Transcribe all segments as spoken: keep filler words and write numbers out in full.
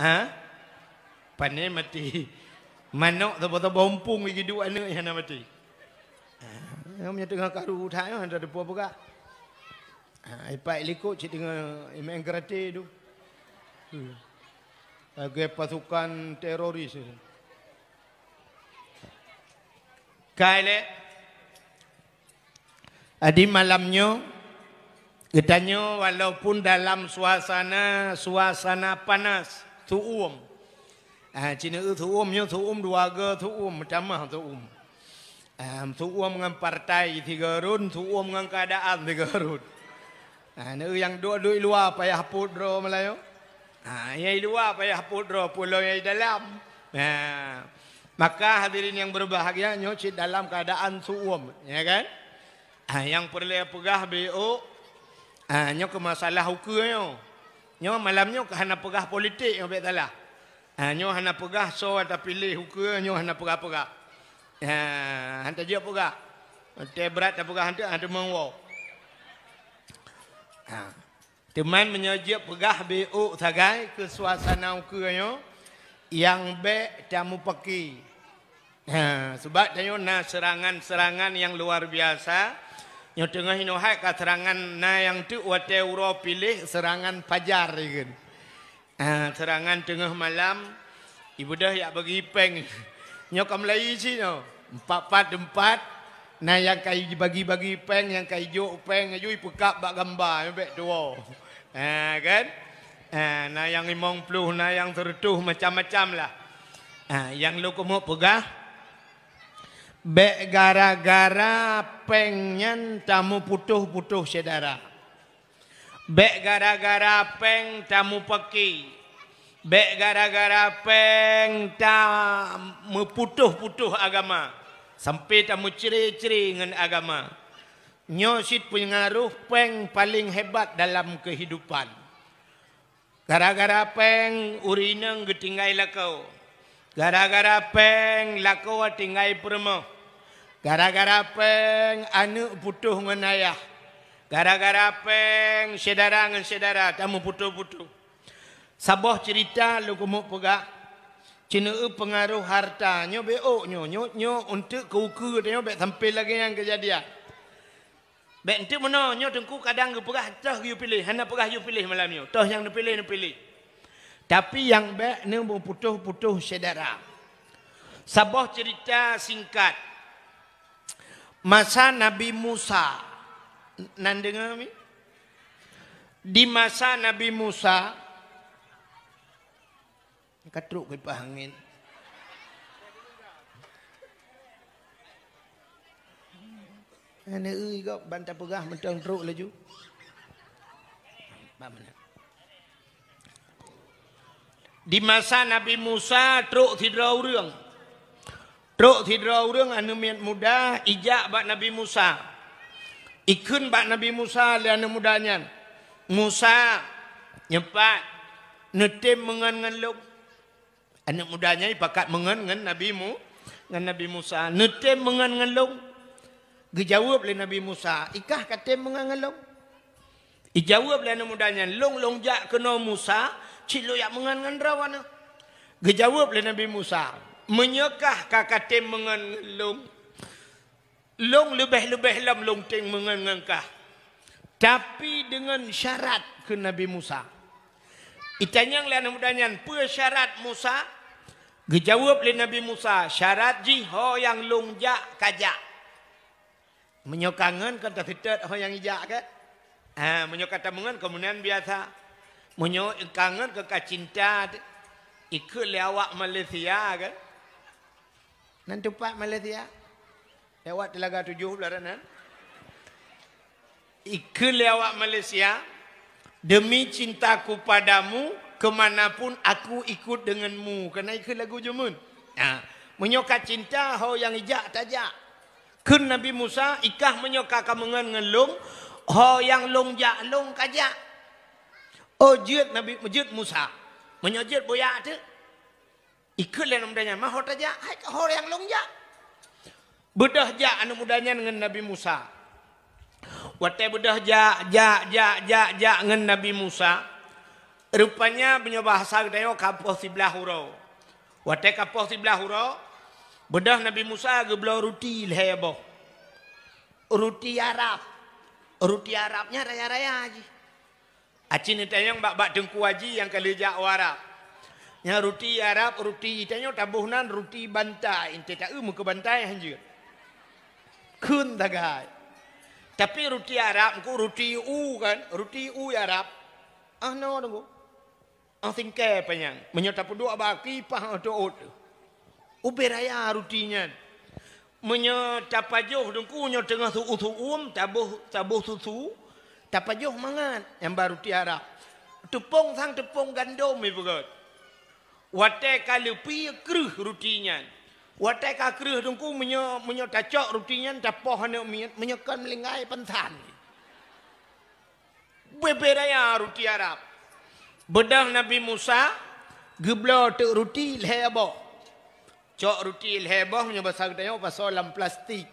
Ha? Pane maté. Manok tobo-tobo umpung geuduek aneuk hana maté. Ha, nyoe teungoh karu that nyoe hana teupeue peugah. Ha, ipak likot cit teungoh imeng gratis tu. Hmm. Lagèe pasukan teroris. Kai lé. Jadi malam nyoe, geutanyoe walaupun dalam suasana, suasana panas, su'uem. Ah, cina eu su'uem nyoe, su'uem dua go su'uem, meutamah su'uem. Ah, su'uem ngon partai sigoe rot, su'uem ngon keuadaan sigoe rot. Ha, neu nyang duek-duek i luwa payah pôt droe meulayeue. Ha, nyang i luwa payah pôt droe, peue lom nyang i dalam. Ha. Maka hadirin yang berbahagia, nyoe cit dalam keuadaan su'uem, ya kan? Ha, nyang peureulèe peugah beu, ha, nyoe keu masalah ukeue nyoe. Nyoe malam nyoe hana peugah politik nyoe bèk salah. Ha, nyoe hana peugah soe tapiléh ukeue, nyoe hana peugah-peugah. Ha, hana tajak peugah. Teuh brat tapeugah hana, hana teumeuwoe. Ha. Teuma meunyoe jeuet peugah beu sagai keu suasana ukeue nyoe nyang bèk tamupaki. Ha, sebab tanyoe na seurangan-seurangan nyang luar biasa. Nyoe teungoh inoe hai ka seurangan na nyang teuk watèe uroe piléh seurangan pajar ikheun. Ah, seurangan teungoh malam, ibeudôh jak bagi péng. Nyoe ka meulayi cit nyoe. Empat-empat teumpat, na nyang ka jibagi-bagi péng, nyang ka jijok péng, laju jipeukab bak gamba, nyoe bèk tuwoe. Ah, kan? Ah, na nyang limong ploh, na nyang seureutôh, macam-macam lah. Ah, nyang lôn keumeung peugah, bèk gara-gara péng nyan tamuputôh-putôh syedara. Bèk gara-gara péng tamupaki. Bèk gara-gara péng tameuputôh-putôh agama, sampai tameucré-cré ngon agama. Nyoe cit peungaroh péng paleng hebat dalam keuhidupan. Gara-gara péng ureueng inong geutinggai lakoe. Gara-gara péng lakoe tinggai peurumoh. Gara-gara péng aneuk putôh ngon ayah. Gara-gara péng syedara ngon syedara tameuputôh-putôh. Saboh ceurita lôn keumeung peugah, ceuneuk peungaroh harta nyoe beu nyoe, nyoe, nyoe eunteuk keu ukeue tanyoe bèk sampai lagèe nyan keujadian. Bèk eunteuk meunoe, nyoe Teungku kadang geupeugah toh geuyue piléh, hana peugah yue piléh malam nyoe. Toh nyang neupiléh, neupiléh. Tapi nyang bèk neumuputôh-putôh syedara. Saboh ceurita singkat. Masa Nabi Musa, nan deungö mi? Di masa Nabi Musa, ka trok keu pah angén. Aneuk eu gob ban tapeugah mantong trok laju. Bak mana? Di masa Nabi Musa trok sidroe ureueng. Trok sidroe ureueng aneuk miet muda ijak bak Nabi Musa. Ikheun bak Nabi Musa lé aneuk muda nyan, "Musa, nyoe pat, neutem meungon ngon lôn?" Aneuk muda nyan ipakat meungon ngon Nabi Mu-, ngon Nabi Musa. "Neutem meungon ngon lôn?" Geujaweueb lé Nabi Musa, "Ikah katem meungon ngon lôn?" Ijaweueb lé aneuk muda nyan, "Lôn, lôn jak keunoe Musa, cit lôn jak meungon ngon droe aneuk." Geujaweueb lé Nabi Musa, "Meunyoe kah ka katem meungon ngon lôn, lôn leubeh-leubeh lom lôn tem meungon ngon kah. Tapi deungon syarat," kheun Nabi Musa. Itanyong lé aneuk muda nyan, "Peue syarat Musa?" Geujaweueb lé Nabi Musa, "Syarat jih ho nyang lôn jak ka jak." Meunyoe kangen kan taseutôt ho nyang ijak kan? Ha, meunyoe ka tameungon keumudian biasa. Meunyoe kangen kan ka cinta, ikheun lé awak Malaysia kan? Nan teumpat Malaysia? Lewat Telaga Tujuh belah nan. Ikheun lé awak Malaysia, "Demi cintaku padamu, ke mana pun aku ikut denganmu." Kana ikheun lagu jameun. Ha, meunyoe ka cinta, ho nyang ijak tajak. Kheun Nabi Musa, "Ikah meunyoe ka kameungon ngon lôn, ho nyang lôn jak lôn kajak." Oh, jeuet Nabi, jeuet Musa. Meunyoe jeuet boyak teuk. Ikheun lé aneuk muda nyan, "Ma ho tajak, hai ka ho nyang lôn jak." Beudôh jak aneuk muda nyan ngon Nabi Musa. Watèe beudôh jak, jak, jak, jak, jak ngon Nabi Musa, Rupanya meunyoe bahasa geutanyoe ka poh siblaih uroe. Watée ka poh siblaih uroe, beudôh Nabi Musa geubloe ruti lhée boh. Ruti Arab. Ruti Arab nyan raya-raya jih. Aci neutanyong bak, bak Teungku Haji nyang ka lheueh jak u Arab. Nyan ruti Arab, ruti tanyoe taboh nan ruti bantai, ente taeu meukeue bantai hanjeuet. Kheun sagai. Tapi ruti Arab ku ruti u kan, ruti u Arab. Ah, no, tunggu. Ah, singkée panyang. Meunyoe tapeuduek bak aki, paih teuôt. Ubé raya ruti nyan. Meunyoe tapajoh Teungku nyoe teungoh suuem-suuem, taboh, taboh susu, tapajoh mangat nyang ba ruti Arab. Teupông sang teupông gandom ipeugét. Watée ka leupie kreueh ruti nyan. Watée ka kreueh Teungku meunyoe, meunyoe tacok ruti nyan tapoh aneuk miet, meunyoe kon meulinggai pansan. Bubé raya ruti Arab. Beudôh Nabi Musa geubloe teuk ruti lhée boh. Cok ruti lhée boh meunyoe basa geutanyoe pasoe lam plastik.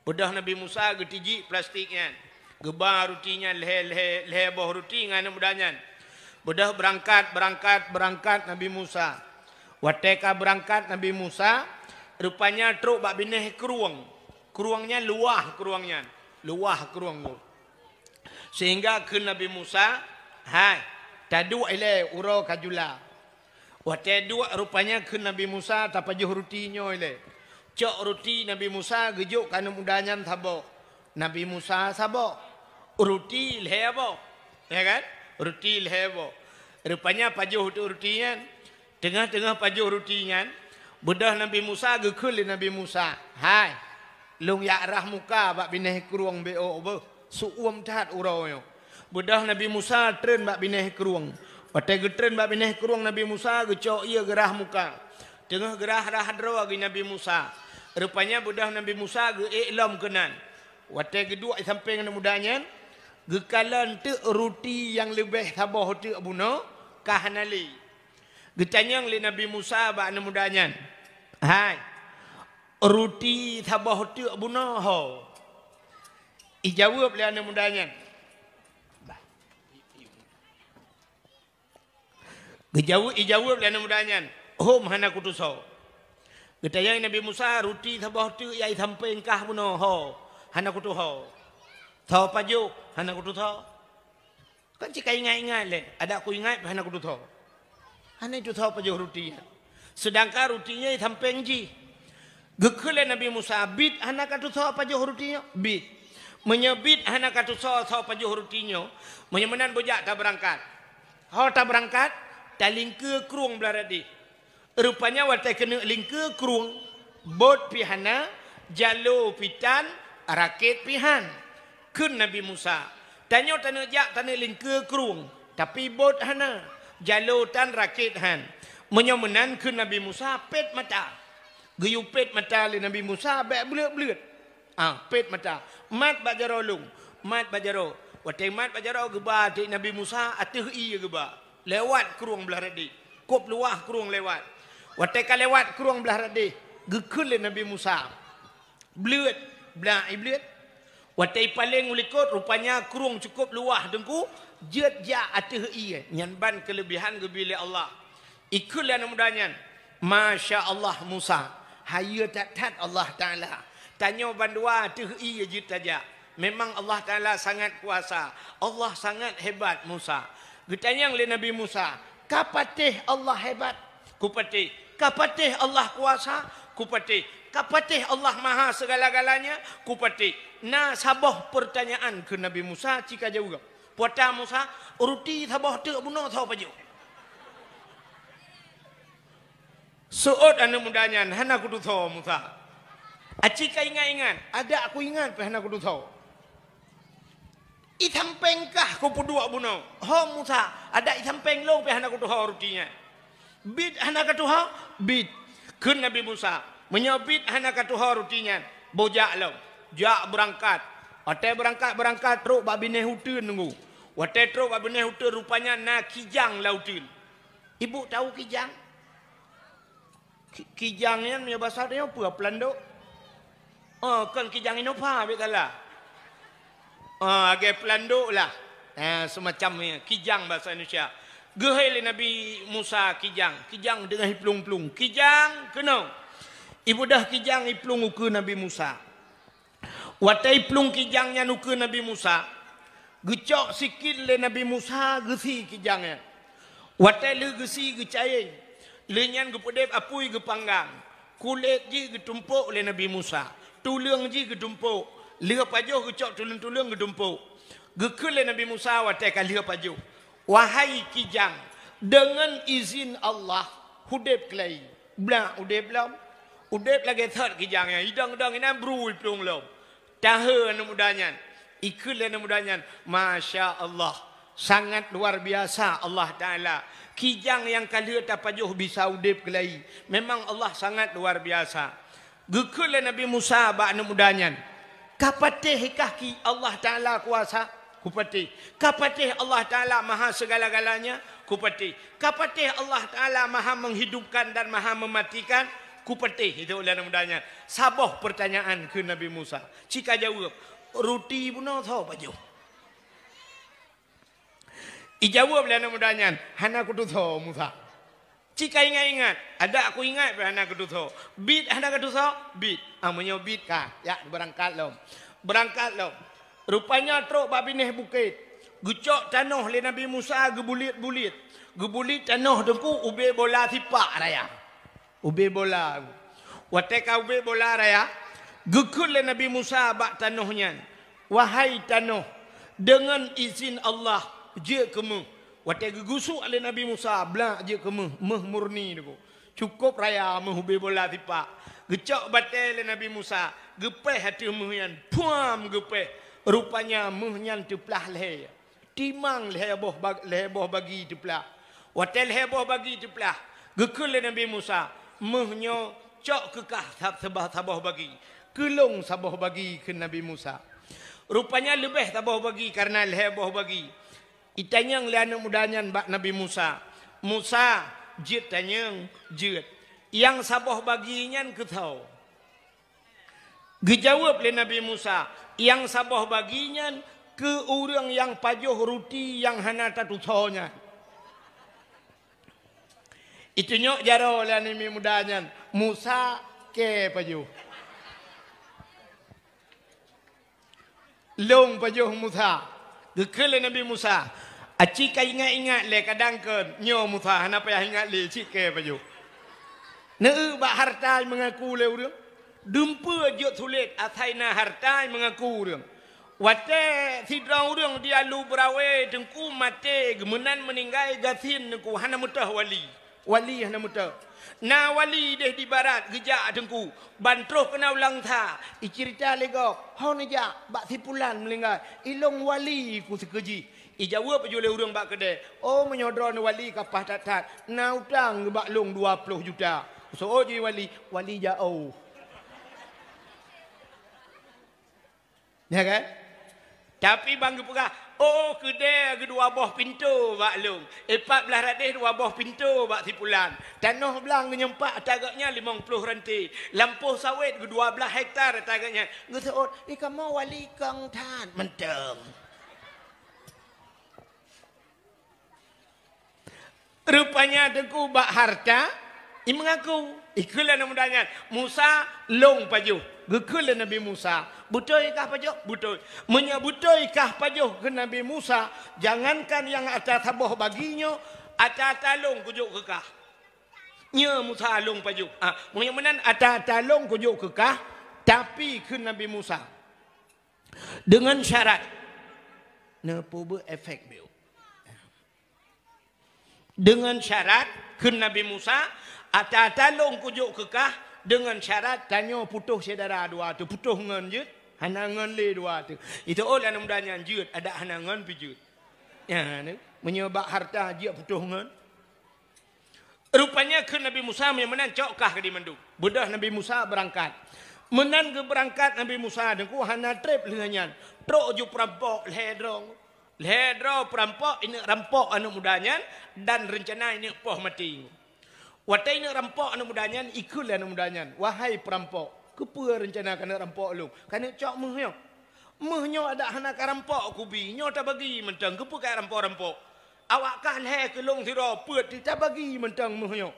Beudôh Nabi Musa geutijik plastik nyan. Geuba ruti nyan lhée, lhée, lhée boh ruti ngon aneuk muda nyan. Beudôh beurangkat, beurangkat, beurangkat Nabi Musa. Watée ka beurangkat Nabi Musa, rupanya trok bak binéh krueng. Krueng nyan luwah krueng nyan. Luwah krueng tu. Sehingga kheun Nabi Musa, "Hai, taduek ilée uroe ka jula." Watée duek rupanya kheun Nabi Musa, "Tapajoh ruti nyoe ilée." Cok ruti Nabi Musa geujok keu aneuk muda nyan saboh. Nabi Musa saboh. Ruti lhée boh. Ya kan? Ruti lhée boh. Rupanya pajoh teuk ruti nyan. Teungoh-teungoh pajoh ruti nyan, beudôh Nabi Musa geukheun lé Nabi Musa, "Hai, lôn jak rhah muka bak binéh krueng beuh, beuh, suuem that uroe nyoe." Beudôh Nabi Musa treun bak binéh krueng. Watée geutreun bak binéh krueng Nabi Musa geucok ié geurhah muka. Teungoh geurhah-rhah droe geuh Nabi Musa. Rupanya beudôh Nabi Musa geuék lom keunan. Watée geuduek i sampéng aneuk muda nyan, geukalon teuk ruti nyang leubeh saboh teuk bunoe ka hana lé. Geutanyong lé Nabi Musa bak aneuk muda nyan, "Hai, ruti saboh teuk bunoe ho?" Ijaweueb lé aneuk muda nyan. Geujaweueb, ijaweueb lé aneuk muda nyan, "Hom hana kutusoe." Geutanyong Nabi Musa, "Ruti saboh teuk nyang i sampéng kah bunoe ho?" "Hana kutusoe." "Soe pajoh?" "Hana kutusoe." Kan cit ka ingat-ingat lé, "Adak kuingat pih hana kutusoe." Hana itusoe pajoh ruti nyan. Seudangkan ruti nyan i sampéng jih. Geukheun lé Nabi Musa, "Bit hana katusoe pajoh ruti nyoe?" "Bit." "Meunyoe bit hana katusoe soe pajoh ruti nyoe, meunyoe meunan bujak tabeurangkat." Ho tabeurangkat, talingkeue krueng blah radeh. Rupanya watée keuneuk lingkeue krueng, bot pih hana, jalo pih tan, rakét pih han. Kheun Nabi Musa, "Tanyoe taneuk jak taneuk lingkeue krueng, tapi bot hana, jalo tan, rakét han. Meunyoe meunan," kheun Nabi Musa, "pét mata." Geuyue pét mata lé Nabi Musa bék bleuet-bleuet. Ah, pét mata. "Mat bak jaroe lôn, mat bak jaroe." Watée mat bak jaroe geuba teuk Nabi Musa ateueh ié geuba. Lewat krueng blah radeh. Kôb luwah krueng lewat. Watée ka lewat krueng blah radeh, geukheun lé Nabi Musa, "Bleuet, blah ié bleuet." Watée ipaleng u likot, rupanya krueng cukôp luwah Teungku, jeuet jak ateueh ié. Nyan ban keuleubihan geubri lé Allah. Ikheun lé aneuk muda nyan, "Masya Allah Musa, hayeue that-that Allah Taala. Tanyoe bandua ateueh ié jeuet tajak. Memang Allah Taala sangat kuasa, Allah sangat hebat Musa." Geutanyong lé Nabi Musa, "Ka patéh Allah hebat?" "Kupatéh." "Ka patéh Allah kuasa?" "Kupatéh." "Ka patéh Allah maha segala-galanya?" "Kupatéh." "Na saboh peurtanyaan," kheun Nabi Musa, "ci ka jaweueb." "Peue ata Musa?" "Ruti saboh teuk bunoe soe pajoh?" Seuôt aneuk muda nyan, "Hana kutusoe Musa." "Aci ka ingat-ingat?" "Adak kuingat pih hana kutusoe." "I sampéng kah kupeuduek bunoe?" "Ho Musa, adak i sampéng lôn pih hana kutusoe ruti nyan." "Bit hana katusoe?" "Bit." Kheun Nabi Musa, "Meunyoe bit hana katusoe ruti nyan, boh jak lom." Jak beurangkat. Watée beurangkat-beurangkat trok bak binéh uteuen Teungku. Watée trok bak binéh uteuen rupanya na kijang lam uteuen. Ibu tau kijang? Ki-, kijang nyan meunyoe basa tanyoe peue, pelandok? Oh, kon kijang Innova, bék salah. Oh, lagée pelandok lah. Eh, semacam ni, kijang basa Indonesia. Geuhôi lé Nabi Musa kijang, kijang deungon iplueng-plueng. Kijang keunoe. Ibeudôh kijang iplueng ukeue Nabi Musa. Watée iplueng kijang nyan ukeue Nabi Musa, geucok sikit lé Nabi Musa geusie kijang nyan. Watée lheueh geusie geucayeng, lheueh nyan geupeudeb apui geupanggang. Kulét jih geutumpok lé Nabi Musa, tuleueng jih geutumpok, lheueh pajoh geucok tuleueng-tuleueng geutumpok. Geukheun lé Nabi Musa watée ka lheueh pajoh, "Wahai kijang, deungon izin Allah, udeb keulai." Blah udeb lom. Udeb lagée thot kijang nyan, idong-dong inan bru iplueng lom. Taheu aneuëk muda nyan. Ikheun lé aneuëk muda nyan, "Masya Allah, sangat luar biasa Allah Taala. Kijang nyang ka lheueh tapajoh bisa udeb keulai. Memang Allah sangat luar biasa." Geukheun lé Nabi Musa bak aneuëk muda nyan, "Ka patéh kah ki Allah Taala kuasa?" "Kupatéh." "Ka patéh Allah Taala maha segala-galanya?" "Kupatéh." "Ka patéh Allah Taala maha menghidupkan dan maha mematikan?" "Kupatéh," itu lé aneuëk muda nyan. Saboh pertanyaan keu Nabi Musa. Cika jaweueb, "Ruti bunoe soe pajoh?" Ijaweueb lé aneuëk muda nyan, "Hana kutusoe Musa." Cika ingat-ingat, "Adak kuingat pih hana kutusoe." "Biet hana kutusoe?" "Biet." "Ah, meunyoe biet ka, yak beurangkat lom." Beurangkat lom. Rupanya trok bak binéh bukét. Geucok tanoh lé Nabi Musa geubulet-bulet. Geubulet tanoh teungku ubé bola sipak raya. Ubé bola. Watée ka ubé bola raya, geukheun lé Nabi Musa bak tanoh nyan, "Wahai tanoh, deungon izin Allah, jeuet keu méuh." Watée geugusuk lé Nabi Musa, blak jeuet keu méuh, méuh murni teungku. Cukôp raya méuh ubé bola sipak. Geucok batée lé Nabi Musa, geupéh ateueh méuh nyan, puam geupéh. Rupanya méuh nyan teuplah lhée. Timang lhée boh bag-, lhée boh bagi teuplah. Watée lhée boh bagi teuplah, geukheun lé Nabi Musa, "Méuh nyoe cok keu kah sab-, sabah-, saboh bagi. Keu lôn saboh bagi," kheun Nabi Musa. Rupanya leubeh saboh bagi kareuna lhée boh bagi. Itanyong lé aneuëk muda nyan bak Nabi Musa, "Musa, jeuet tanyong?" "Jeuet." "Nyang saboh bagi nyan keu soe?" Geujaweueb lé Nabi Musa, "Nyang saboh bagi nyan keu ureuëng nyang pajoh ruti nyang hana tatusoe nyan." Itunyok jaroe lé aneuëk muda nyan, Musa kée pajoh. "Lôn pajoh Musa." Geukheun lé Nabi Musa, "Aci ka ingat-ingat lé kadang kon, nyoe Musa hana payah ingat lé, cit kée pajoh." Neueu bak harta meungaku lé ureuëng. Dumpeue jeuet sulet asai na harta meungaku ureuëng. Watée sidroe ureuëng di Alu Beurawe teungku maté, geumeunan meuninggai gasien teungku hana meutoh wali. Wali hana meutoh. Na wali deh di barat geujak teungku, ban troh keunoe u Langsa, iceurita lé gob, "Ho neujak bak si pulan meuninggai, ilôn wali ku sikeujih." Ijaweueb ju lé ureuëng bak keudée, "Oh, meunyoe droeneueh wali ka paih that-that, na utang bak lôn dua ploh juta." Seuôt jih wali, wali jaoh. Ya kan? Tapi ban geupeugah, "Oh, keudée geudua boh pintoe bak lôn. Ipat blah radeh dua boh pintoe bak si pulan. Tanoh blang geunyang pat ata geuh nyan limong ploh ranté. Lampôh sawét geudua blah hektar ata geuh nyan." Geuseuôt, "Ih, kamoe wali kong that mantong." Rupanya teungku bak harta, imeungaku. Ikheun lé aneuëk muda nyan, "Musa, lôn pajoh." Geukheun lé Nabi Musa, "Beutôi kah pajoh?" "Beutôi." "Meunyoe beutôi kah pajoh," kheun Nabi Musa, "jangankan nyang ata saboh bagi nyoe, ata-ata lôn kujok keu kah." "Nyoe Musa, lôn pajoh." "Ah, meunyoe meunan ata-ata lôn kujok keu kah, tapi," kheun Nabi Musa, "deungon syarat." Neupeubuet efek biôh. "Deungon syarat," kheun Nabi Musa, "ata-ata lôn kujok keu kah deungon syarat tanyoe putôh syedara dua teuh, putôh ngon jeuet, hana ngon lé dua teuh." Itu oh lé aneuëk muda nyan jeuet, adak hana ngon pih jeuet. Ya, ni, meunyoe bak harta jeuet putôh ngon. Rupanya kheun Nabi Musa, "Meunyoe meunan cok kah keudeh mandum." Beudôh Nabi Musa beurangkat. Meunan geubeurangkat Nabi Musa, teungku hana treb lheueh nyan. Trok ju peurampok lhée droe. Lhée droe peurampok, ineuk rampok aneuëk muda nyan dan reuncana ineuk poh maté. Watée ineuk rampok aneuëk muda nyan, ikheun lé aneuëk muda nyan, "Wahai peurampok, keupeue reuncana kaneuk rampok lôn? Kaneuk cok méuh nyoe? Méuh nyoe adak hana karampok kubi, nyoe tabagi mantong, keupeue karampok-rampok?" Awak kah lhèe keu lôn sidroe peuet, tabagi mantong méuh nyoe.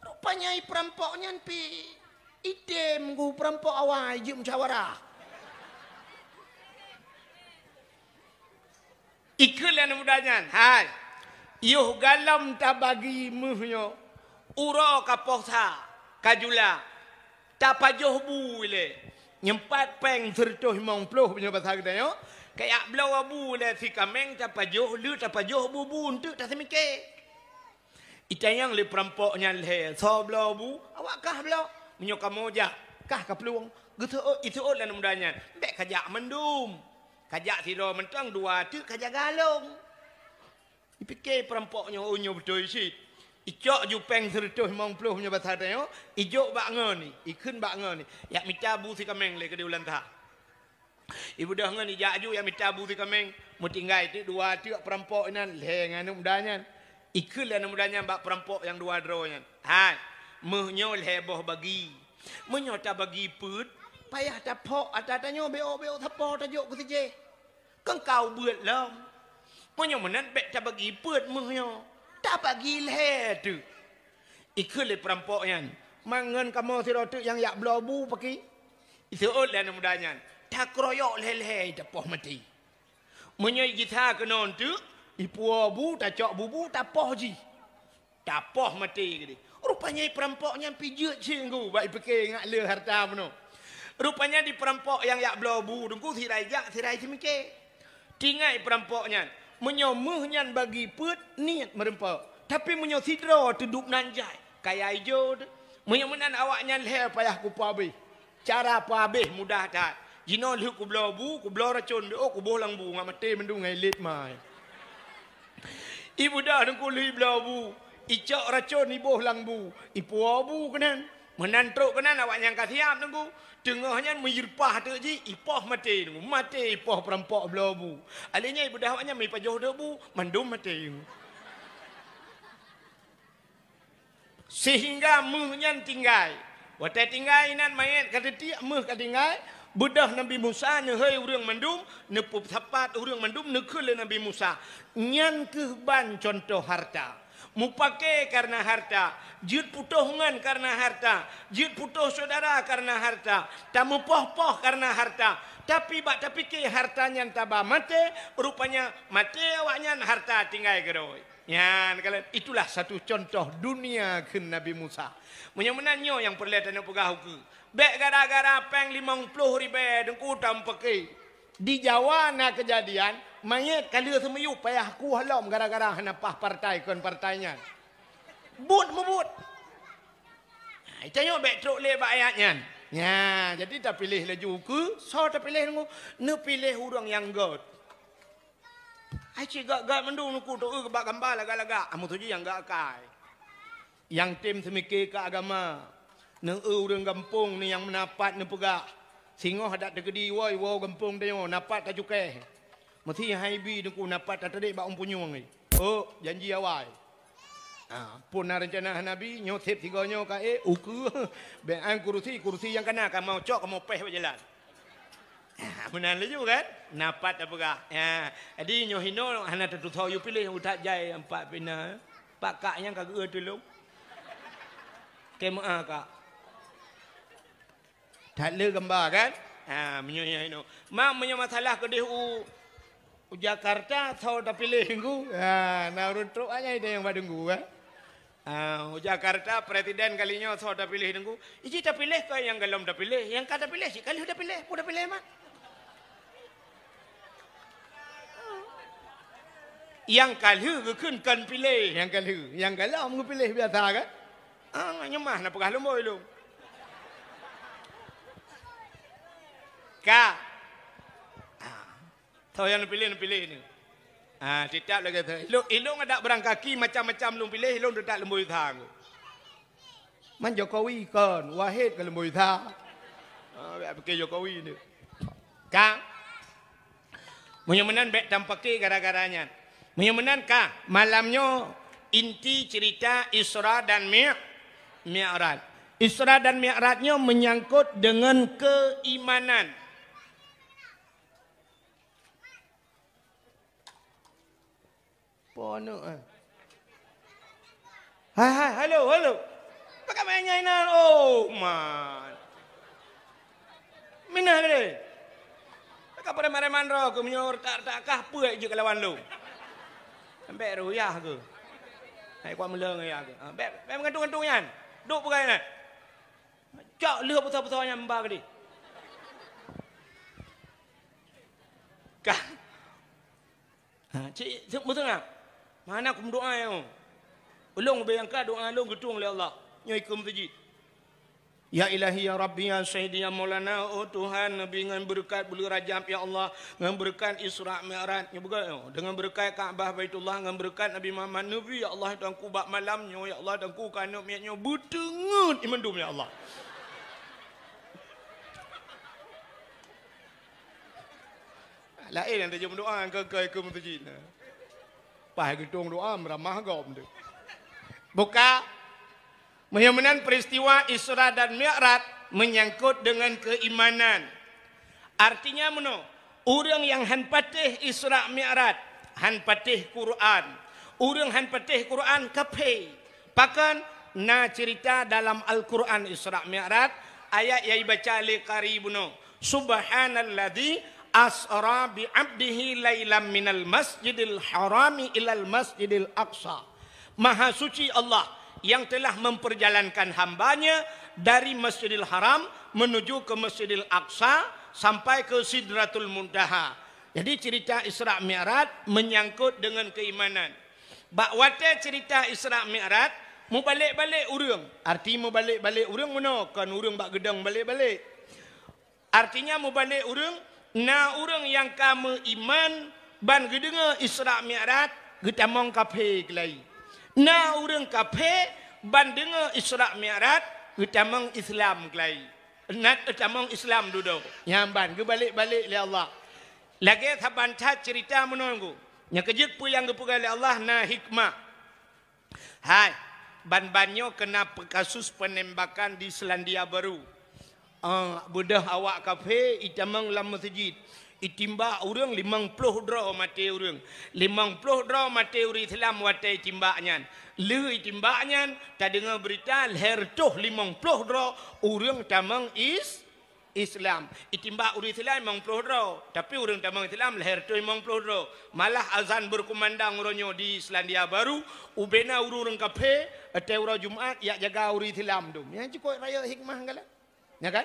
Rupanya i peurampok nyan pih item gu peurampok awai jeuet musyawarah. Ikheun lé aneuk muda nyan, "Hai, yoh galom tabagi méuh nyoe, uroe ka poh sa, ka jula, tapajoh bu ilèe. Nyoe pat péng sireutôh limong ploh meunyoe basa geutanyoe, kajak bloe bu ilèe sikaméng tapajoh, lheueh tapajoh bu-bu eunteuk taseumiké." Itanyong lé peurampok nyan lhèe, "Soe bloe bu?" "Awak kah bloe." "Meunyoe kamoe jak, kah kaplueng?" Geuseuôt, iseuôt lé aneuk muda nyan, "Bèk kajak mandum. Kajak sidroe mantong, dua teuk kajaga lôn." Ipike peurampok nyoe, "Oh, nyoe beutôi cit." Icok ju péng sireutôh limong ploh meunyoe basa tanyoe, ijok bak ngon ni, ikheun bak ngon ni, "Jak mita bu sikaméng lé keudéh u lanta." Ibeudôh ngon ijak ju jak mita bu sikaméng, meutinggai teuk dua teuk peurampok inan lhèe ngon aneuk muda nyan. Ikheun lé aneuk muda nyan bak peurampok nyang dua droe nyan, "Hai, méuh nyoe lhèe boh bagi. Meunyoe tabagi peuet, payah taphok ata tanyoe beuôk-beuôk sapo tajok keu sijéh. Kon ka ubeuet lom. Meunyoe meunan bèk tabagi peuet méuh nyoe, tabagi lhèe teuk." Ikheun lé peurampok nyan, "Man ngon kamoe sidroe teuk nyang jak bloe bu pakri?" Iseuôt lé aneuk muda nyan, "Takeurôyok lhèe-lhèe tapoh maté. Meunyoe igisa keunoe teuk, ipuwoe bu, tacok bu-bu, tapoh jih. Tapoh maté keudéh." Rupanya i peurampok nyan pih jeuet cit ngon bak ipike ngat le hareuta bunoe. Rupanya di peurampok nyang jak bloe bu teungku, sira ijak, sira iseumiké. Tinggai peurampok nyan, meunyoe méuh nyan bagi peuet, niet meurumpok. Tapi meunyoe sidroe teuduek nan jai, kaya ijo teuh. Meunyoe meunan awaknyan lhèe payah kupeuabéh. Cara peuabéh mudah that. Jinoe lheueh kubloe bu, kubloe racôn, beuôk kuboh lam bu, ngat maté mandum ngon ilét mai. Ibeudôh teungku lheueh ibloe bu, icok racôn iboh lam bu, ipuwoe bu keunan. Meunan trok keunan awaknyan ka siap teungku. Teungoh nyan meuyirpah teuk jih, ipoh maté teungku. Maté ipoh peurampok bloe bu. Alèh nyan ibeudôh awaknyan meupajoh teuk bu, mandum maté. Sehingga méuh nyan tinggai. Watèe tinggai inan manyét ka teutiek, méuh ka tinggai, beudôh Nabi Musa neuhôi ureueng mandum, neupeusapat ureueng mandum, neukheun lé Nabi Musa, "Nyan kheueh ban cuntoh hareuta. Mupake kareuna hareuta, jeuet putôh ngon kareuna hareuta, jeuet putôh syedara kareuna hareuta, tameupoh-poh kareuna hareuta, tapi bak tapike hareuta nyan taba maté, rupanya maté awaknyan hareuta tinggai keudroe." Nyan kalon, itulah satu contoh dunia kheun Nabi Musa. Meunyoe meunan nyoe nyang peureulèe tanyoe peugah ukeue. Bèk gara-gara péng limong ploh ribèe teungku tameupaké. Di Jawa na keujadian, manyét ka lheueh seumiyueb payah kueh lom gara-gara hana paih partai kon partai nyan. Buet meubuet. Hai, tanyoe bèk trok lé bak ayat nyan. Nya, jadi tapiléh laju ukeue, soe tapiléh teungku? Neupiléh ureueng nyang göt. Ai cit gak-gak mandum teungku, teu-eu bak gamba lagak-lagak, amu tuju nyang gak akai. Nyang tem seumike keu agama, neu-eu ureueng gampông ni nyang meunapat neupeugah, singoh adak teukeudi woe, woe gampông tanyoe, napat tacukéh. Meusi hai bi teungku napat tateudik bak umpun nyueng ni. Oh, janji awai. Ah, pun na reuncana hana bi, nyoe sép sigoe nyoe ka ék, ukeue, bèk an kurusi, kurusi nyang kana kamoe cok, kamoe péh bak jalan. Ah, meunan laju kan? Napat tapeugah. Ah, jadi nyoe hinoe hana tatusoe yue piléh, utak jai ampat pina. Pak kak nyang ka geu tulông. Keu meu'ah kak. That le gamba kan? Ha, meunyoe nyan inoe. Mak, meunyoe masalah keudeh u, u Jakarta, soe tapiléh teungku? Ha, na ureueng trok aja ide nyang ba teungku kan? Ha, u Jakarta presiden kali nyoe soe tapiléh teungku? Iji tapiléh keu nyang galom tapiléh, nyang ka tapiléh cit ka lheueh tapiléh, peue tapiléh mak? Nyang ka lheueh geukheun kon piléh, nyang ka lheueh, nyang galom geupiléh biasa kan? Ah, nyoe mah na peugah lumbôi lôn. Ka. Ah. Soe nyang neupiléh, neupiléh ni. Ah, titap lagèe tu. Ilôn, ilôn adak barangkaki macam-macam lôn piléh, ilôn titap lumbôi sa. Man Jokowi kon, Wahid ka lumbôi sa. Ah, bèk pikir Jokowi ni. Ka. Meunyoe meunan bèk tampake gara-gara nyan. Meunyoe meunan ka, malam nyoe inti cerita Isra dan Mi-, Mi'raj. Isra dan Mi'raj nyoe menyangkut dengan keimanan. Po aneuk, eh. Hai, hai, halo, halo. Pakai main nyan inan. Oh, man. Minah tadi. Pakai pada mareman roh ke meunyoe retak-retak kah peue jeuet keu lawan lôn. Sampai ruyah ke. Hai kuat meuleng ya ke. Ha, bèk, bèk meugantung-gantung nyan. Duek peugah nyan. Cok lheueh peusah-peusah nyan ba keudeh. Kah. Ha, cit, cit, meuteunga. Mana aku meudoa ya. Ulôn bayangkan doa lôn geutueng lé Allah. Nyoe ikeu meuseujid. Ya Ilahi, ya Rabbi, ya Sayyidi, ya Maulana, oh Tuhan, Nabi ngon beureukat buleuen Rajab, ya Allah, ngon beureukat Isra Mi'raj, nyoe beugöt, oh, deungon beureukat Ka'bah Baitullah, ngon beureukat Nabi Muhammad, Nabi, ya Allah, Tuhanku, bak malam nyoe, ya Allah, Tuhanku, ka aneuk miet nyoe, beuteungeut imeum dum, ya Allah. Laén nyang tajak meudoa keu, keu, keu meuseujid. Paih geutueng doa meuramah gob tu. Buka. Meunyoe meunan peristiwa Isra dan Mi'raj menyangkut dengan keimanan. Artinya meunoe, ureuëng nyang han patéh Isra Mi'raj, han patéh Quran. Ureuëng han patéh Quran kafé. Pakon na cerita dalam Al-Quran Isra Mi'raj, ayat nyang ibaca lé qari bunoe, "Subhanalladzi asra bi 'abdihi lailam minal masjidil harami ilal masjidil aqsa." Maha suci Allah yang telah memperjalankan hamba-Nya dari Masjidil Haram menuju ke Masjidil Aqsa sampai ke Sidratul Muntaha. Jadi cerita Isra Mi'raj menyangkut dengan keimanan. Bak watée cerita Isra Mi'raj, mubalek-balek ureuëng. Arti mubalek-balek ureuëng meunoe, kon ureuëng bak geudong balek-balek. Artinya mubalek ureuëng, na ureuëng nyang ka meuiman ban geudeungoe Isra Mi'raj, geutamong kafé keulai. Na ureuëng kafé ban deungoe Isra Mi'raj, geutamong Islam keulai. Na geutamong Islam dudoe. Nyan ban geubalek-balek lé Allah. Lagée saban that cerita meunoe, nyang keujeuet peue nyang geupeugah lé Allah na hikmah. Hai, ban-ban nyoe keuna pe-, kasus penembakan di Selandia Baru. Ah, beudôh awak kafé itamong lam meuseujid. Itimbak ureuëng limong ploh droe maté ureuëng. Limong ploh droe maté ureuëng Islam watée itimbak nyan. Lheueh itimbak nyan, tadeungoe beurita lhée reutôh limong ploh droe ureuëng tamong is-, Islam. Itimbak ureuëng Islam limong ploh droe, tapi ureuëng tamong Islam lhée reutôh limong ploh droe. Malah azan berkumandang uroe nyoe di Selandia Baru, ubena ureuëng kafé, watée uroe Jumat, jak jaga ureuëng Islam dum. Nyan cukôp rayeuk hikmah galak. Ya kan?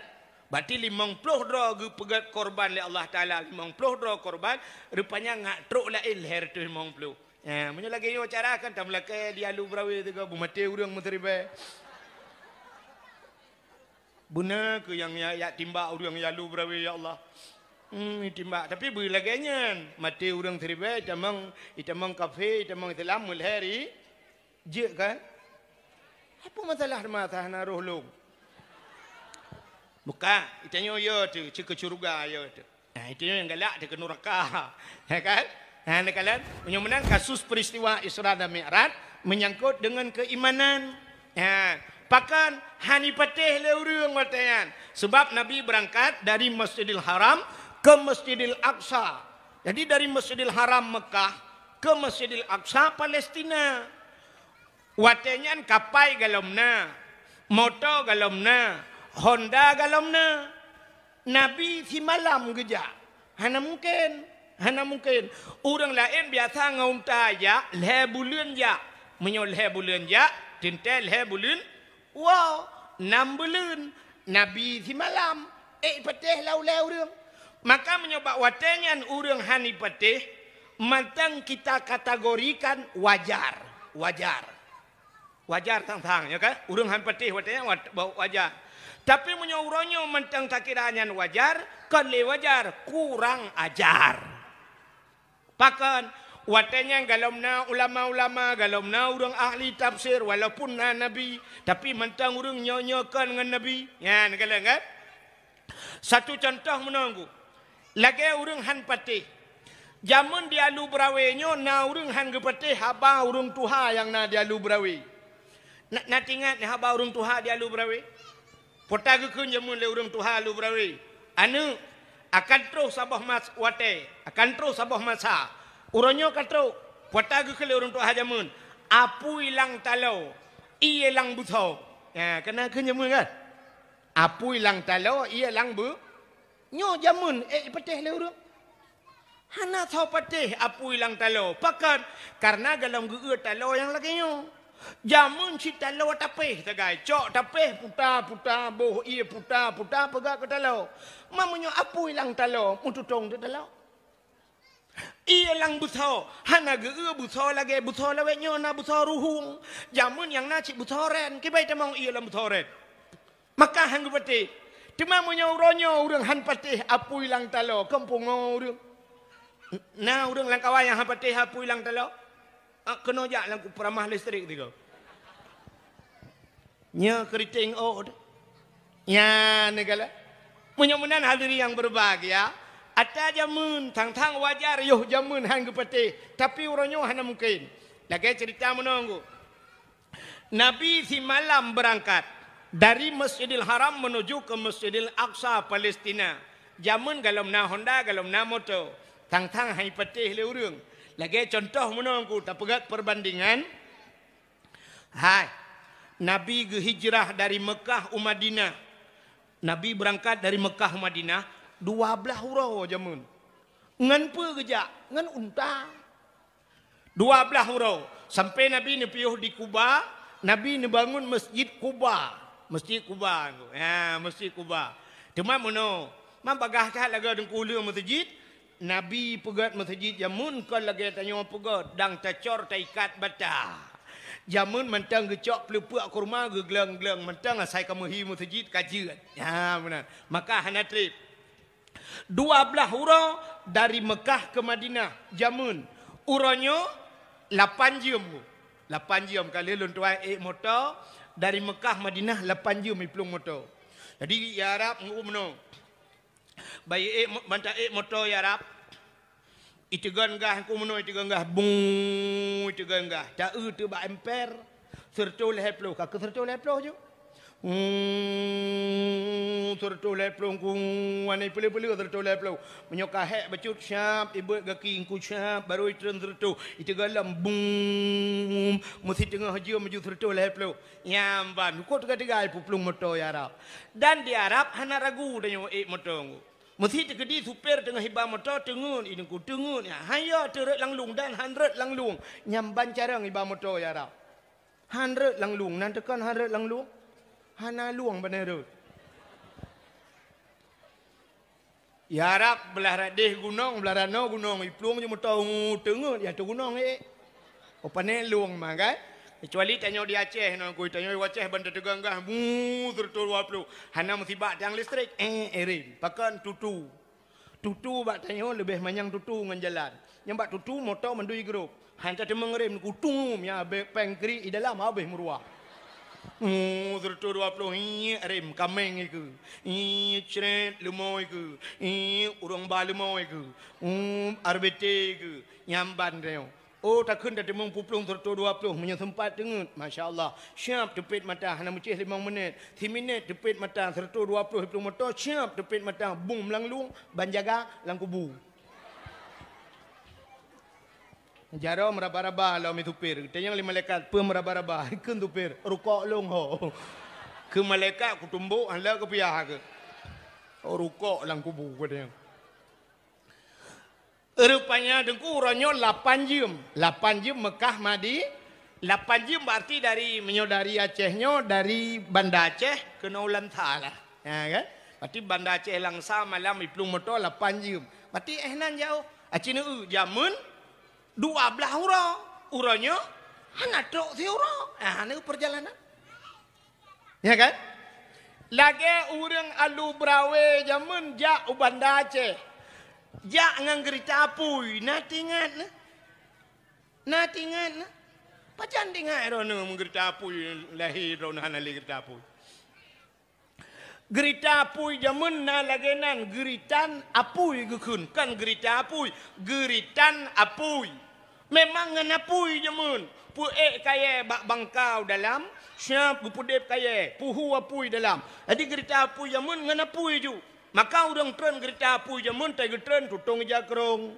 Berarti limong ploh droe geupeugét korban lé Allah Taala, limong ploh droe korban, rupanya ngat trok laén lhée reutôh limong ploh. Ya, meunyoe lagée nyoe cara kan, tameulakée di Alu Brawé teuga beumaté ureuëng meusiribée. Beuna keu nyang ya, ya timbak ureuëng di Alu Brawé, ya Allah. Hmm, timbak. Tapi beu lagée nyan, maté ureuëng siribée, itamong, itamong kafé, itamong Islam, meulhée ri-, jeuet kan? Apa masalah masa hana roh lom? Bukan, itanyoe ya tu, ceu keu syurga ya tu. Nah, itu yang galak dia ke neraka. Ya kan? Nah, ni kalian, meunyoe meunan kasus peristiwa Isra dan Mi'raj menyangkut dengan keimanan. Ya, pakon han ipatéh lé ureuëng watée nyan. Sebab Nabi berangkat dari Masjidil Haram ke Masjidil Aqsa. Jadi dari Masjidil Haram Mekah ke Masjidil Aqsa Palestina. Watée nyan kapai galom na, moto galom na, honda galom na. Nabi simalam geujak. Hana mungken, hana mungken. Ureuëng laén biasa ngon unta jak, lhée buleuen jak. Meunyoe lhée buleuen jak, teuntée lhée buleuen, wow, nam buleuen. Nabi simalam, ék patéh lam ulée ureuëng. Maka meunyoe bak watée nyan ureuëng han ipatéh, mantong kita kategorikan wajar. Wajar. Wajar sang-sang, ya kan? Ureuëng han patéh watée nyan wat-, ba-, wajar. Tapi meunyoe uroe nyoe mantong takira nyan wajar, kon lé wajar, kurang ajar. Pakon, watée nyan galom na ulama-ulama, galom na ureuëng ahli tafsir, walaupun na nabi, tapi mantong ureuëng nyoe-nyoe kon ngon nabi. Nyan, galeng kan? Satu contoh meunoe, lagée ureuëng han patéh. Jameun di Alu Brawé nyoe na ureuëng han geupatéh haba ureuëng tuha nyang na di Alu Brawé. Na, na teuingat haba ureuëng tuha di Alu Brawé? Pota geukheun jameun lé ureuëng tuha Alu Brawé, "Aneuëk, akan troh saboh mas-, watée, akan troh saboh masa." Uroe nyoe ka troh. Pata geukheun lé ureuëng tuha jameun, apui lam taloe, ié lam beusoe. Ha, kana kheun jameun kan? Apui lam taloe, ié lam beu-, nyoe jameun ék patéh lé ureuëng. Hana soe patéh apui lam taloe. Pakon? Kareuna golom geu-eu taloe nyang lagée nyoe. Jameun cit taloe tapéh sagai, cok tapéh puta-puta, boh ié puta-puta peugah keu taloe. Ma meunyoe apui lam taloe, meututong teuk taloe. Ié lam beusoe, hana geu-eu beusoe lagée beusoe lawét nyoe na beusoe ruhueng. Jameun nyang na cit beusoe ren, kiban tamong ié lam beusoe ren. Maka han geupatéh. Teuma meunyoe uroe nyoe ureuëng han patéh apui lam taloe, kon pungo ureuëng. Na ureuëng lam kawan nyang han patéh apui lam taloe? Ah, keunoe jak lam kuperamah listrik tiga. Nyoe keriting ot. Nyan neugala. Meunyoe meunan hadirin yang berbahagia, ata jameun, thang-thang wajar yoh jameun han geupatéh, tapi uroe nyoe hana mungken. Lagée cerita meunoe. Nabi simalam beurangkat dari Masjidil Haram menuju ke Masjidil Aqsa, Palestina. Jameun golom na honda, golom na moto. Thang-thang han patéh lé ureuëng. Lagée contoh meunoe ku tapeugét perbandingan. Hai, Nabi geuhijrah dari Mekah u Madinah. Nabi beurangkat dari Mekah u Madinah dua blaih uroe jameun. Ngon peue geujak? Ngon unta. Dua blaih uroe, sampoe Nabi neupiôh di Kuba, Nabi neubangun Masjid Kuba. Masjid Kuba, ha, Masjid Kuba. Teuma meunoe, ma bagaih that lagée Teungku Uleueng meuseujid, Nabi peugét meuseujid jameun kon lagée tanyoe peugét, dang tacor taikat bata. Jameun mantong geucok peuleupeuk kurma geugleng-gleng mantong asai ka meuhi meuseujid ka jeuet. Ha, meunan. Maka hana treb. Dua blaih uroe dari Mekah ke Madinah, jameun. Uroe nyoe lapan jeuem. Lapan jeuem ka lheueh lôn tuai ék moto dari Mekah Madinah lapan jeuem iplueng moto. Jadi, ya Arab, ngon meunoe. Bayeue ék mo-, banta ék moto ya Arab. Iteugon gah ku meunoe, iteugon gah, bung, iteugon gah. Ta-eu teuh bak emper, seureutôh lhée ploh, ka keu seureutôh lhée ploh ju. Hmm, seureutôh lhée ploh ku, ane peuleueh-peuleueh seureutôh lhée ploh. Meunyoe ka hék bacut, siap, ibeuet gaki ku siap, barô itreun seureutôh. Iteugon lom, bung, meusi teungoh jeuem ju seureutôh lhée ploh. Nyang ban, kok teuga-teuga ipuplueng moto ya Arab. Dan di Arab hana ragu tanyoe ék moto. Meusi teukeudi supir teungoh iba moto, teungeut, i Teungku, teungeut, ya. Hana teurot lam lueng dan han rot lam lueng. Nyang ban carông iba moto ya Arab. Han rot lam lueng, nan teukon han rot lam lueng. Hana lueng bak nyan rot. Ya Arab, blah radeh gunong, blah ranoe gunong, iplueng ju moto, teungeut, ya teuh gunong ék. Oh, pane lueng mah, kan? Kecuali tanyoe di Aceh, nyoe kui, tanyoe di Aceh ban tateugon gah, bu, seureutôh dua ploh. Hana meusibak tiang listrik, eh, eh, rem. Pakon? Tutu. Tutu bak tanyoe leubeh manyang tutu ngon jalan. Nyang bak tutu moto mandum igrôp. Han tateumeung rem, kutu, ya, bek péng kri i dalam habéh meuruah. Hmm, seureutôh dua ploh, iék rem, kaméng ikeue. Iék cret, leumo ikeue. Iék ureueng ba leumo ikeue. Hmm, R B T ikeue. Nyang ban tanyoe. Oh, takheun tateumeung puplueng seureutôh dua ploh, meunyoe seumpat teungeut, masya Allah. Siap teupet mata, hana meucéh limong minét. Siminét teupet mata, seureutôh dua ploh iplueng moto, siap teupet mata, bung meulang lueng, ban jaga lam kubu. Jaroe meuraba-raba lom i supir, geutanyong lé malaikat, peue meuraba-raba? Kheun supir, rukok lôn ho. Kheun malaikat, kutumbok, han lé kupiah keu. Oh, rukok lam kubu, geutanyong. Rupanya Teungku uroe nyoe lapan jeuem. Lapan jeuem Mekah Madi-, lapan jeuem berarti dari, meunyoe dari Aceh nyoe, dari Banda Aceh keunoe u Langsa lah. Ya kan? Berarti Banda Aceh Langsa malam iplueng moto lapan jeuem. Berarti eh nan jauh. Aci neu jameun dua blaih uroe. Uroe nyoe hana trok siuroe. Ah, hana perjalanan. Ya kan? Lagée ureuëng alu Brawée jameun jak u Banda Aceh. Jak ngon geurita apui, na teuingat na? Na teuingat na? Pajan teuingat droeneueh ngon geurita apui, lahé droeneueh hana lé geurita apui. Geurita apui jameun na lagée nan, geuritan apui geukheun, kon geurita apui, geuritan apui. Memang ngon apui jameun, peuék kayée bak bangkau dalam, siap geupeudeb kayée, puhu apui dalam. Jadi geurita apui jameun ngon apui ju. Maka ureuëng treun geurita apui jameun tai geutreun tutong ija keurong.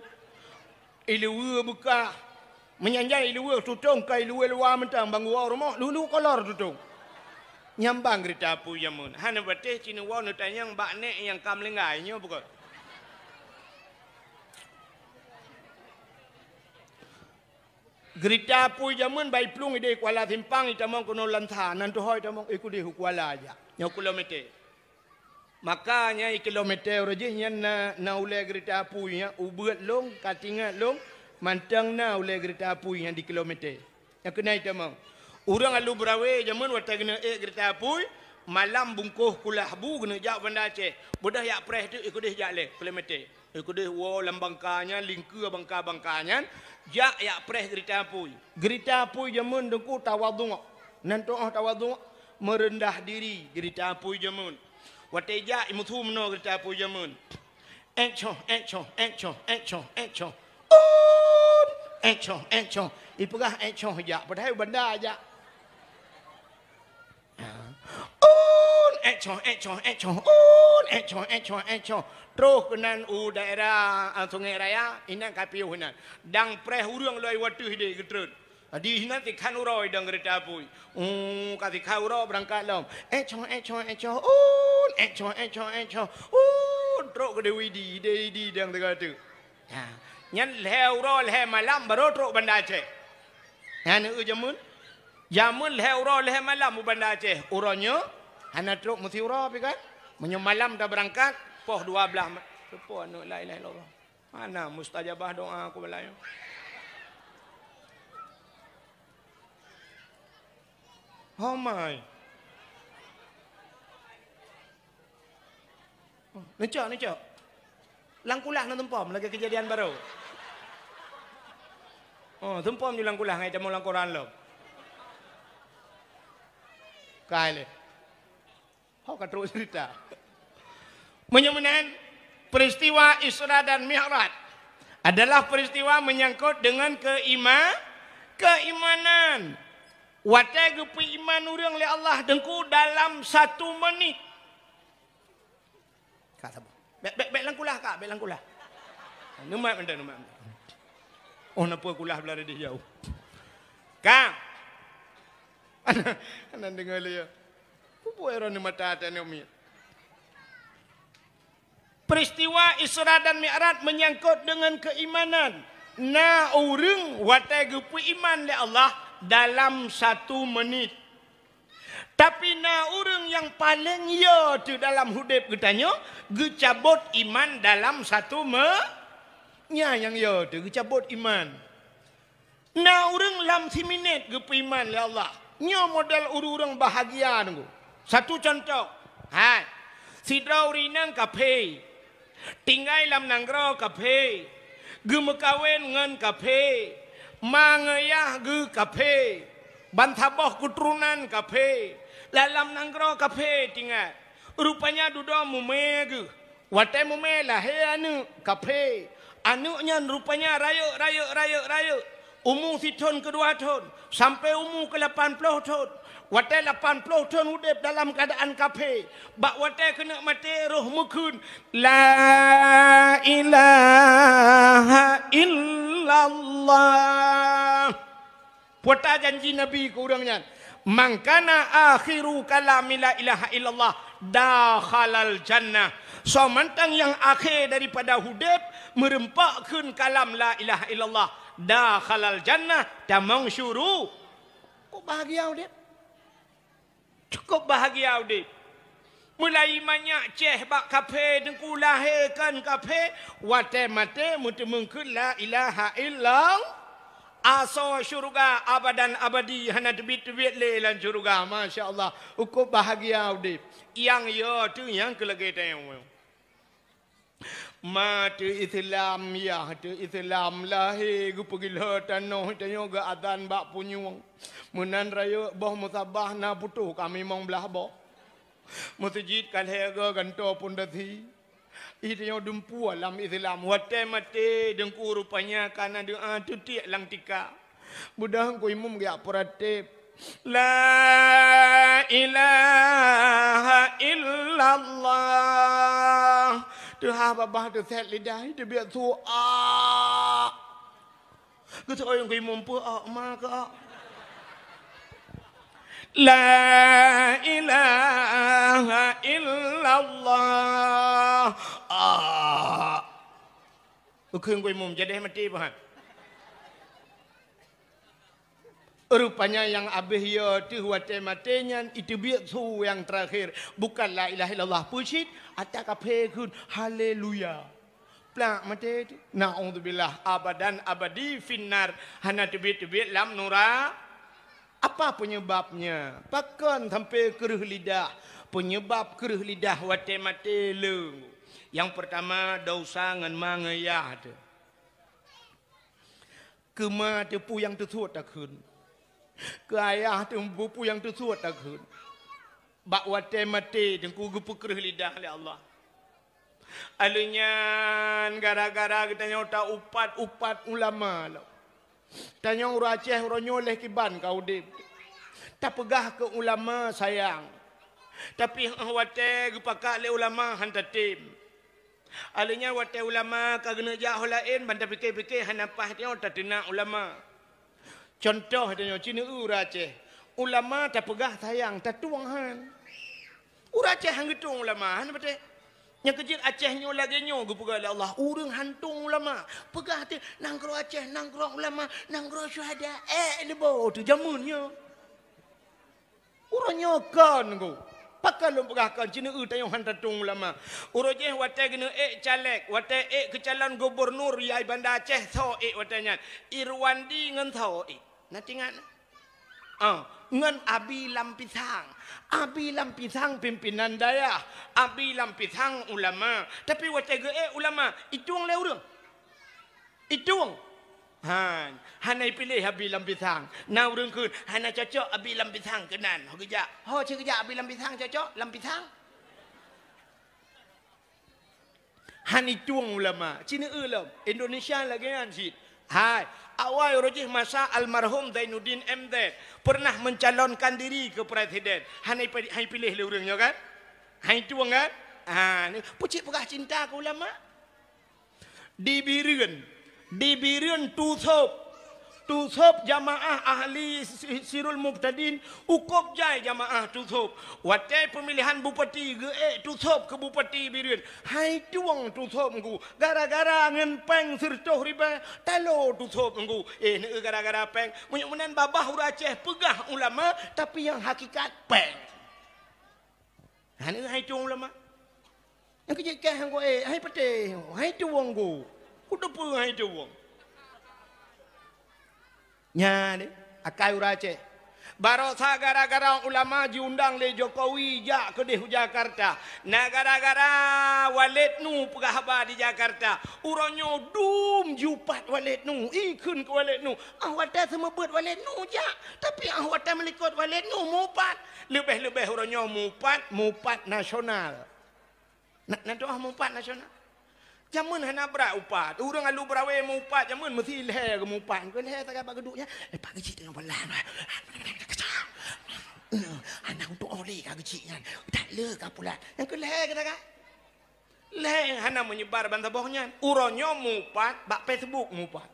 Ileue beukah. Meunyan jan iluweue tutong ka iluweue luwa mantong banggu woe rumoh, lheuh-lheuh kolor tutong. Nyambang geurita apui jameun. Hana patéh ci neuwoe neutanyong bak nék nyang ka meuninggai nyoe bukon. Geurita apui jameun bai plueng idéh Kuala Simpang itamong keunoe Lansa, nan tuho itamong, eh, kudéh u Kuala jak. Nyoe kilometer. Maka nyan kilomètè uroe jih nyan na, na ulèe geurita apui nyan, ubeuet lôn, ka tingat lôn, mantong na ulèe geurita apui nyan di kilomètè. Nyang keunan itamong. Ureueng alu Beurawe jameun watèe geuneuk ék geurita apui, malam bungkôh kulah bu geuneuk jak Banda Aceh. Beudôh jak preh teuk, eh, keudéh jak lé kilomètè. Eh, keudéh woe lam bangka nyan, lingkeue bangka-bangka nyan, jak yak preh geurita apui. Geurita apui jameun Teungku tawadhu'. Nan tu'oh tawadhu', meureundah diri geurita apui jameun. Watèe jak imeuthu meunoe geurita apui jameun. Ék choh, ék choh, ék choh, ék choh, ék choh. Un! Ék choh, ék choh. Ipeugah ék choh jak, padahai u Banda jak. Un, ék choh, ék choh, ék choh, un, ék choh, ék choh, ék choh. Troh keunan u daerah, ah, Sungai Raya, inan ka piôh inan. Dang preh ureueng lôn watèe idéh geutreun. Jadi inan sikhan uroe idong geurita apui. Uh, ka sikhan uroe beurangkat lom. Ék choh, ék choh, ék choh, un, ék choh, ék choh, ék choh. Un, trok keu Dewi Di, Dewi Di dang teuka teuk. Ha, nyan lhèe uroe lhèe malam barô trok Banda Aceh. Nyan eu jameun. Jameun lhèe uroe lhèe malam u Banda Aceh. Uroe nyoe hana trok meusiuroe pi kan. Meunyoe malam tabeurangkat, poh dua blah ma-, seupôt aneuk la ilaha illallah. Mana mustajabah doa aku balai. Homai. Oh, neucok, neucok. Lam kulah na tumpom lagèe keujadian barô. Oh, tumpom ju lam kulah ngai tamong lam koran lom. Kai lé. Ho ka trok cerita. Meunyoe meunan, peristiwa Isra dan Mi'raj adalah peristiwa menyangkut dengan keima-, keimanan. Watèe geupeuiman ureueng lé Allah Teungku dalam satu menit. Ka saboh. Bèk, bèk, bèk lam kulah, Kak, bèk lam kulah. Neumat mantong, neumat mantong. Oh, na peue kulah blah didih jauh. Kak. Aneuk deungö lé ya. Peue-peue droeneuh mata até aneuk miet. Peristiwa Isra dan Mi'raj menyangkut dengan keimanan. Na ureueng watèe geupeuiman lé Allah dalam satu menit. Tapi na ureueng nyang paleng yo teuh dalam udép geutanyoe, geucabot iman dalam satu me-, nyan nyang yo teuh, geucabot iman. Na ureueng lam siminét geupeuiman lé Allah. Nyoe model ureueng-ureueng bahagia nunggu. Satu contoh, hai, sidroe ureueng inong kaphé. Tinggai lam nanggroe kaphé, geumeukawen ngon kaphé, ma ngon yah geuh kaphé, bansaboh keuturonan kaphé, lam nanggroe kaphé tinggai. Rupanya dudoe mumè geuh. Watèe mumè lahé aneuk kaphé. Aneuk nyan rupanya rayeuk, rayeuk, rayeuk, rayeuk. Umu sithon keu dua thon, sampoe umu keu lapan ploh thon. Watèe lapan ploh thon udép dalam keuadaan kaphé, bak watèe keuneuk maté roh meukheun, "La ilaha illallah." Peue ta janji Nabi keu ureueng nyan, "Man kana akhiru kalami la ilaha illallah, dakhalal jannah." Soe mantong nyang akhé daripada udép meureumpok kheun kalam la ilaha illallah, dakhalal jannah, tamong syuru-, Cukup bahagia udép. Cukup bahagia udép. Meulayeue manyak céh bak kaphé, Teungku, lahé kon kaphé, watèe maté meuteumeung kheun la ilaha illallah. Asoe syeuruga abadan abadi hana teubiet-teubiet lé lam syeuruga. Masya Allah, cukup bahagia udép. Nyang yo teuh nyang keu lagèe tanyoe. Ma teuh Islam, yah teuh Islam, lahé geupeugilhö tanoh, tanyoe geuazan bak punyueng. Meunan rayeuk boh musabah na putôh ka mimong blah boh. Meuseujid ka lhèe goe gantoe pondasi. Ih, tanyoe dumpeue lam Islam. Watèe maté Teungku rupanya ka na doa teutiek lam tika. Beudôh Teungku Imum geujak peuratéb, "La ilaha illallah." Teuhah babah teusét lidah, teubiet su, "Ah." Keu seuoh nyang keu imum peue, ah, ma keu, ah. La ilaha illallah. Ah. Keu keu imum jadeh maté pahat. Rupanya nyang abéh yo teuh watée maté nyan iteubiet su nyang teurakhé, bukan la ilaha illallah peucit, ata kaphé kheun haleluya. Plak maté teuh. Naudzubillah, abadan abadi finnar, hana teubiet-teubiet lam nura. Apa penyebabnya? Pakon sampai kreueh lidah? Penyebab kreueh lidah watée maté leueng. Nyang pertama, dosa ngon ma ngon yah teuh. Keu ma teuh peue nyang teusuet takheun. Keu ayah teuh peue nyang teusuet takheun. Bak watée maté teungku geupeukreueh lidah lé Allah. Alheuh nyan gara-gara geutanyoe taupat-upat ulama lom. Tanyoe ureuëng Aceh uroe nyoe lheueh kiban ka udeb. Tapeugah keu ulama sayang. Tapi 'oh watée geupakat lé ulama han tatem. Alheuh nyan watée ulama ka geuneuk jak ho laén ban tapike-pike hana paih tanyoe tateunak ulama. Cuntoh tanyoe, ci neu-eu ureuëng Aceh. Ulama tapeugah sayang, tatueng han. Ureuëng Aceh han geutueng ulama, han patéh. Nyang keu jeuet Aceh nyoe lagée nyoe geupeugah lé Allah, ureuëng han tueng ulama. Peugah teuh nanggroe Aceh, nanggroe ulama, nanggroe syuhada. Eh, leubo teuh jameun nyoe. Uroe nyoe kon ngku. Pakon lôn peugah kon, ci neu-eu tanyoe han tatueng ulama. Uroe jéh watée geuneuk ék caleg, watée ék keu calon gubernur yai Banda Aceh, soe ék watée nyan? Irwandi ngon soe ék? Na tingat na? Ah, ngon Abi Lam Pisang. Abi Lam Pisang pimpinan dayah. Abi Lam Pisang ulama. Tapi watée geuék ulama, itueng lé ureuëng. Itueng. Han, hana ipiléh Abi Lam Pisang. Na ureuëng kheun, hana cocok Abi Lam Pisang keunan. Ho geujak. Ho cit geujak Abi Lam Pisang cocok? Lam Pisang? Han itueng ulama. Ci neu-eu lom. Indonesia lagée nyan cit. Hai, awai uroe jéh masa almarhum Zainuddin M Z pernah mencalonkan diri keu presiden. Hana ipi-, han ipiléh lé ureuëng nyoe kan? Han itueng kan? Ha, ni, peucit peugah cinta keu ulama. Di Bireuen, di Bireuen Tusop. Tusop jamaah ahli si-, Sirul Mubtadin, ukôb jai jamaah Tusop. Watée peumilihan bupati geuék Tusop keu bupati Bireuen. Han itueng Tusop ngku, gara-gara ngon péng sireutôh ribée, talo Tusop ngku. Eh, neu gara-gara péng. Meunyoe meunan babah ureuëng Aceh peugah ulama, tapi nyang hakikat péng. Hana hai tueng ulama. Nyang keu jeuet kah han geuék, hai patéh, hai tueng geuh. Kuteupeue hai tueng. Nyan, eh, akai ureuëng Aceh. Barosa gara-gara ulama jiundang lé Jokowi jak keudeh u Jakarta. Na gara-gara Waled Nu peugah haba di Jakarta. Uroe nyoe dum jiupat Waled Nu, ikheun keu Waled Nu. Ah watée seumeubeuet Waled Nu jak, tapi ah watée meulikot Waled Nu mupat. Leubeh-leubeh uroe nyoe mupat, mupat nasional. Na, na tuah mupat nasional. Jameun hana brat upat. Ureuëng alu beurawe mupat jameun meusi lhée geumupat. Keu lhée sagai bak geuduek nyan, leupah geuchik teungoh peulahan. Hana untuk oleh ka geuchik nyan. Tak le ka pulat. Nyang keu lhée keu sagai. Lhée hana meunyebar ban saboh nyan. Uroe nyoe mupat, bak Facebook mupat.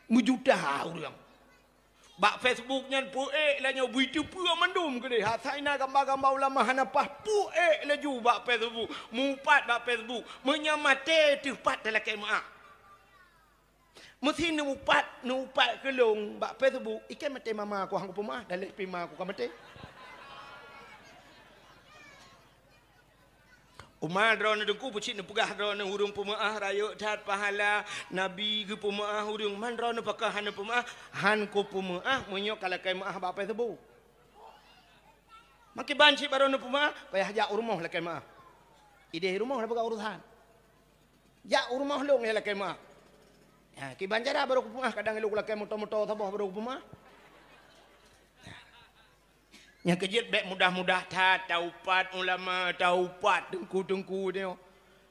Meujuta ureuëng. Bak Facebook nyan peuék laju bui teupeue mandum keudeh. Asai na gamba-gamba ulama hana paih peuék laju bak Facebook. Mupat bak Facebook. Meunyoe maté teuh pat talakée meuáh. Meusi neuupat, neuupat keulong bak Facebook. Ikei maté mama ku hang kupeumeuáh, dalek pih ma ku ka maté. Uma droeneuh teungku peucit neupeugah droeneuh ureuëng peumeuáh rayeuk that pahala Nabi geupeumeuáh ureuëng. Man droeneuh pakon hana peumeuáh, han kupeumeuáh meunyoe ka lakée meuáh bak Facebook. Makiban cit baroe neupeumeuáh, payah jak u rumoh lakée meuáh. Ideh rumoh na peugah urusan. Jak u rumoh lôn ya lakée meuáh. Ya, kiban cara baroe kupeumeuáh, kadang ilok lakée moto-moto saboh baroe kupeumeuáh. Nyang keujeuet bék mudah-mudah that taupat ulama, taupat teungku-teungku nyoe.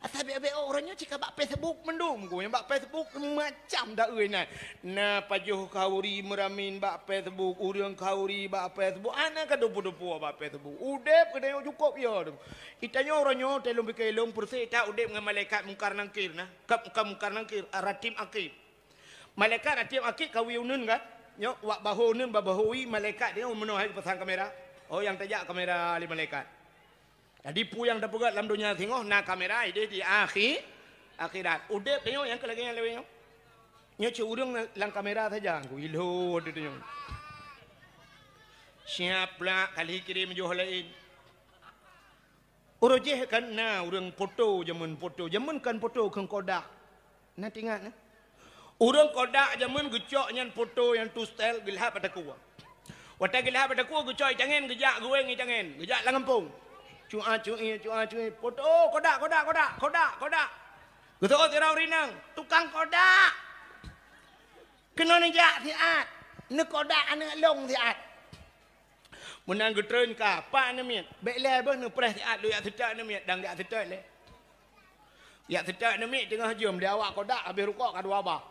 Asai bék-bék uroe nyoe cit ka bak Facebook mandum ku, nyang bak Facebook macam daeu inan. Na pajoh khauri meuramin bak Facebook, ureuëng khauri bak Facebook, hana ka dupu-dupu bak Facebook. Udeb geutanyoe cukôp yo tu. Itanyoe uroe nyoe teuh lôn pike lôn peureuseh that udeb ngon malaikat Mungkar Nangkir na. Ka, ka Mungkar Nangkir, Ratim Akib. Malaikat atiep akik ka wie uneun kan? Nyoe wak bahô uneun bak bahô wie malaikat nyoe meunoe hai geupasang kamera. Oh, nyang tajak kamera lé malaikat. Jadi peue nyang tapeugét lam donya singoh na kamera idéh di akhi-, akhirat. Udép tanyoe nyang keu lagée nyan lawée nyoe. Nyoe cit ureuëng lam kamera saja ku ilho tu nyoe. Siap pula kali kirim joh laén. Uroe jéh kan na ureuëng poto jameun poto. Jameun kan poto kheun kodak. Na tingat na? Ureuëng kodak jameun geucok nyan poto nyang tu stel geulhab bak takue. Watée geulhab bak takue geucok itangen geujak geuwéng itangen, geujak lam gampông. Cua cui cua cui poto kodak kodak kodak kodak kodak. Geuseuôt sidroe ureuëng inong, tukang kodak. Keunoe neujak siat, neukodak aneuëk lông siat. Meunan geutreun ka, pat aneuk miet, bék lé beuh neupreh siat lôn jak seutôt aneuk miet, dang jak seutôt lé. Jak seutôt aneuk miet teungoh jeuem di awak kodak habéh rukok ka dua bah.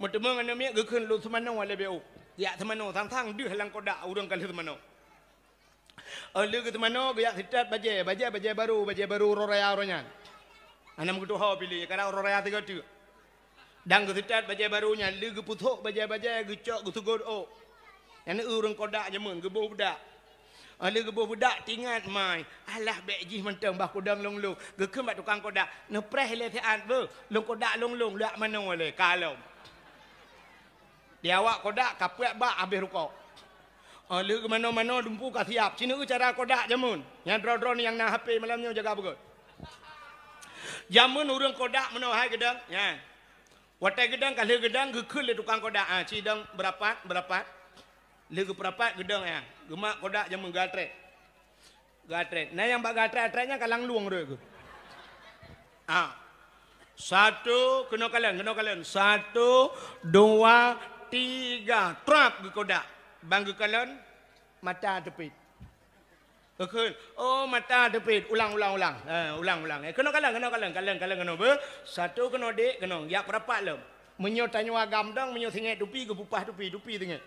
Meuteumé aneuk miet geukheun lôn seumanoe lé B O. Jak seumanoe sang-sang deuh lam kodak ureuëng ka lheueh seumanoe. Oh lheueh geuseumanoe geujak seutôt bajée, bajée bajée barô, bajée barô uroe raya uroe nyan. Hana meutuho piléh, kadang uroe raya sigoe teuk. Dan geuseutôt bajée barô nyan lheueh geupeusok bajée-bajée geucok geusugot ôk. Nyan ureuëng kodak jameun geuboh beudak. Lheueh geuboh beudak tingat mai, alah bék jih mantong bah kudang lông-lông. Geukheun bak tukang kodak, neupreh lé siat beuh, lông kodak lông-lông lak manoe lé kalom. Di awak kodak ka peuet bak habéh rukok. Oh lheueh geumanoe-manoe dumpeue ka siap. Sineuk cara kodak jameun. Nyang droe-droe nyang na H P malam nyoe jaga beugét. Jameun ureuëng kodak meunoe hai geudong. Nyan. Watée geudong ka lheueh geudong geukheun lé tukang kodak. Ah, ci dong beurapat, beurapat. Lheueh geupeurepat geudong ya. Geumat kodak jameun geuatrét. Geuatrét. Na nyang bak geuatrét-atrét nyan ka langlueng rot geuh. Ah. Satu, keunoe kalon, keunoe kalon. Satu, dua, tiga. Trap geukodak. Ban geukalon, mata teupit. Geukheun, oh mata teupit. Ulang, ulang, ulang. Eh, ulang, ulang. Eh, keunoe kalon, keunoe kalon. Kalon, kalon keunoe beuh. Satu keunoe dék, keunoe. Jak peurapat lom. Meunyoe tanyoe agam dong, meunyoe singoh tupi, geupeupah tupi, tupi singoh.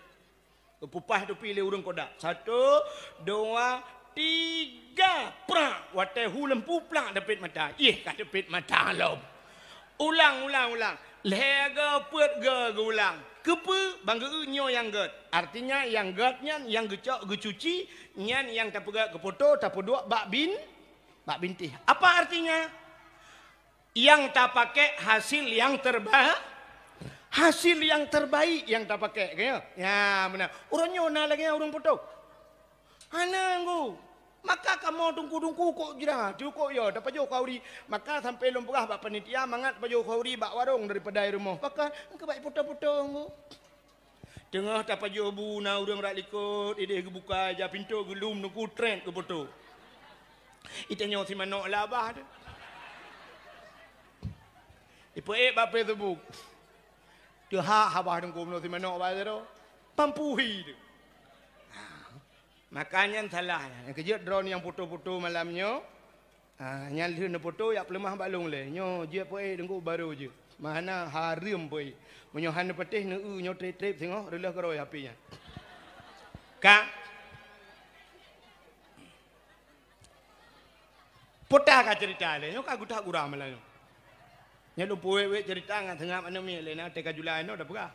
Geupupah tupi lé ureuëng kodak. Satu, dua, tiga, prak! Watée hu lampu plak teupit mata. Ieh ka teupit mata lom. Ulang, ulang, ulang. Lhée go peuet go geuulang. Keupeue? Ban geu nyoe nyang gét. Artinya nyang gét nyan nyang geucok geucuci, nyan nyang tapeugét geupoto tapeuduek bak bin, bak bintéh. Apa artinya? Nyang tapakék hasil nyang terba-, hasil nyang terbaik nyang tapakék, ka nyo? Ya, meunan. Uroe nyoe na lagée ureuëng poto. Hana nggu. Maka kamoe teungku-teungku kok jra, teungku kok yo, tapajoh khauri. Maka sampai lôn peugah bak panitia, mangat pajoh khauri bak warong daripada i rumoh. Pakon, engkau baik poto-poto nggu. Teungoh tapajoh bu na ureuëng rak likot, idéh geubuka ija pintoe geulum teungku trét geupoto. Itanyoe si manok labah tu. Ipeuék bak Facebook. Teuhak habah teungku meunoe si manok bak sidroe. Pampuhi tu. Maka nyan salah. Nyang keujeuet droeneuh nyang poto-poto malam nyoe, ah, nyan lheueh neupoto jak peuleumah bak lôn lé. Nyoe jeuet peuék teungku barô jeuet. Mana hareuem peuék. Meunyoe hana patéh neu-eu nyoe trép-trép singoh reuloh keurôi api nyan. Ka. Pota ka cerita lé. Nyoe ka geutak gura malam nyoe. Nyoe lôn peuwék-wék cerita ngon seungab aneuk miet lé na teuka julai nyoe dah peugah.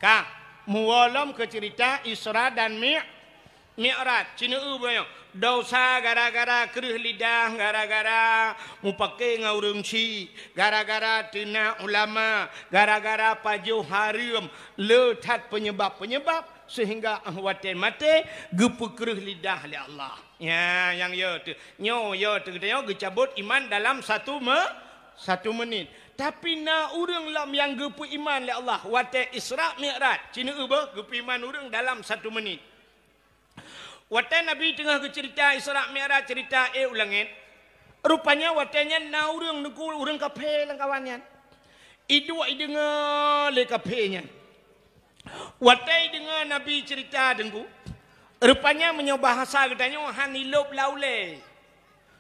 Ka, muwoe lom keu cerita Isra dan Mi-, Mi'raj. Ci neu-eu bunoe nyoe. Dosa gara-gara kreueh lidah, gara-gara mupake ngon ureuëng chik, gara-gara teunak ulama, gara-gara pajoh hareuem, le that penyebab-penyebab sehingga watée maté geupeukreueh lidah lé Allah. Ya, nyang yo teu. Nyoe yo teu geutanyoe geucabot iman dalam satu me-, satu menit. Tapi na ureuëng lom nyang geupeuiman lé Allah watée Isra Mi'raj. Ci neu-eu beuh geupeuiman ureuëng dalam satu menit. Watée Nabi teungoh geucerita Isra Mi'raj cerita ék u langét. Rupanya watée nyan na ureuëng teungku ureuëng kaphé lam kawan nyan. Iduek ideungoe lé kaphé nyan. Watée ideungoe Nabi cerita teungku, rupanya meunyoe bahasa geutanyoe han ilop laulée.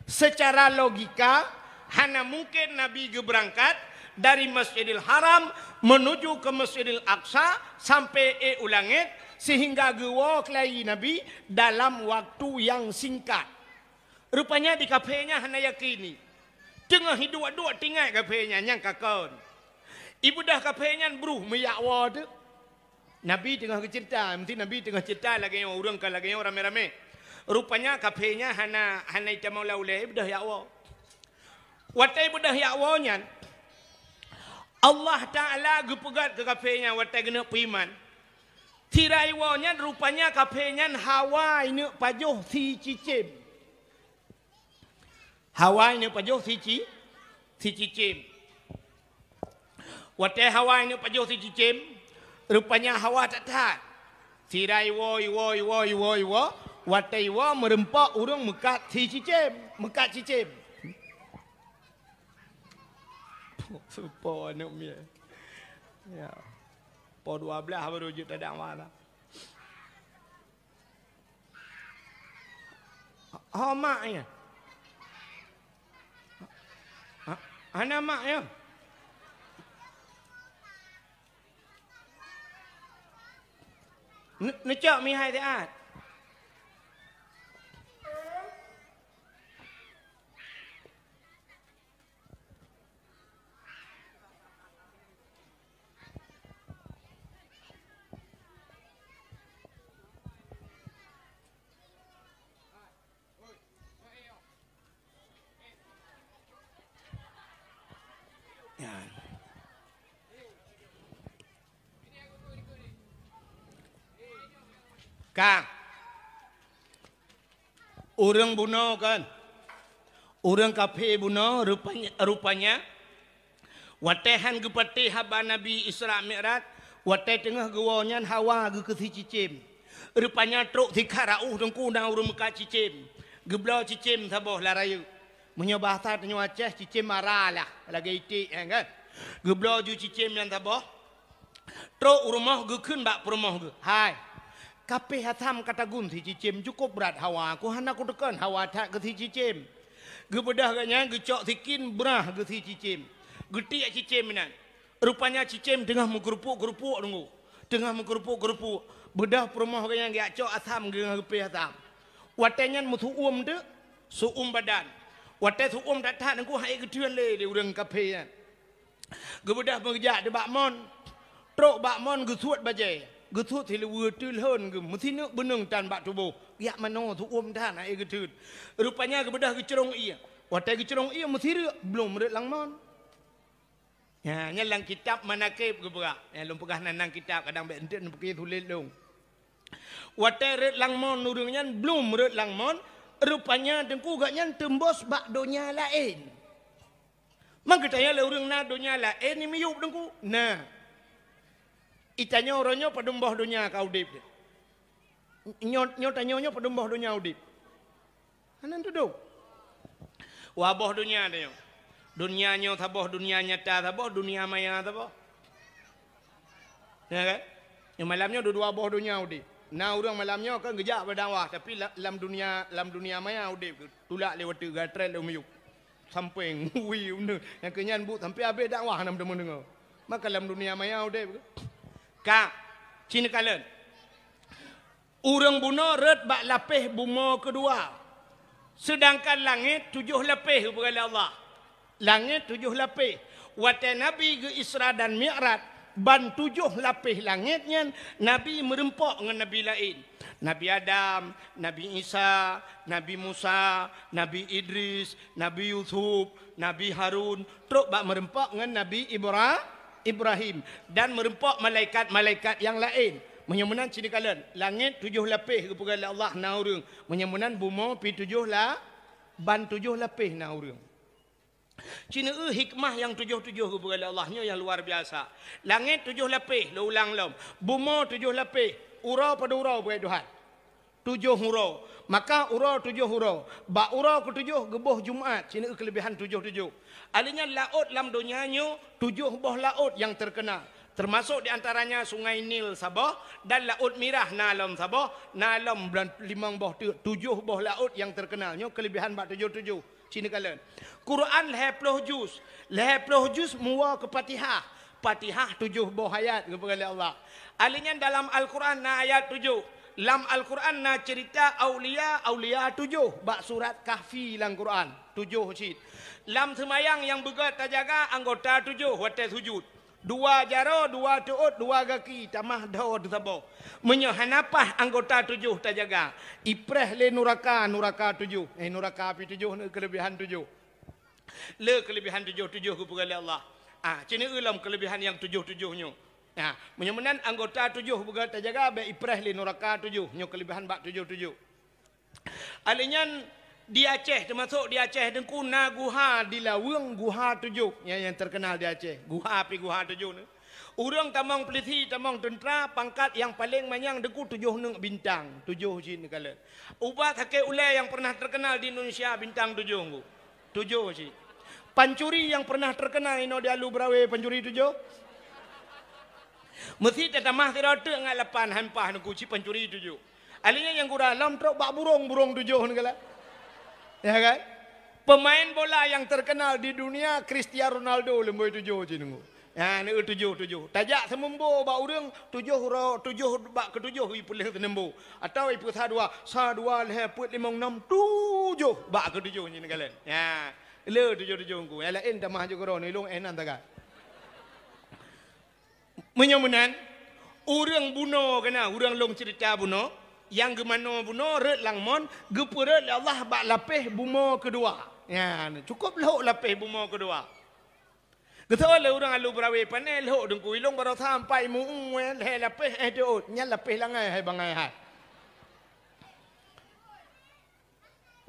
Secara logika, hana mungkin Nabi geubeurangkat dari Masjidil Haram menuju ke Masjidil Aqsa sampai ék u langét sehingga geuwoe keulayi Nabi dalam waktu nyang singkat. Rupanya di kaphé nyan hana yakini. Teungoh hiduek-duek tingai kaphé nyan nyang kakon. Ibeudôh kaphé nyan bruh meuyak woe teuk. Nabi teungoh geuceurita, meusti Nabi teungoh ceurita lagée nyoe, ureuëng ka lagée nyoe ramé-ramé. Rupanya kaphé nyan hana, hana itamong lam ulée, ibeudôh yak woe. Watée ibeudôh yak woe nyan, Allah Taala geupeugét keu kaphé nyan watée geuneuk peuiman. Sira iwoe nyan rupanya kaphé nyan hawa ineuk pajoh sicicém. Hawa ineuk pajoh sici-, sicicém. Watée hawa ineuk pajoh sicicém, rupanya hawa that-that. Sira iwoe, iwoe, iwoe, iwoe, iwoe, watée iwoe meurumpok ureuëng meukat sicicém, meukat cicém. Supo aneuk miet. Ya. Po dua belas baru jeuet tadakwa lah. Ho mak nyan? Ha, hana mak nyan? Ne-, neucok mihai siat. Nyan. Ka. Ureuëng bunoe kan? Ureuëng kaphé bunoe rupanya, rupanya watée han geupatéh haba Nabi Isra Mi'raj, watée teungoh geuwoe nyan hawa geukeusicicém. Rupanya trok sikhat rauh teungku na ureuëng meukat cicém. Geubloe cicém saboh lam rayeuk. Meunyoe bahasa tanyoe Aceh, cicém mara lah, lagée iték nyan kan. Geubloe ju cicém nyan saboh. Trok u rumoh geukheun bak peurumoh geuh, "Hai, kapéh asam ka tagun sicicém, cukôp brat hawa, ku hana kuteukon hawa that keu sicicém." Geubeudôh geuh nyan geucok sikin brah geuh sicicém. Geutiek cicém nyan. Rupanya cicém teungoh meukeurupuk-keurupuk teungku. Teungoh meukeurupuk-keurupuk. Beudôh peurumoh geuh nyan geujak cok asam geuh ngon geupéh asam. Watée nyan meusu'uem teuk, su'uem badan. Watée su'uem that-that teungku han ék geutheun lé, lé ureuëng kaphé nyan. Geubeudôh meugeujak di bak mon. Trok bak mon geusuet bajée. Geusuet siluweue teulhon geuh meusineuk beuneueng tan bak tuboh. Jak manoe su'uem tan han ék geutheun. Rupanya geubeudôh geucrông ié. Watée geucrông ié meusireuk, blom rhot lam mon. Nyan, nyan lam kitab Manaqib geupeugah. Nyan lôn peugah nan, nan kitab kadang bék enteuk neupiké sulet lôn. Watée rhot lam mon ureuëng nyan, blom rhot lam mon, rupanya teungku geuh nyan teumbos bak donya laén. Maka tanya lé ureuëng na donya laén ni miyueb teungku? Na. Itanyoe uroe nyoe padum boh donya ka udeb. Nyoe, nyoe tanyoe nyoe padum boh donya udeb. Hana tudok. Wa boh donya tanyoe. Donya nyoe saboh, donya nyata saboh, donya maya saboh. Ya kan? Nyoe malam nyoe dua-dua boh donya udeb. Na ureuëng malam nyoe kan geujak bak dakwah, tapi la-, lam donya, lam donya maya udeb, tulak lé watée gatrét lé miyueb. Sampéng, ui, uneuk. Nyang keu nyan buet sampai habéh dakwah hana meudeungoe. Maka lam donya maya udeb. Ka, ci neukalon. Ureuëng bunoe rhot bak lapéh bumoe keudua, seudangkan langét tujoh lapéh geupeugah lé Allah. Langét tujoh lapéh. Watée Nabi geu-Isra dan Mi'raj, ban tujoh lapéh langét nyan Nabi meurumpok ngon nabi laén. Nabi Adam, Nabi Isa, Nabi Musa, Nabi Idris, Nabi Yusuf, Nabi Harun, trok bak meurumpok ngon Nabi Ibra-, Ibrahim, dan meurumpok malaikat-malaikat nyang laén. Meunyoe meunan ci neukalon, langét tujoh lapéh geupeugah lé Allah na ureuëng. Meunyoe meunan bumoe pi tujoh la-, ban tujoh lapéh na ureuëng. Ci neueu hikmah nyang tujoh-tujoh geupeugah lé Allah nyoe nyang luar biasa. Langét tujoh lapéh, lôn ulang lom. Bumoe tujoh lapéh, uroe padum uroe peugah Tuhan. Tujoh uroe. Maka uroe tujoh uroe. Bak uroe keutujoh geuboh Jumat, ci neueu keuleubehan tujoh-tujoh. Alheuh nyan laôt lam donya nyoe tujoh boh laôt nyang teukeunal. Teumasok di antaranya Sungai Nil saboh dan Laôt Mirah na lom saboh, na lom bulan limong boh teuk, tujoh boh laôt nyang teukeunal. Nyoe keuleubehan bak tujoh-tujoh. Ci neukalon. Quran lhée ploh juz. Lhée ploh juz meuwoe keu Fatihah. Fatihah tujoh boh ayat geupeugah lé Allah. Alheuh nyan dalam Al-Quran na ayat tujoh. Lam Al-Quran na ceurita aulia-aulia tujoh bak surat Kahfi lam Quran. Tujoh cit. Lam seumayang nyang beugét tajaga anggota tujoh watée sujud. Dua jaroe, dua teuôt, dua gaki, tamah dhoe teusaboh. Meunyoe hana paih anggota tujoh tajaga, ipreh lé nuraka, nuraka tujoh. Eh, nuraka api tujoh ni keuleubehan tujoh. Le keuleubehan tujoh-tujoh geupeugah lé Allah. Ah, ci neueu lom keuleubehan nyang tujoh-tujoh nyoe. Ah, meunyoe meunan anggota tujoh beugöt tajaga, bèk ipreh lé nuraka tujoh. Nyoe keuleubehan bak tujoh-tujoh. Alèh nyan di Aceh, teumasok di Aceh Teungku, na guha di Laweueng, guha tujoh. Nyan nyang teukeunal di Aceh. Guha pih guha tujoh nyoe. Ureueng tamong pulisi, tamong teuntra, pangkat nyang paleng manyang Teungku tujoh neuk bintang. Tujoh cit neukalon. Ubat sakét ulèe nyang pernah teukeunal di Indonesia, bintang tujoh Teungku. Tujoh cit. Pancuri nyang pernah teukeunal inoe di Alu Berawe, pancuri tujoh. Meusi tatamah sidroe teuk ngat lapan, han paih Teungku, cit pancuri tujoh. Alèh nyan nyang gura lom trok bak burông, burông tujoh neukalon. Ya kan? Pemain bola nyang teukeunal di dunia, Cristiano Ronaldo, leumbôi tujoh cit Teungku. Ya, neueu tujoh-tujoh. Tajak seumeumbô bak ureueng, tujoh ro-, tujoh bak keutujoh ipeuleueh seumeumbô. Atawa ipeusa dua, sa, dua, lhèe, peuet, limong, nam, tujoh bak keutujoh nyan neukalon. Ya, le tujoh-tujoh Teungku. Nyang laén tamah jeuet keudroe, neulông eh nan taga. Meunyoe meunan, ureueng bunoe keunan, ureueng lôn ceurita bunoe, nyang geumanoe bunoe rhot lam mon, geupeurhot lé Allah bak lapéh bumoe keudua. Nyan, cukôp lhok lapéh bumoe keudua. Geutanyoe lé ureueng Alu Berawe, pané lhok Teungku, ilông baroesa sampai meu-ueng lhèe lapéh eh teuôt, nyan lapéh langai hai bangai hai.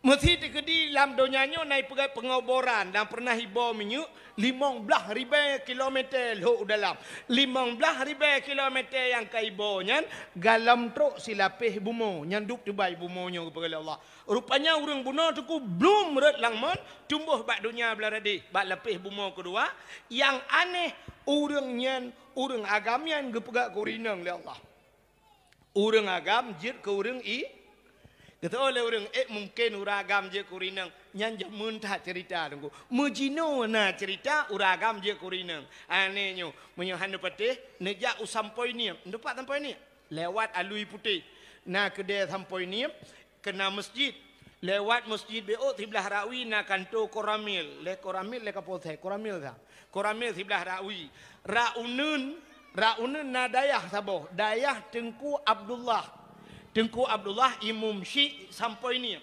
Meusi teukeudi lam donya nyoe na ipeugah pengoboran dan pernah iboh minyeuk limong blaih ribèe kilometer lhok u dalam. Limong blaih ribèe kilometer nyang ka iboh nyan galom trok silapéh bumoe, nyan dub teubai bumoe nyoe geupeugah lé Allah. Rupanya ureueng bunoe Teungku blum rhot lam mon, tumbôh bak donya blah radeh, bak lapéh bumoe keudua. Nyang aneh, ureueng nyan, ureueng agam nyan geupeugah keu ureueng inong lé Allah. Ureueng agam jeuet keu ureueng i-, geutanyoe lé ureueng, eh, mungken ureueng agam jeuet keu ureueng inong. Nyan jameun that ceurita Teungku. Meujinoe na ceurita ureueng agam jeuet keu ureueng inong. Aneh nyoe, meunyoe hana patéh, neujak u Sampoe Niep. Neuteupat Sampoe Niep? Lewat Alui Putéh. Na keudè Sampoe Niep, keunan meuseujid. Lewat meuseujid Beuk siblah rakui na kantô Koramil. Lé Koramil lé Kapolsek, Koramil sa. Koramil siblah rakui. Rak uneuen, rak uneuen na dayah saboh, dayah Teungku Abdullah. Teungku Abdullah imum syiek Sampoe Niep.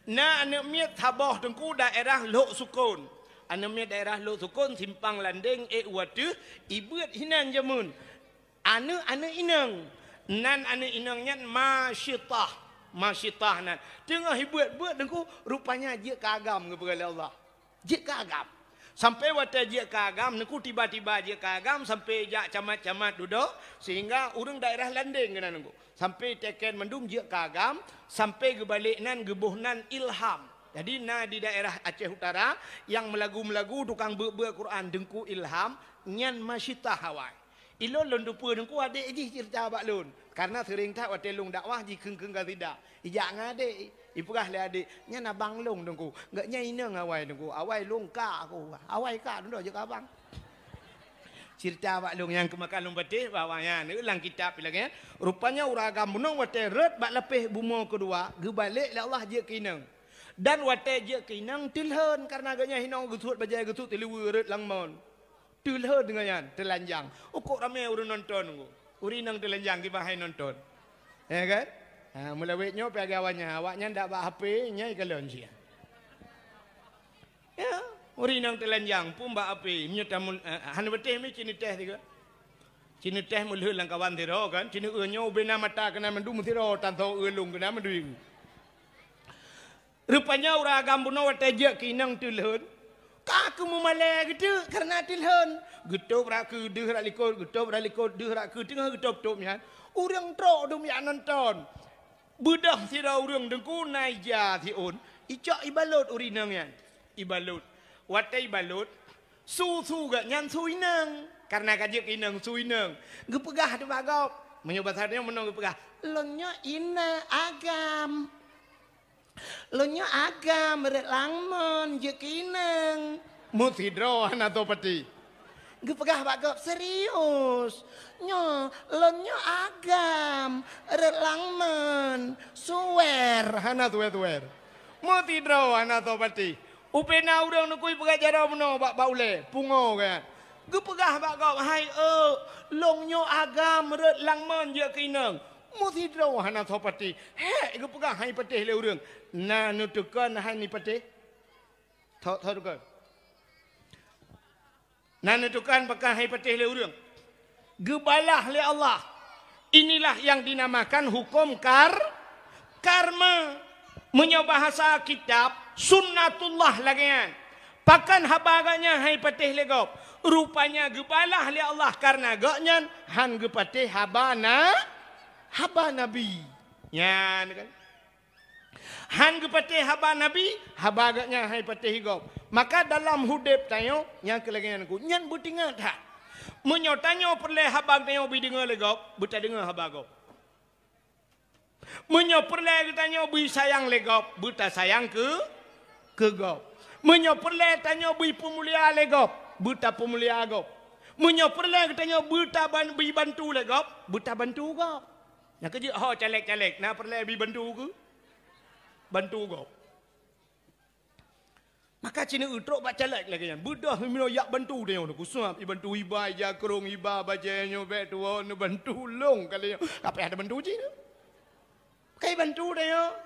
Na aneuk miet saboh Teungku daerah Lhok Sukon. Aneuk miet daerah Lhok Sukon, simpang Landeng, ék u ateueh, ibeuet hinan jameun. Aneuk-aneuk inong. Nan aneuk inong nyan Masyitah. Masyitah nan. Teungoh ibeuet-beuet Teungku, rupanya jeuet keu agam geupeugah lé Allah. Jeuet keu agam. Sampai watèe jeuet keu agam, Teungku tiba-tiba jeuet keu agam, sampai jak camat-camat dudoe, sehingga ureueng daerah Landeng keunan Teungku. Sampai teken mandum jeuet keu agam, sampai geubalek nan geuboh nan Ilham. Jadi na di daerah Aceh Utara, nyang meulagu-meulagu tukang beuet-beuet Quran Teungku Ilham, nyan Masyitah awai. Ilôn lôn teupeue Teungku adék jih ceurita bak lôn, kareuna seuréng that watèe lôn dakwah jikheun-kheun qasidah. Ijak ngon adék, ipeugah lé adék, "Nyan abang lôn Teungku, gobnyan inong awai Teungku, awai lôn kak aku, awai kak dudoe jeuet keu abang." Ceurita bak lôn nyang keumakan lôn patéh bak awak nyan, lam kitab lagèe nyan. Rupanya ureueng agam bunoe watèe rhot bak lapéh bumoe keudua, geubalek lé Allah jeuet keu inong. Dan watèe jeuet keu inong teulhon, kareuna gobnyan hinoe geusuet bajèe geusuet teuliweue rhot lam mon. Teulhon deungon nyan, teulanjang. Ukok ramé ureueng nonton Teungku. Ureueng inong teulanjang kiban hai nonton. Ya kan? Ha, meulawét nyoe pih lagèe awaknyan. Awaknyan dak bak H P, nyan ikalon cit. Ya, ureueng inong teulanjang pun bak H P. Meunyoe tamul, eh, hana beuteh mi ci neutéh sigoe. Ci neutéh meulheueh lam kawan sidroe kan. Ci neueu nyoe ubé na mata keunan mandum sidroe, tan soe eu lôn keunan mandum. Rupanya ureueng agam bunoe watèe jeuet keu inong teulhon, ka keu meumalèe geuteuk kareuna teulhon. Geutôb rak keue deuh rak likôt, geutôb rak likôt deuh rak keue, teungoh geutôb-tôb nyan, ureueng trok dum jak nonton. Beudôh sidroe ureueng Teungku na ija siôn, icok ibalot ureueng inong nyan. Ibalot. Watèe ibalot, su-su gobnyan su inong. Kareuna ka jeuet keu inong, su inong. Geupeugah teuma gob. Meunyoe basa nyoe meunoe geupeugah, "Lôn nyoe inong agam." Lôn nyoe agam rhot lam mon jeuet keu inong. Meusidroe hana soe patéh. Geupeugah bak gob serius. Nyoe, lôn nyoe agam rhot lam mon. Suwer, hana suwer-suwer. Meusidroe hana soe patéh. Ubé na ureueng neukui peugah jaroe meunoe bak, bak ulèe, pungoe kan. Geupeugah bak gob, "Hai eu, lôn nyoe agam rot lam mon jeuet keu inong." Meusidroe hana soe patéh. Hék geupeugah han patéh lé ureuëng. Na neutukon han patéh? Tho-, tho tukon. Na neutukon pakon han patéh lé ureuëng. Geubalah lé Allah. Inilah yang dinamakan hukum kar-, karma. Meunyoe bahasa kitab, sunnatullah lagée nyan. Pakon haba gobnyan han patéh lé gob? Rupanya geubalah lé Allah kareuna gobnyan han geupatéh haba na-, haba Nabi. Nyan kan. Han geupatéh haba Nabi, haba gobnyan han patéh gob. Maka dalam udeb tanyoe nyang keu lagée nyan ku, nyan beutingat that. Meunyoe tanyoe peureulée haba tanyoe beudeungoe lé gob, beutadeungoe haba gob. Meunyoe peureulée geutanyoe beuisayang lé gob, beutasayang keu, keu gob. Meunyoe peureulée tanyoe beuipeumulia lé gob, beutapeumulia gob. Meunyoe peureulée geutanyoe beutaban-, beuibantu lé gob, beutabantu gob. Nyang keujeuet ho caleg-caleg, na peureulée beuibantu keu? Bantu gob. Maka ci neueu trok bak caleg lagée nyan. Beudôh meunyoe jak bantu tanyoe, neukusab, ibantu iba, ija krong, iba bajée nyoe bék tuwoe, neubantu lôn kali nyoe. Kapai ada bantu ci nyoe. Kai bantu tanyoe.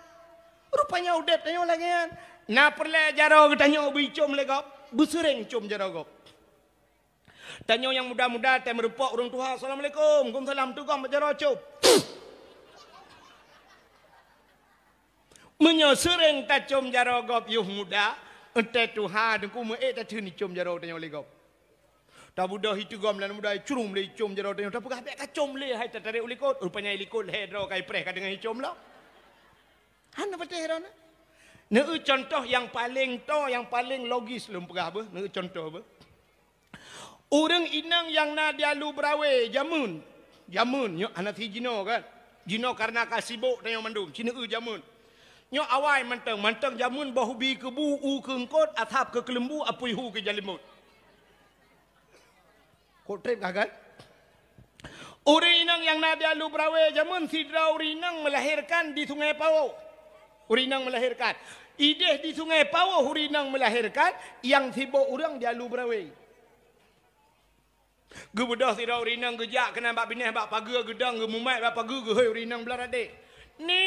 Rupanya udeb tanyoe lagée nyan. Na peureulée jaroe geutanyoe beuicom lé gob, beuseureng com jaroe gob. Tanyoe nyang muda-muda tém reupok ureuëng tuha, "Assalamualaikum." "Waalaikumsalam." Teugom bak jaroe com. Meunyoe seureng tacom jaroe gob yoh muda, eunteuk tuha teungku meuék tatheun icom jaroe tanyoe lé gob. Tabeudôh iteugom lam muda, icrum lé icom jaroe tanyoe, tapeugah bék kacom lé hai tatarek u likot. Rupanya i likot lhée droe ka ipreh ka deungon icom lom. Hana patéh droeneuh. Neueu contoh nyang paleng toe, nyang paleng logis lôn peugah beuh, neueu contoh beuh. Ureuëng inong nyang na di Alu Berawe jameun, jameun nyoe hana si jinoe kan. Jinoe kareuna ka sibok tanyoe mandum, ci neueu jameun. Nyoe awai mantong, mantong jameun boh ubi keu bu, u keu eungkot, asab keu keuleumbu, apui hu keu jalimot. Kok treb ka kan? Ureuëng inong nyang na di Alu Berawe jameun sidroe ureuëng inong meulahérkan di Sungai Pawoh. Ureuëng inong meulahérkan. Idéh di Sungai Pawoh ureuëng inong meulahérkan, nyang sibok ureuëng di Alu Berawe. Geubeudôh sidroe ureuëng inong geujak keunan bak binéh bak pageue geudong, geumumat bak pageue geuhôi ureuëng inong blaih radeh. "Ni!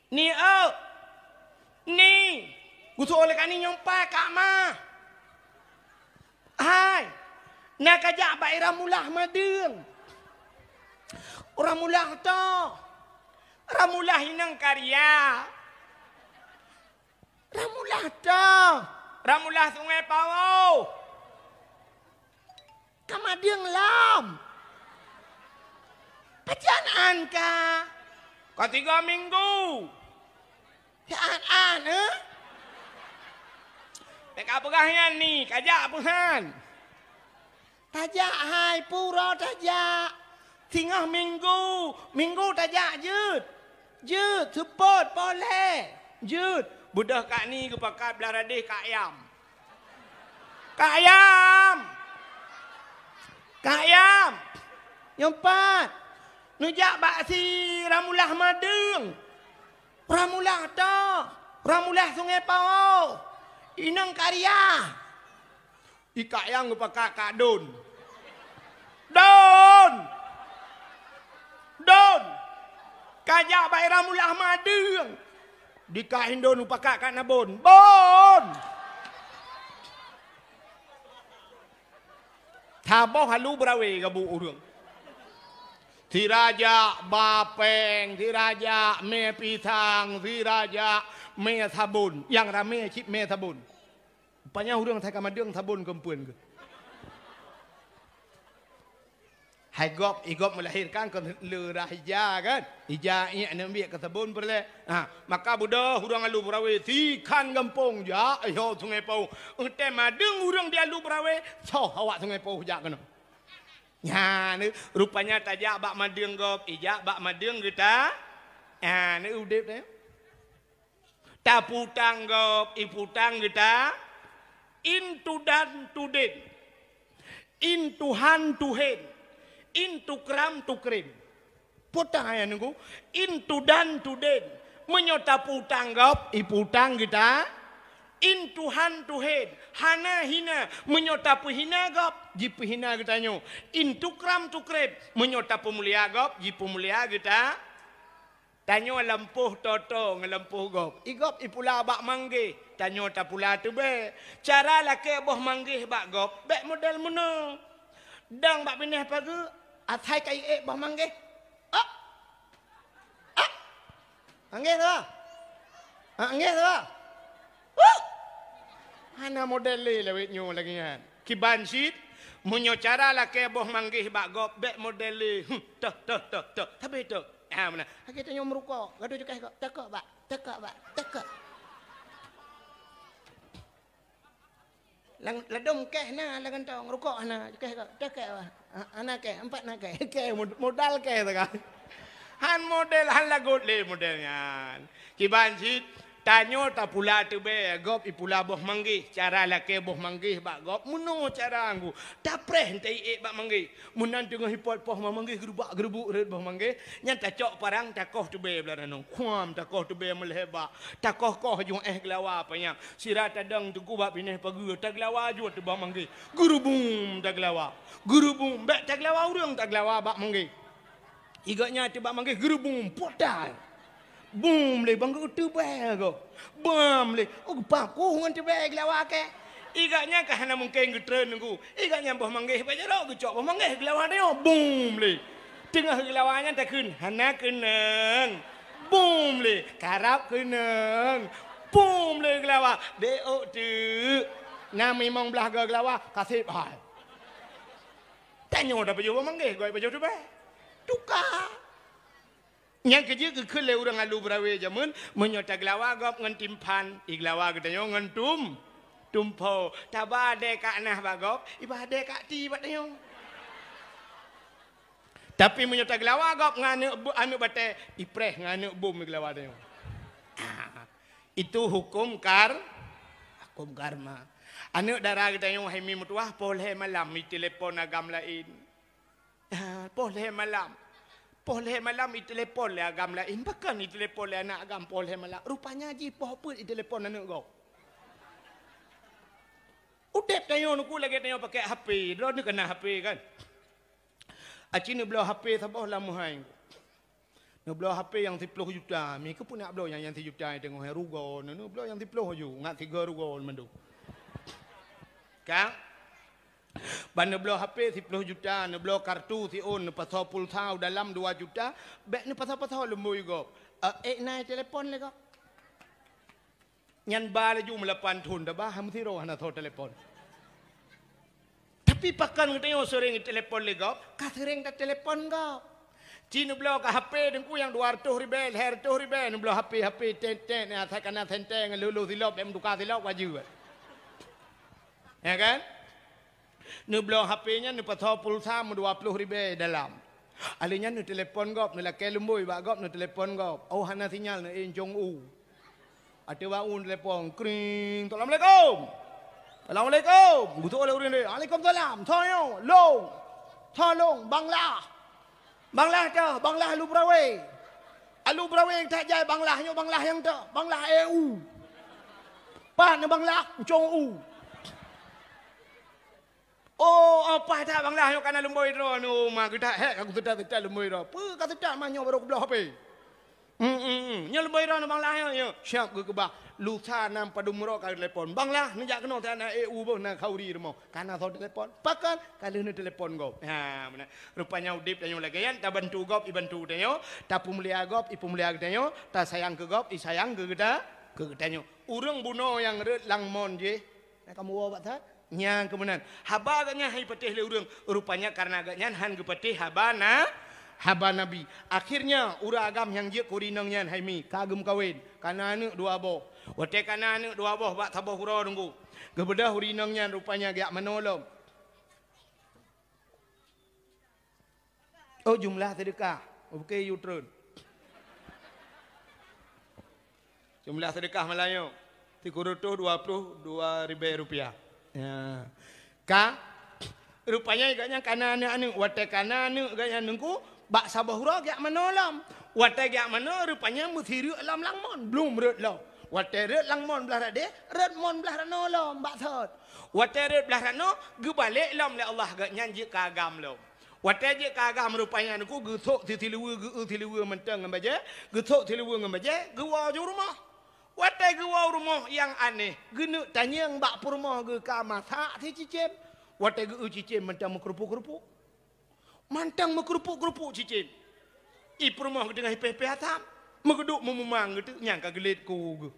Ni, eu! Ni!" Geusoe lé kani nyoe pai kak ma. "Hai, na kajak bak i Ramulah Madeueng." "Ramulah toh?" "Ramulah inong karya." "Ramulah toh?" "Ramulah Sungai Pawoh." "Ka Madeueng lom?" "Pajan an ka?" "Ka tiga minggu." "Ka an-an, eh?" "Bék ka peugah nyan ni, kajak peuhan." "Tajak hai, pura tajak. Singoh minggu, minggu tajak jeuet. Jeuet, seupôt, poleh. Jeuet." Beudôh kak ni geupakat blaih radeh kak ayam. "Kak ayam! Kak ayam! Nyoe pat, neujak bak si Ramulah Madeueng." "Ramulah toh?" "Ramulah Sungai Pawoh. Inong karya." I kak ayam geupakat kak Don. "Don! Don! Kajak bak i Ramulah Madeueng." Di kak Indon geupakat kak Nabon. "Bon!" Saboh Alu Berawe gabuk ureuëng. Sira jak ba péng, sira jak mé pisang, sira jak mé sabon. Nyang ramé cit mé sabon. Rupanya ureuëng asai ka Madeueng sabon keumpuen geuh. Hai gob, i gob meulahérkan kon lé rah ija kan? Ija iék neubiet keu sabon peureulée. Ha, maka beudôh ureuëng Alu Berawe sikhan gampông jak, yoh Sungai Pawoh. Eunteuk Madeueng ureuëng di Alu Berawe, soh awak Sungai Pawoh jak keunoe. Nyan, rupanya tajak bak Madeueng gob, ijak bak Madeueng geuta. Nyan, udeb nyan. Taputang gob, iputang geuta, in tudan tudin, in tuhan tuhen, in tukram tukrim. Putang ayah nunggu, in tudan tudin. Meunyoe taputang gob, iputang geuta, In tuhan tuhen, hana hina, meunyoe tapeuhina gob, jipeuhina geutanyoe. In tukram tukrem, meunyoe tapeumulia gob, jipeumulia geuta-, tanyoe lampôh toto ngon lampôh gob. I gob ipula bak manggéh, tanyoe tapula teubée. Cara lakée boh manggéh bak gob, bék model meunoe. Dang bak binéh pageue, asai ka iék boh manggéh. Ah! Ah! Anggéh tu. Ah, anggéh tu. Huh! Hana model lé lawét nyoe lagée nyan. Kiban cit, meunyoe cara lakée boh manggéh bak gob, bék model lé. Huh, teuh, teuh, teuh, teuh. Tapi teuh. Ah, meunan. Lagée tanyoe meurukok, gadoh cukai kok. Teuh kok, bak. Teuh kok, bak. Teuh kok. Lam, ladôm keh na, lam kantong rukok na, keh ka, dah keh bah. Ha, hana keh, empat na keh. Keh, mod-, modal keh tu kan. Han model, han lagot lé model nyan. Kiban cit, tanyoe tapula teubée, gob ipula boh manggéh. Cara lakée boh manggéh bak gob, meunoe cara nggu. Tapreh nte iék bak manggéh. Meunan teungoh ipot poh manggéh, geurubak-geurubuk rhot boh manggéh, nyan tacok parang, takoh teubée blah ranong. Kuam, takoh teubée meulhée bak. Takoh-koh jeuet éh geulawa panyang. Sira tadong teungku bak binéh pageue, tageulawa jeuet teubang manggéh. Geurubum tageulawa. Geurubum, bék tageulawa ureuëng, tageulawa bak manggéh. Iga nyan teubang manggéh, geurubum, potai. Bum lé bang geuteubée gob. Bam lé, oh, geupakoh ngon teubée geulawa keh. Iga nyan ka hana mungken geutreun teungku. Iga nyan boh manggéh bak jaroe geucok boh manggéh geulawa tanyoe. Bum lé. Teungoh geulawa nyan takheun, hana keunong. Bum lé, karab keunong. Bum lé geulawa, déok teuk. Na mimong blah goe geulawa, kaseb hai. Tanyoe tapajoh boh manggéh, goe pajoh teubée. Tuka. Nyang keujeuet geukheun lé ureuëng alu beurawe jameun, meunyoe tageulawa gob ngon timphan, igeulawa geutanyoe ngon tum-, tumpho. Taba adée kak nah bak gob, iba adée kak ti bak tanyoe. Tapi meunyoe tageulawa gob ngon aneuëk bu-, aneuëk batée, ipreh ngon aneuëk bom igeulawa tanyoe. Ah, itu hukum kar-, hukum karma. Aneuëk dara geutanyoe hai mi meutuwah, poh lhée malam itelepon agam laén. Ah, poh lhée malam. Poh lhée malam itelepon lé agam laén. Pakon itelepon lé aneuk agam poh lhée malam? Rupanya jih poh peuet itelepon aneuk gob. Udeb tanyoe nuku lagée tanyoe pakai H P. Droeneuh ka na H P kan? Aci neubloe H P saboh lam meuhai. Neubloe H P nyang siploh juta. Mi keupeue nak bloe nyang, nyang sijuta teungoh rugoe. Neubloe nyang siploh ju. Ngat sigoe rugoe mandum. Ka? Ban neubloe H P siploh juta, neubloe kartu siôn, neupasoe pulsa u dalam dua juta, bék neupasoe-pasoe lumboi gob. Eh, ék na itelepon lé gob. Nyan ba laju meulapan thon, taba ham sidroe hana soe telepon. Tapi pakon geutanyoe seuréng itelepon lé gob, ka seuréng tatelepon gob. Ci neubloe ka H P teungku nyang dua reutôh ribée, lhée reutôh ribée, neubloe H P, H P tet-tet, asai ka na sentée ngon lheueh-lheueh silop, bék meutuka silop wajéb. Ya kan? Neubloe H P nyan neupasoe pulsa meudua ploh ribée dalam. Alheuh nyan neutelepon gob, neulakée lumboi bak gob, neutelepon gob. Oh, hana sinyal, neuéncong u. Ateueh bak u neutelepon, kring, "Assalamualaikum." "Assalamualaikum." Geutoe lé ureuëng tadi, "Waalaikumsalam." "Soe nyoe?" "Lôn." "Soe lôn?" "Bang Lah." "Bang Lah teuh, Bang Lah Alu Beurawe." "Alu Beurawe that jai Bang Lah, nyoe Bang Lah nyang teuh, Bang Lah ék u." "Pat nyoe Bang Lah?" "Ncong u." "Oh, oh, paih that Bang Lah, nyoe ka na lumboi droeneuh." "Oh, ma geudak hék ka kuseutôt-seutôt lumboi droe." "Peue kaseutôt, ma nyoe barô kubloe H P." "Hmm, hmm, hmm. Nyoe lumboi droeneuh Bang Lah nyoe." "Nyoe." Siap geukeubah. Lusa nam padum uroe ka telepon. "Bang Lah, neujak keunoe, na ék u boh, na khauri rumoh." Ka na soe telepon. Pakon? Ka lheueh neutelepon gob. Ha, meunan. Rupanya udeb tanyoe lagée nyan, tabantu gob, ibantu tanyoe, tapeumulia gob, ipeumulia geutanyoe, tasayang keu gob, isayang keu geuta-, keu geutanyoe. Ureuëng bunoe nyang rhot lam mon jih, na kamoe woe bak that? Nyang keu meunan. Haba geuh nyan han ipatéh lé ureuëng. Rupanya kareuna geuh nyan han geupatéh haba na-, haba Nabi. Akhirnya, ureuëng agam nyang jeuet keu ureuëng inong nyan hai mi, ka geumeukawen, ka na aneuëk dua boh. Watée ka na aneuëk dua boh bak saboh uroe teungku, geubeudôh ureuëng inong nyan rupanya geujak manoe lom. Oh, jumlah seudeukah. Oh, bukan yue treun. Jumlah seudeukah malam nyoe, sikureueng reutôh dua ploh dua ribée rupiah. Ya. Ka, rupanya gobnyan ka na aneuëk-aneuëk. Watée ka na aneuëk gobnyan teungku, bak saboh uroe geujak manoe lom. Watée geujak manoe, rupanya meusireuk lom lam mon. Blum rhot lom. Watée rhot lam mon blah radeh, rhot mon blah ranoe lom bak sot. Watée rhot blah ranoe, geubalek lom lé Allah, gobnyan jeuet keu agam lom. Watée jeuet keu agam rupanya nangku geusok si siluweue, geu-eu siluweue mantong ngon bajée, geusok siluweue ngon bajée, geuwoe u rumoh. Watée geuwoe u rumoh nyang aneh, geuneuk tanyong bak peurumoh geuh ka masak si cicém. Watée geu-eu cicém mantong meukeurupuk-keurupuk. Mantong meukeurupuk-keurupuk cicém. I peurumoh geuteungoh ipéh-péh asam, meugeudok meumumang geuteuk nyang ka geulet ku geuh.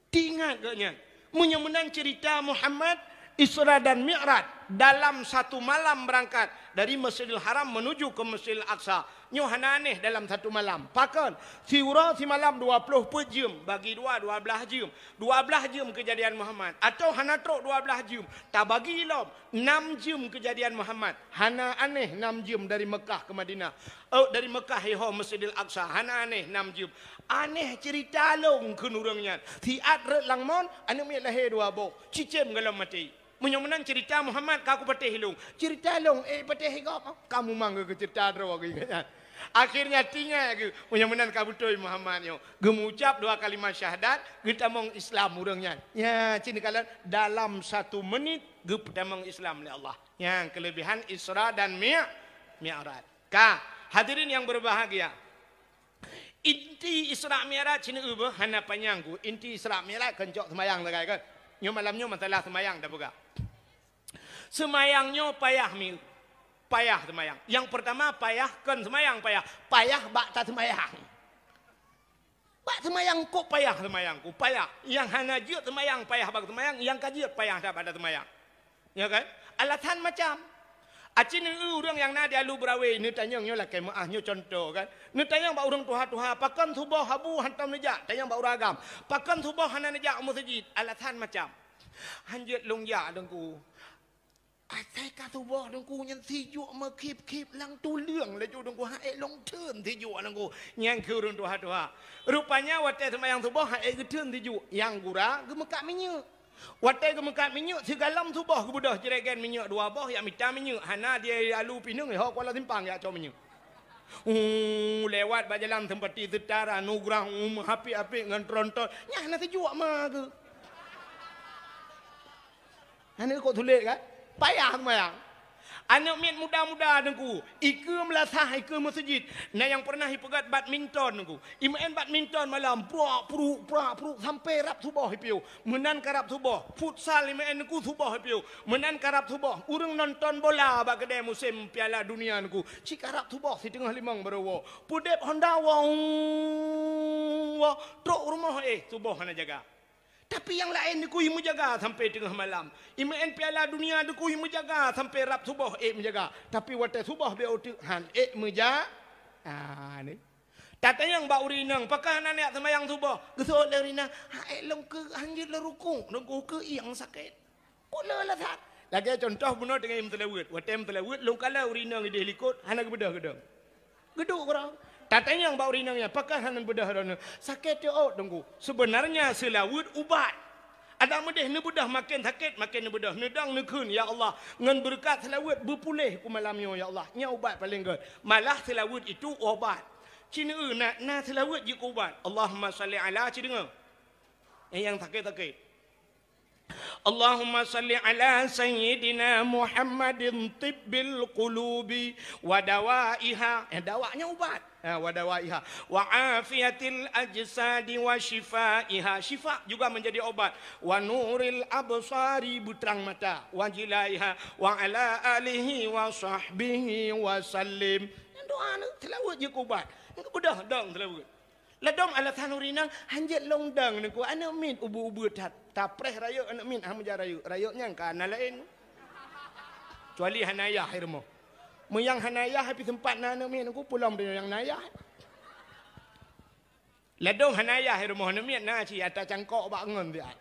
Teuingat gobnyan, meunyoe meunan ceurita Muhammad, Isra dan Mi'raj, dalam satu malam berangkat dari Masjidil Haram menuju ke Masjidil Aqsa. Nyoe hana aneh dalam satu malam. Pakon? Siuroe simalam dua ploh peuet jeuem, bagi dua, dua blaih jeuem. Dua blaih jeuem keujadian Muhammad. Atawa hana trok dua blaih jeuem, tabagi lom. Nam jeuem keujadian Muhammad, hana aneh nam jeuem dari Meukah keu Madinah. Oh, dari Meukah iho Masjidil Aqsa, hana aneh nam jeuem. Aneh ceurita lôn kheun ureuëng nyan. Siat rhot lam mon, aneuëk miet lahé dua boh, cicém golom maté. Meunyoe meunan ceurita Muhammad ka kupatéh lôn. Ceurita lôn, eh, patéh gob. Ka mumang keu ceurita droe geuh nyan. Akhirnya teuingat geuh, meunyoe meunan ka beutôi Muhammad nyoe. Geumeuucap dua kalimat syahadat, geutamong Islam ureuëng nyan. Ya, cit neukalon dalam satu menit geupeutamong Islam lé Allah. Nyang keulebihan Isra dan Mi-, Mi'raj. Ka, hadirin yang berbahagia. Inti Isra Mi'raj cit neueu beuh hana panyang ku. Inti Isra Mi'raj kon cok seumayang sagai kan. Nyoe malam nyoe masalah seumayang tapeugah. Seumayang nyoe payah mi-, payah seumayang. Nyang peurtama payah kon seumayang payah, payah bak taseumayang. Bak seumayang kok payah seumayang ku, payah. Nyang hana jeuet seumayang payah bak seumayang, nyang ka jeuet payah that bak taseumayang. Ya kan? Alasan macam. Aci neueu ureuëng nyang na di Alu Beurawe, neutanyong nyoe lakée meuáh nyoe contoh kan. Neutanyong bak ureuëng tuha-tuha, pakon suboh Abu hantom neujak, tanyong bak ureuëng agam. Pakon suboh hana neujak u meuseujid, alasan macam. Hanjeuet lôn jak Teungku. Asai ka suboh Teungku nyan sijuek meukhip-khip lam tuleueng laju Teungku, han ék lôn theun sijuek Teungku. Nyang keu ureuëng tuha-tuha. Rupanya watée seumayang suboh han ék geutheun sijuek, nyang gura geumeukat minyeuk. Watée geumeukat minyeuk sigalom suboh geubeudôh jregen minyeuk dua boh, jak mita minyeuk, hana di Alu pineung, ho Kuala Simpang jak cok minyeuk. Uh, lewat bak jalan Seumpati Seutara, Nugrah, uh, meuhapék-hapék ngon tronton. Nyan hana sijuek ma geuh. Hana kok sulet kan? Payah seumayang. Aneuëk miet muda-muda Teungku, ikeue meulasah, ikeue meuseujid. Na nyang pernah ipeugét badminton Teungku. Imeu'en badminton malam, prak pruk, prak pruk, sampai rab suboh ipiôh. Meunan ka rab suboh, futsal imeu'en Teungku suboh ipiôh. Meunan ka rab suboh, ureuëng nonton bola bak keudée musém Piala Dunia Teungku. Cit ka rab suboh siteungoh limong barô woe. Peudeb honda woe, woe, trok rumoh éh, suboh hana jaga. Tapi nyang laén Teungku imeujaga sampai teungoh malam. Imeu'en Piala Dunia Teungku imeujaga sampai rab suboh ék meujaga. Tapi watée suboh bék uteuk han ék meuja-, ah, ni. Tatanyong bak ureuëng inong, pakon hana neujak seumayang suboh? Geuseuôt lé ureuëng inong, han ék lôn keu, hanjeuet lôn rukuk, Teungku keuieng sakét. Peue le alasan? Lagée contoh bunoe teungoh meuseulaweuet. Watée meuseulaweuet, lôn kalon ureuëng inong idéh likot, hana geubeudôh geudong. Geuduek keudroe. Tatanyong bak ureuëng inong nyan, pakon hana beudôh droeneuh? Sakét teuôt Teungku. Seubeunarnya seulaweuet ubat. Adak meudéh neubeudôh maken sakét, maken neubeudôh. Neudong neukheun, "Ya Allah, ngon beureukat seulaweuet beupuléh ku malam nyoe, ya Allah." Nyan ubat paleng gét. Malah seulaweuet itu ubat. Cit neueu na, na seulaweuet jeuet keu ubat. Allahumma shalli ala, ci deungoe. Eh, nyang sakét-sakét. Allahumma shalli ala sayyidina Muhammadin tibbil qulubi wa dawaiha. Eh, dawa nyan ubat. Ha, wa dawaiha. Wa afiyatil ajsadi wa shifaiha. Syifa juga menjadi obat. Wa nuril absari, beutrang mata. Wa jilaiha. Wa ala alihi wa sahbihi wa sallim. Nyan doa ni, seulaweuet jeuet keu ubat. Nyan beudôh dong seulaweuet. Ladôm alasan ureuëng inong, hanjeuet lôn dong Teungku, aneuëk miet ubeut-ubeut that. Tapreh rayeuk aneuëk miet, han meuja rayeuk. Rayeuk nyan ka na laén. Kecuali hana ayah di rumoh. Meunyo hana ayah, pih seumpat na aneuëk miet Teungku, pulang deh nyang na ayah. Ladôm hana ayah di rumoh, aneuëk miet na cit ata cangkok bak ngon siat.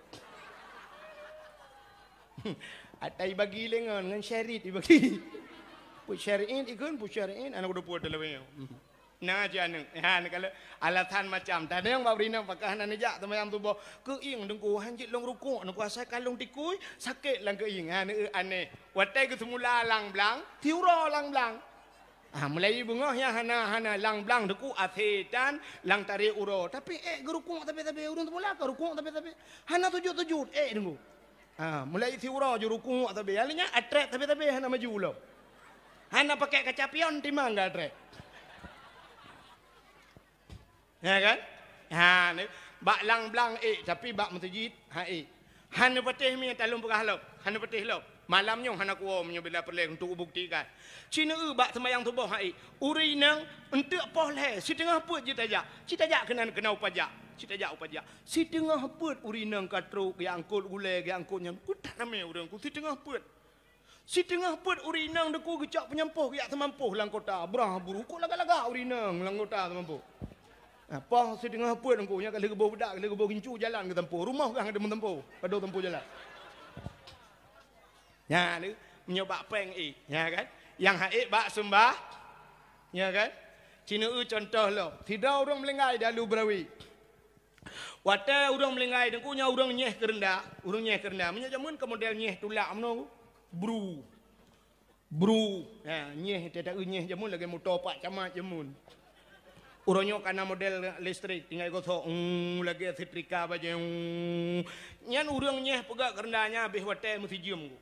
Ata ibagi lé ngon, ngon syarit ibagi. Peuet syarit ikheun, peuet syarit, aneuk dua puluh talawa. Na cit aneuëk. Ha, neukalon alasan macam. Tatanyong bak ureuëng inong, pakon hana neujak seumayang suboh? Keuieng Teungku, hanjeuet lôn rukuk, Teungku, asai ka lôn tikui, sakét lam keuieng. Ha, neueu aneh. Watée geuseumula lam blang, siuroe lam blang. Ah, mulai beungoh nyan hana, hana lang blang teungku, asetan, lang tarek uroe. Tapi ék geurukuk sabe-sabe, ureuëng teumula ka rukuk sabe-sabe. Hana sujud-sujud, ék teungku. Ah, mulai siuroe jurukuk sabe. Hal nyan atrek sabe-sabe hana maju lom. Hana pakai kaca pion timang ka atrek. Ya kan? Ha, ni, bak lang blang ék, tapi bak meuseujid ha ék. Hana patéh mi talôn peugah lom, hana patéh lom. Malam nyoe hana kuwoe meunyoe bila peureulée untuk buktikan. Ci neueu bak seumayang suboh ha ék. Ureuëng inong eunteuk poh lhée, siteungoh peuet jeuet tajak. Ci tajak keunan keunoe pajak. Ci tajak u pajak. Siteungoh peuet ureuëng inong ka trok, geuangkot gulée, geuangkot nyan. Kutat ramé ureuëng ku siteungoh peuet. Siteungoh peuet ureuëng inong teungku geucok peunyampôh geujak seumampoh lam kota. Brah buru kok lagak-lagak ureuëng inong lam kota seumampoh. Nah, poh siteungoh peuet teungku nyan ka lheueh geuboh beudak, ka lheueh geuboh gincu jalan geutampoh. Rumoh gah deuh meutampoh, padub tampoh jalan. Nyan lé, meunyoe bak péng ék, ya kan? Nyang ha ék bak seumbah, ya kan? Ci neueu cuntoh lom. Sidroe ureuëng meulinggai dalu beurawi. Watée ureuëng meulinggai teungku nyan ureuëng nyeh keureunda, ureuëng nyeh keureunda. Meunyoe jameun ka model nyeh tulak meunoe, bru. Bru. Ya, nyeh, teuta nyeh jameun lagée moto pak camat jameun. Uroe nyoe kana model listrik, tinggai gosok, ung, lagée setrika bajée, ung. Nyan ureuëng nyeh peugah keureunda nyan habéh watée meusijeuem ku.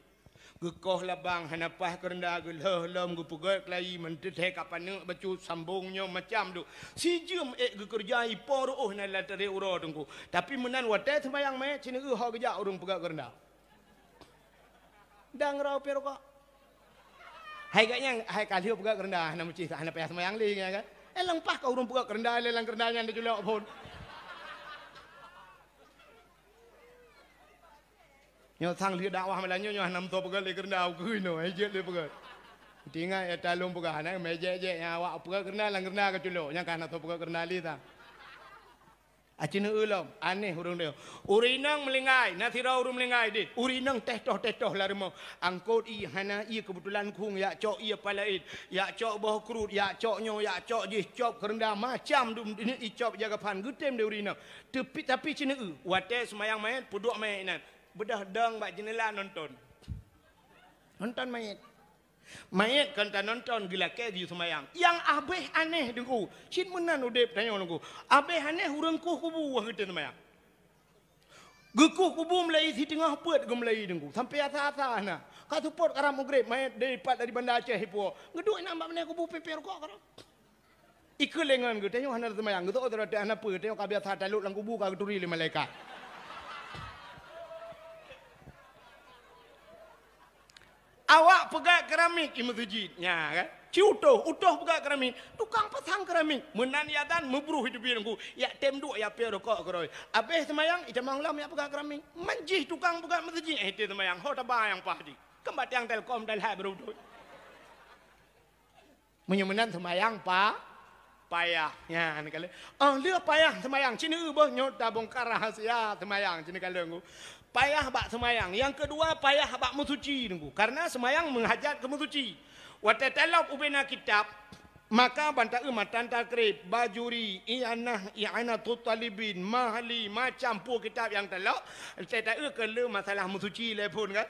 Geukoh labang hana paih keureunda, geulheueh lom, geupeugét keulayi, meuteuthée ka paneuk bacut, sambong nyoe macam deuh. Sijeuem ék geukeureuja ipo reuôh na lam tarek uroe teungku. Tapi meunan watée seumayang mé, ci neueu ho geujak ureuëng peugét keureunda. Dang rau pih rukok. Hai gak nyang, hai ka lheueh peugét keureunda, hana meucih, hana payah seumayang lé, ya kan? Eh, leupah ka ureuëng peugét keureunda, lé lam keureunda nyan diculok phon. Nyoe sang lheueh dakwah malam nyoe, nyoe hana meusoe peugét lé keureunda, ukeue inoe, hai jeuet lé peugét. Teuingat ya talôn peugah, hana mé jek-jek nyang awak peugét keureunda, lam keureunda ka culok, nyang ka hana soe peugét keureunda lé sang. Aci neueu lom, aneh ureuëng nyoe. Ureuëng inong meulinggai, na sidroe ureuëng meulinggai deh. Ureuëng inong teh toh, teh toh lam rumoh. Angkot ié hana ié, keubeutulan khueng, yak cok ié palaét, yak cok boh kruet, yak cok nyoe, yak cok jih, cop keureunda, macam dum ié icop jaga phan, geutem deh ureuëng inong. Tapi, tapi ci neueu, watée seumayang manyét, peuduek manyét inan. Beudôh dong bak jeuneula nonton. Nonton manyét. Manyét kon tanonton, geulakée geuyue seumayang. Nyang habéh aneh teungku, cit meunan udeb tanyoe teungku. Habéh aneh ureuëng kueh kubu wah geutem seumayang. Geukueh kubu meulayi siteungoh peuet geumeulayi teungku. Sampoe asa-asa na. Ka seupôt karab mugreb, manyét dipat dari Banda Aceh ipuwoe. Geuduek inan bak binéh kubu pipée rukok karab. Ikeu lengon geuh, tanyoe hana seumayang, geusoe droe hana peue, tanyoe ka biasa talok lam kubu ka geuturi lé malaikat. Awak peugét keramik i meuseujid, nya kan? Ci utoh, utoh peugét keramik, tukang pasang keramik. Meunan ya dan meubruh i teubiet ku, yak tem duek ya pie rukok keurôi. Abéh seumayang, itamong lom yak peugét keramik. Manjih tukang peugét meuseujid, eh, te seumayang, ho taba nyang pah di. Keumbatiang Telkom dan hai beurudut. Meunyoe meunan seumayang pa-, payah. Nyan kalon. Oh, lheueh payah seumayang, ci neueu boh nyoe tabongkar rahasia seumayang, ci neukalon ku. Payah bak seumayang. Nyang keudua, payah bak meusuci teungku. Karena seumayang meuhajat keu meusuci. Watée talop ubena kitab, maka ban taeu matan takrib, bajuri, ianah, i'anatut talibin, mahali, macam peue kitab nyang talop, watée taeu keu le masalah meusuci lé phon kan.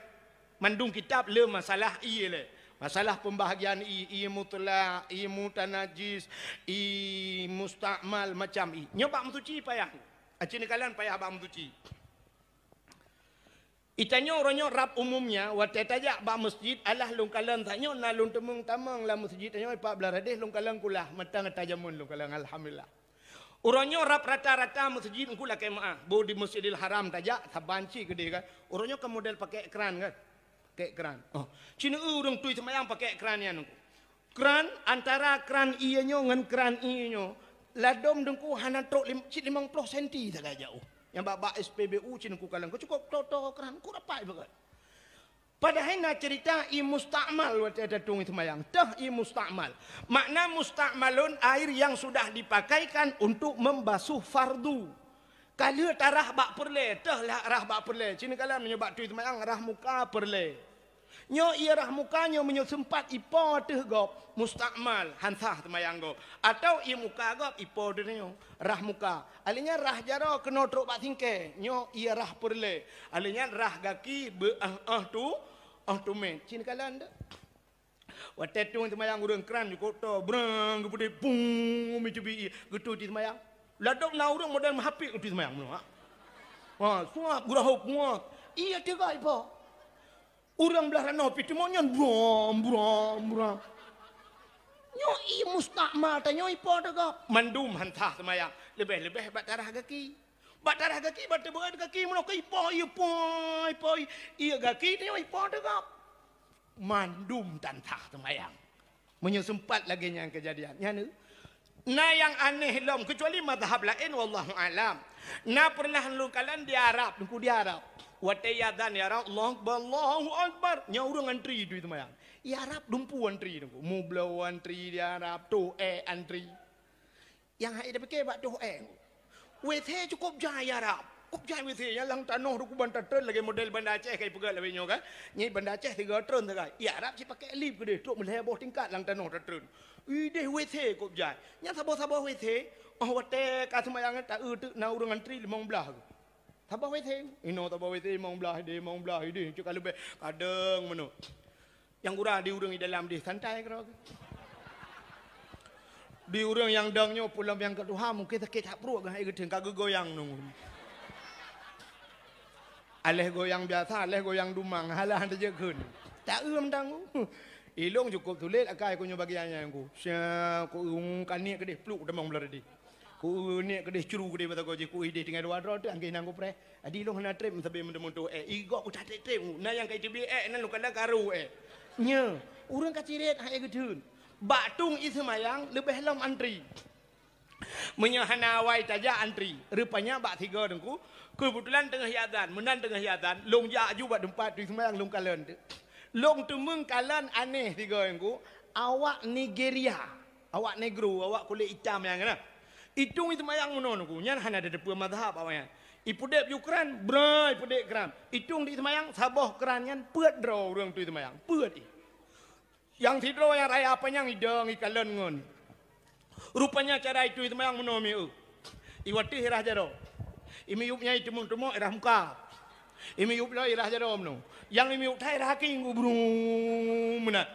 Mandum kitab le masalah ié lé. Masalah pembahagian ié, ié mutlak, ié mutanajis, ié mustakmal, macam ié. Nyoe bak meusuci payah. Aci neukalon payah bak meusuci. Itanyoe uroe nyoe rab umumnya, watée tajak bak meuseujid, alah lôn kalon tanyoe na lôn teumeung tamong lam meuseujid tanyoe pat blah radeh lôn kalon kulah, mantong ata jameun lôn kalon, alhamdulillah. Uroe nyoe rab rata-rata meuseujid engku lakée meuáh. Boh di Masjidil Haram tajak, saban cit keudeh kan. Uroe nyoe kan model pakai kran kan. Pakai kran. Oh, ci neueu ureuëng tui seumayang pakai kran nyan engku. Kran, antara kran ié nyoe ngon kran ié nyoe, ladom teungku hana trok lim-, cit limong ploh senti sagai jaoh. Nyang bak-bak S P B U ci neueu kalon, ku cukôp toto kran, ku rapat beugét. Padahai na cerita ié mustakmal watée tatueng seumayang. Teuh ié mustakmal. Makna mustakmalun, air yang sudah dipakaikan untuk membasuh fardu. Ka lheueh tarah bak peureulée, teuh lah rah bak peureulée. Ci neukalon meunyoe bak tui seumayang, rah muka peureulée. Nyoe ié rah muka nyoe meunyoe seumpat ipo ateueh gob, mustakmal, han sah seumayang gob. Atawa ié muka gob ipo ateueh nyoe, rah muka. Alheuh nyan rah jaroe keunoe trok bak singkée, nyoe ié rah peureulée. Alheuh nyan rah gaki beu-éh-éh tu, éh tumét. Ci neukalon teuh. Watèe tueng seumayang ureueng kran jukôk toe, brang, geupeudeh, pung, meucubi ié, geutôi seumayang. Ladôm na ureueng model meuhapit geutôi seumayang meunoe, ha. Ha, suap, geurahôk, nguap. Ié teuga ipo. Ureueng blah ranoe pih teuma nyan bram, bram, bram. Nyoe ié mustakmal tanyoe ipo teuga. Mandum han sah seumayang. Leubeh-leubeh bak tarah gaki. Bak tarah gaki, bak teubeuet gaki, meunoe keu ipo, ié po, ipo, ié gaki tanyoe ipo teuga. Mandum tan sah seumayang. Meunyoe seumpat lagèe nyan keujadian, nyan na nyang aneh lom, keucuali mazhab laén, wallahu alam. Na peureunah lôn kalon di Arab, teungku di Arab. Watèe iazan, "Ya Arab, Allahu Akbar, Allahu Akbar." Nyan ureueng antri di seumayang. Di Arab dumpeue antri, teungku. Mubloe antri di Arab, toh èk antri. Nyang hana tapike bak toh èk. WC cukôp jai Arab. Cukôp jai WC nyang lam tanoh dum kuban tatreun lagèe model Banda Aceh kai peugah lawét nyoe kan. Nyan Banda Aceh tiga treun sagai. Di Arab cit pakèk lip keudeh trok meulhèe boh tingkat lam tanoh tatreun. Ideh WC cukôp jai. Nyan saboh-saboh WC, oh watèe ka seumayang ta-eu teuk na ureueng antri limong blah. Saboh WC. Inoe saboh WC limong blah ideh, limong blah ideh. Cit ka leubeh kadang meunoe. Nyang gura di ureueng di dalam deh santai keudroe. Di ureueng nyang dong nyoe pulang nyang ka tuha mungken sakét that pruet geuh hai geuteun ka geugoyang nunggu. Aléh goyang biasa, aléh goyang dumang, halah teujeuet kheun. Tak eu mantang. Ilong cukôp sulet akai ku nyoe bagian nyan ku. Sia ku eu kaniek keudeh pluk tamong beulari deh. Ku eu niet keudeh cru keudeh mata goji ku ideh tinggai dua droe teuh angkée nang kupreh. Adi lôn hana treb meusabe meuteumé tuh, eh, igok ku that treb-treb. Na nyang ka iteubiet, eh, nan lôn kala karu, eh. Nye, ureueng ka cirét hai geutheun. Bak tueng i seumayang leubeh lom antri. Meunyoe hana awai tajak antri, rupanya bak sigoe teungku, keubeutulan teungoh iazan, meunan teungoh iazan, lôn jak aju bak teumpat tueng seumayang lôn kalon teuh. Lôn teumeung kalon aneh sigoe teungku, awak Nigeria. Awak negro, awak kulét itam nyang na. Itueng i seumayang meunoe teungku, nyan hana tateupeue mazhab awaknyan. Ipeudeb ju kran, bra, ipeudeb kran. Itueng di seumayang, saboh kran nyan peuet droe ureueng tueng seumayang. Peuet i. Nyang sidroe nyang raya panyang idong ikalon ngon. Rupanya cara itueng seumayang meunoe mieu. Iwateuh irah jaroe. Imiyueb nyang iteumong-teumong irah muka. Imiyueb lom irah jaroe meunoe. Nyang imiyueb that irah kaki ngu brung meunan.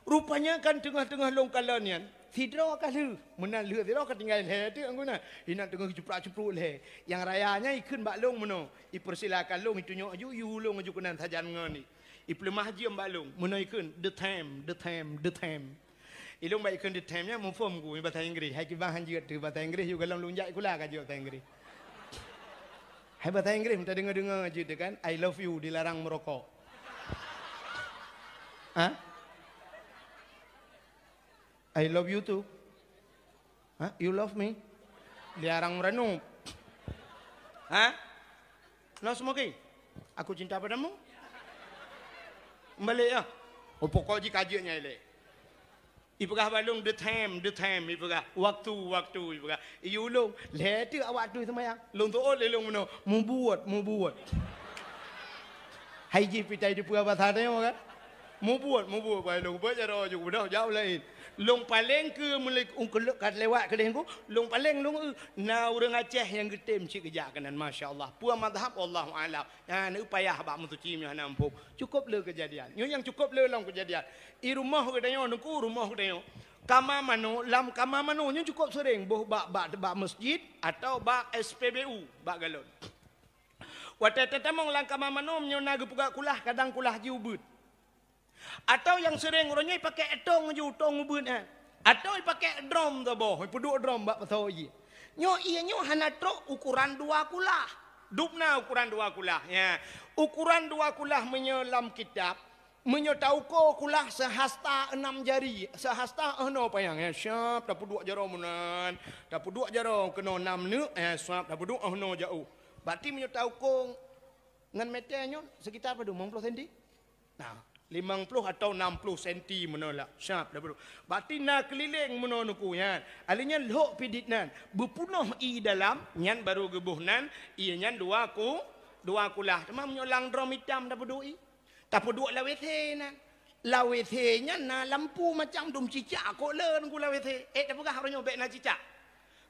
Rupanya kan teungoh-teungoh lôn kalon nyan, sidroe ka lheueh. Meunan lheueh sidroe ka tinggai lhèe teuk anggô na. Inan teungoh jiprak-cipruk lhèe. Nyang raya nyan ikheun bak lôn meunoe, ipersilakan lôn itunyok aju, iyue lôn aju keunan sajan ngon i. Ipeuleumah jeuem bak lôn, meunoe ikheun, "The time, the time, the time." Ilôn bak ikheun "the time" nyan muphom ku basa Inggris. Hai kiban han jeuet teuh basa Inggris, yue golom lôn jak sikula ka jeuet basa Inggris. Hai basa Inggris, meuta deungoe-deungoe jeuet teuh kan, "I love you" dilarang meurokok. Ha? "I love you too." Ha? "You love me?" Dilarang meuranup. Ha? "No smoking." "Aku cinta padamu." Meubalek ya. Oh, pokok jih ka jeuet nyan ilèe. Ipeugah bak lôn, "The time, the time," ipeugah. "Waktu, waktu," ipeugah. Iyue lôn, lhèe teuk awak tueng seumayang. Lôn teuôt lé lôn meunoe, "Mubuet, mubuet." Hai jih pih tai teupeue basa tanyoe kan? "Mubuet, mubuet," bak lôn. Beuet jaroe ju beudôh, jak u laén. Lôn paleng keu meuleueng ka lewat keudeh ku, lôn paleng lôn eu, na ureueng Aceh nyang geutem cit geujak keunan, masya Allah. Peue mazhab, wallahu a'lam. Nyan, na payah bak meusuci meunyoe hana muphom. Cukôp le keujadian. Nyoe nyang cukôp le lom keujadian. I rumoh geutanyoe, teungku, rumoh geutanyoe. Kama manok, lam kama manok nyoe cukôp seuréng boh bak, bak, bak meuseujid atawa bak S P B U, bak galon. Watèe tatamong lam kama manok, meunyoe na geupeugah kulah, kadang kulah jih ubeuet. Atawa nyang seuréng uroe nyoe ipakèk tong ju, tong ubeuet nyan. Atawa ipakèk drom saboh, ipeuduek drom bak pasoe ié. Nyoe ié nyoe hana trok ukoran dua kulah. Dum na ukoran dua kulah, ya. Ukoran dua kulah meunyoe lam kitab, meunyoe tauko kulah seuhasta enam jari, seuhasta heunoe panyang, ya. Siap tapeuduek jaroe meunan, tapeuduek jaroe keunoe nam neuk, ya, siap tapeuduek heunoe jiôh. Berarti meunyoe tauko ngon meter nyoe sekitar padum, limong ploh senti? Nah, limong ploh atawa nam ploh senti meunoe lah. Siap dah bro. Berarti na keulileng meunoe teungku nyan. Ahli nyan lhok pidit nan. Beupunoh ié dalam, nyan baru geuboh nan, ié nyan dua ku, dua kulah. Teuma meunyoe lam drom itam tapeuduek ié. Tapeuduek lam WC nan. Lam WC nyan na lampu macam dum cicak kok le teungku lam WC. Eh, tapeugah uroe nyoe bèk na cicak.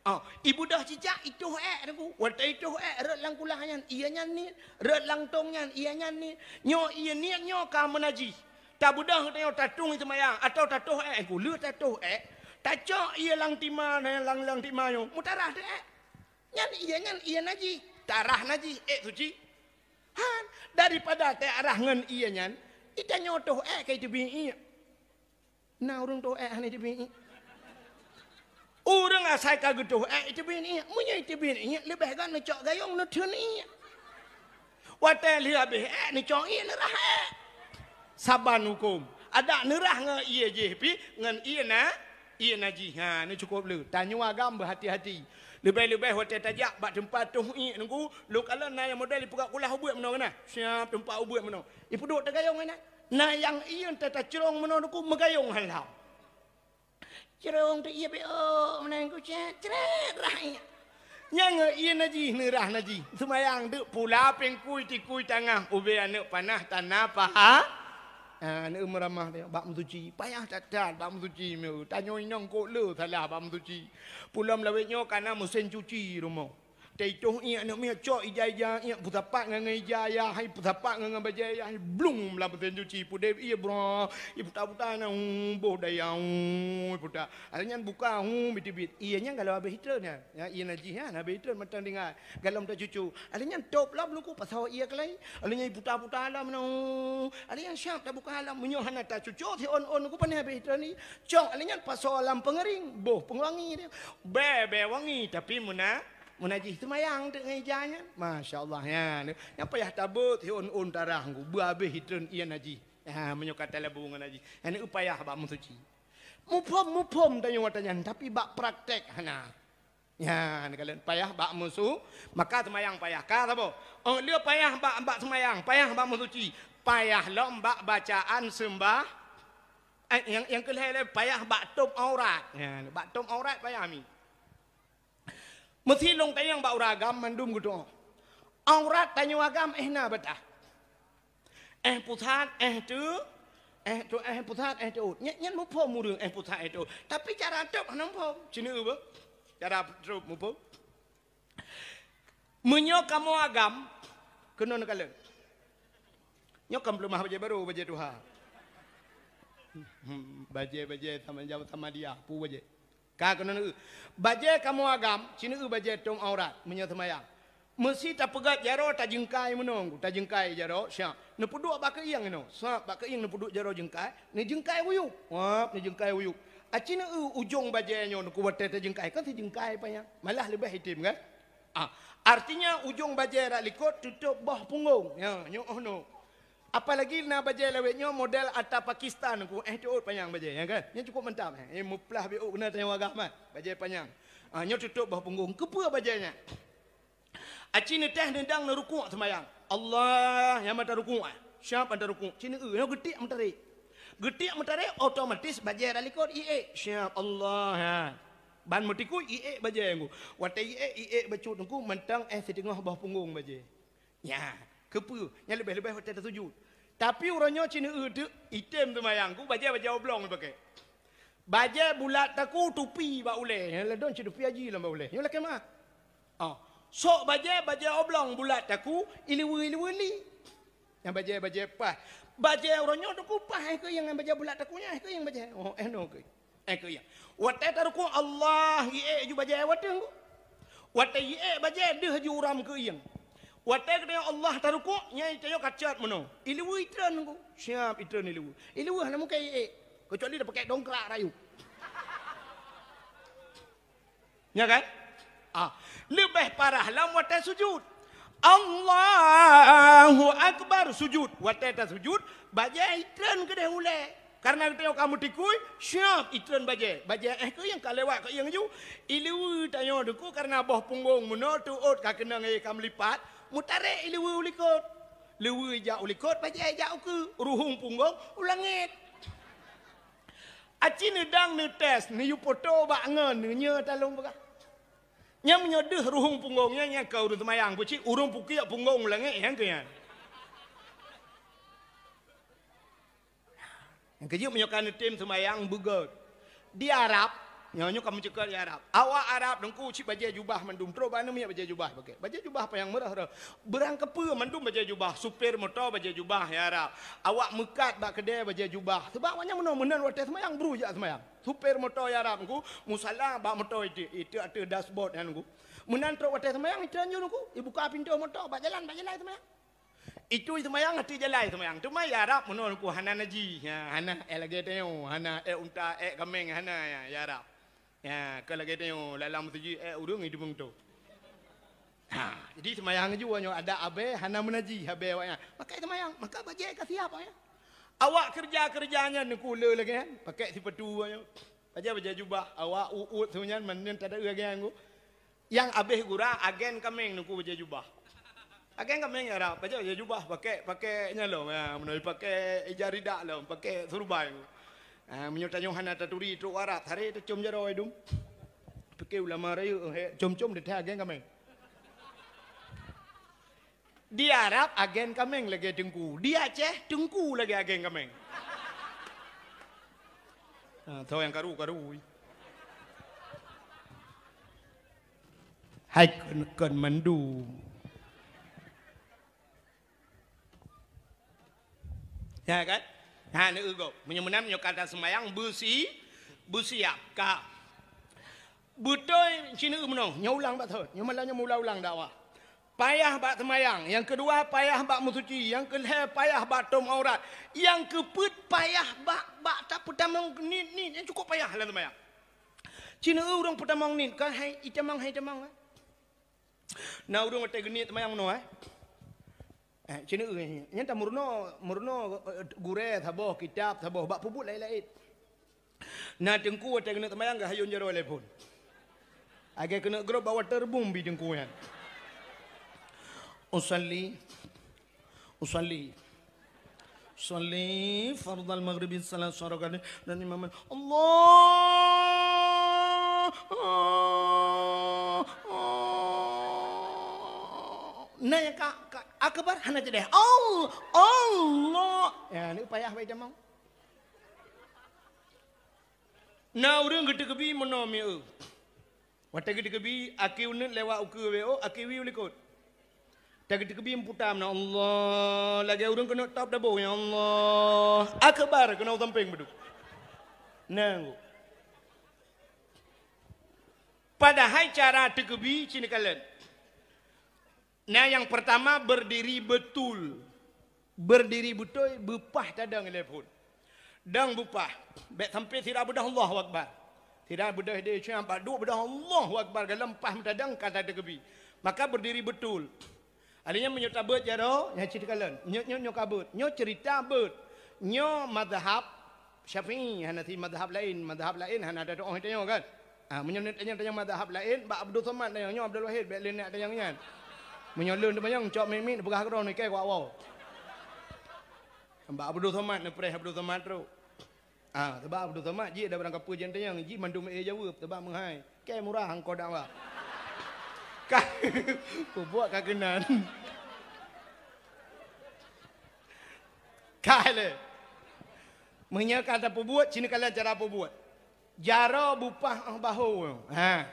Oh, ibeudôh cicak, itoh èk teungku. Watèe itoh èk, rhot lam kulah nyan, ié nyan niet. Rhot lam tong nyan, ié nyan niet. Nyoe ié niet nyoe ka meunajih. Tabeudôh tanyoe tatueng seumayang, atawa tatoh ék, ku lheueh tatoh ék, tacok ié lam tima, lam, lam tima nyoe, meutarah teuh ék. Nyan ié nyan ié najih, tarah najih, ék suci. Han, daripada tarah ngon ié nyan, itanyoe toh ék ka iteubiet ié. Na ureuëng toh ék hana iteubiet ié. Ureuëng asai ka geutoh ék iteubiet ié. Meunyoe iteubiet ié, leubeh gét neucok gayong neutheun ié. Watée lheueh habéh ék neucok ié neurah ék. Saban huköm. Adak neurah ngon ié jih pih ngon ié na, ié najih. Ha, nyoe cukôp le. Tanyoe agam beuhati-hati. Leubeh-leubeh watée tajak bak teumpat toh ié nunggu, lôn kalon na nyang model ipeugah kulah ubeut meunoe na. Siap teumpat ubeut meunoe. Ipeuduek teugayong na. Na nyang ié teuh tacrong meunoe nunggu meugayong halam. Cirong teuh ié beok meunan ku cét, cret rah ié. Nyang ié najih neurah najih. Seumayang deuk pula pingkui tikui tangah ubé aneuëk panah tana paha. Ha, aneuëk meuramah teuh bak meusuci. Payah that-that bak meusuci meu. Tanyoe inong kok le salah bak meusuci. Pulom lawét nyoe kana meusén cuci rumoh. Teutoh ié aneuëk miet cok ija-ija ié peusapat ngon ija ya hai peusapat ngon bajée ya hai blung lam meusén cuci pudeb ié bro ié puta-puta na hu boh daya hu puta. Alèh nyan buka hu bitibit ié nyan galo habéh itreun nyan. Ya ié najih nyan habéh itreun mantong tinggai. Galom tacucu. Alèh nyan top lom luku pasau ié keulai. Alèh nyan puta-puta lom na hu. Alèh nyan siap tabuka lom meunyoe hana tacucu si on-on ku pane habéh itreun ni. Cok alèh nyan pasau lam peungering boh peunguangi dia. Bée-bée wangi tapi meuna Meunajih seumayang teuk ngon ija nyan. Masya Allah nyan. Nyang payah tabeuet siôn-ôn tarah ngku beuhabéh itreun ié najih. Ha meunyoe ka talabu ngon najih. Nyan payah bak meusuci. Muphom-muphom tanyoe watée nyan tapi bak praktek hana. Nyan kalon payah bak meusu maka seumayang payah ka saboh. Oh le payah bak bak seumayang, payah bak meusuci, payah lom bak bacaan seumbah. Eh, nyang nyang keulhée le payah bak tôb aurat. Nyan bak tôb aurat payah mi. Meusi lôn tanyong bak ureuëng agam mandum geutu'oh. Aurat tanyoe agam éh na bataih. Éh pusat, éh teu, éh tu éh pusat, éh teuôt. Nyan nyan muphom ureuëng éh pusat, éh teuôt. Tapi cara tôb hana muphom. Cina beuh. Cara tôb muphom. Meunyoe kamoe agam keunoe neukalon. Nyoe kan peuleumah bajée barô, bajée tuha. Hmm, bajée-bajée sama jaweueb sama dia, pu bajée. Ka keunoe neueu. Bajée kamoe agam, ci neueu bajée tôb aurat meunyoe seumayang. Meusi tapeugét jaroe tajeungkai meunoe, tajeungkai jaroe siap. Neupeuduek bak keuieng inoe. Sab bak keuieng neupeuduek jaroe jeungkai, neujeungkai wuyueb. Wab neujeungkai wuyueb. Aci neueu ujong bajée nyoe neuku watée tajeungkai, kan sijeungkai panyang. Malah leubeh item kan? Ah, artinya ujong bajée rak likot tutôb boh punggong. Ya, nyoe oh no. Apalagi na bajée lawét nyoe model ata Pakistan ku éh teuôt panyang bajée, ya kan? Nyoe cukup mantap eh. Eh, meuplah biôk beuna tanyoe agam eh. Bajée panyang. Ah, nyoe tutôb boh punggong. Keupeue bajée nyan? Aci neutéh neudang neurukuk seumayang. Allah, nyang mata rukuk eh. Siap mata rukuk. Ci neueu, nyoe geutiek meutarek. Geutiek meutarek otomatis bajée rak likot iék. Siap Allah, ya. Ban meutikui iék bajée ngku. Watée iék, iék bacut ngku mantong éh siteungoh boh punggong bajée. Nyan, keupeue? Nyan leubeh-leubeh watée tasujut. Tapi uroe nyoe ci neueu teuk, item seumayang ku bajée-bajée oblong ipaké. Bajée bulat taku tupi bak ulée. Nyan ladôm ci tupi haji lam bak ulée. Nyoe lakée meuah. Oh. Sok bajée, bajée oblong bulat taku, ileue-ileue li. Nyan bajée-bajée paih. Bajée uroe nyoe taku paih éh keuieng ngon bajée bulat taku nyan éh keuieng bajée. Oh, éh no keuieng. Éh keuieng. Watée tarukuk Allah iék ju bajée watée ngku. Watée iék bajée deuh ju uram keuieng. Watée geutanyoe Allah tarukuk, nyan tanyoe kacot meunoe. Ileue itreun ngku. Siap itreun ileue. Ileue hana mungken iék. Keucuali tapaké dongkrak rayeuk. Nya kan? Ah, leubeh parah lam watée sujut. Allahu Akbar sujut. Watée tasujut, bajée itreun keudeh ulée. Karena geutanyoe ka meutikui, siap itreun bajée. Bajée éh keuieng ka lewat keuieng ju. Ileue tanyoe teuk karena boh punggong meunoe teuôt ka keunong éh ka meulipat, meutarek ileue u likot. Leue ijak u likot, bajée ijak u keue, ruhueng punggong u langét. Aci neudang neutés, neuyue poto bak ngon, neunyoe talong peugah. Nyang meunyoe deuh ruhueng punggong nyan, nyan keu ureuëng seumayang, peucit ureuëng pukiek punggong u langét, nyang keu nyan. Nyang keujeuet meunyoe ka neutem seumayang beugét. Di Arab, Nyoe, nyoe ka meuceukat ya Arab. Awak Arab Teungku cit bajée jubah mandum, trok bak aneuk miet bajée jubah pakai. Bajée jubah panyang meurah-rah. Beurang keupeue mandum bajée jubah, supir moto bajée jubah ya Arab. Awak meukat bak keudè bajée jubah. Sebab awak nyan meunoe meunan watée seumayang bru jak seumayang. Supir moto ya Arab Teungku, musala bak moto itu, itu ateueh dashboard nyan Teungku. Meunan trok watée seumayang itu anjung Teungku, ibuka pintoe moto bak jalan, bak jalan seumayang. Itu seumayang ateueh jalan seumayang. Teuma ya Arab meunoe Teungku hana naji. Ya, hana ék lagée tanyoe, hana ék unta, ék kaméng, hana ya, ya Arab. Ya, ka lagée tanyoe lam meuseujid ék ureuëng itu beungoh tu. Ha, jadi seumayang ju nyoe ada abée hana meunaji abée awaknyan. Maka seumayang, maka bajée ka siap awaknyan. Awak keureuja-keureuja nyan Teungku le lagée nyan, pakai sipatu awaknyan. Bajée-bajée jubah, awak uôt-uôt seunyan mandum tada lagée nyan Teungku. Nyang abéh gura agen kaméng Teungku bajée jubah. Agen kaméng ya Arab, bajée-bajée jubah pakai, pakai nyang lom, ya, meunoe pakai ija ridak lom, pakai surban. Ha, meunyoe tanyoe hana taturi trok Arab, sare tacom jaroe dum. Pike ulama rayeuk, he, com-com di agen kaméng. Di Arab agen kaméng lagée Teungku, di Aceh Teungku lagée agen kaméng. Ha, tho nyang karu-karu. Hai kon, kon mandu. Ya kan? Ha, neueu gob. Meunyoe meunan, meunyoe ka taseumayang beusi, beusiap ka. Beutôi cit neueu meunoe, nyoe ulang bak thon. Nyoe malam nyoe ulang-ulang dakwah. Payah bak seumayang, nyang keudua payah bak meusuci, nyang keulhée payah bak tom aurat, nyang keupeuet payah bak, bak tapeutamong niet-niet nyang cukup payah lam seumayang. Cit neueu ureuëng peutamong niet, ka hai itamong, hai itamong, eh. Na ureuëng watée geuniet seumayang meunoe, eh. Eh, cit neueu, eh, nyan tameurunoe, meurunoe, eh, gurée saboh, kitab saboh, bak peubuet laén-laén. Na Teungku watée keuneuk seumayang geuhayôn jaroe lé phon. Lagée keuneuk grob bak waterboom bi Teungku nyan. Usalli, usalli, usalli fardal maghribi salasa rakaat dan imam Allah. Na nyang ka, ka akbar hana jadeh. Allah, Allah. Ya, ni payah baca mau. Na ureuëng geuteukeubi meunoe mieu. Watée geuteukeubi, aki uneut lewat ukeue W O, aki wieu likot. Watée geuteukeubi meuputa meunoe, Allah, lagée ureuëng keuneuk top dabo, ya Allah. Akbar keunoe sampéng beudôh. Nanggu. Padahai cara teukeubi cit neukalon. Nah, nyang peurtama berdiri betul. Berdiri beutôi, beupah tadong lé phon. Dong beupah. Bék sampai sira beudôh Allahu Akbar. Sira beudôh di syam bak duek beudôh Allahu Akbar, galom pah meutadong ka tateukeubi. Maka berdiri betul. Alheuh nyan meunyoe tabeuet jaroe, nyan cit kalon. Nyoe, nyoe, nyoe ka beuet. Nyoe cerita beuet. Nyoe mazhab Syafi'i, hana si mazhab laén. Mazhab laén hana ada doa tanyoe kan? Ah, meunyoe neutanyong-tanyong mazhab laén, bak Abdul Somad tanyong, nyoe Abdul Wahid, bék lé neutanyong nyan. Meunyoe lôn teumanyong, cok miet-miet, peugah keudroe nike kuak woe. Bak Abdul Somad, neupreh Abdul Somad trok. Ah, sabab Abdul Somad, jih ada barang kapeue jeuet tanyong, jih mandum ék jaweueb, sabab meuhai. Kée murah angkot dakwah. Ka, peubuet ka keunan. Ka lé. Meunyoe ka tapeubuet, cit neukalon cara peubuet. Jaroe beupah óh bahô. Ha.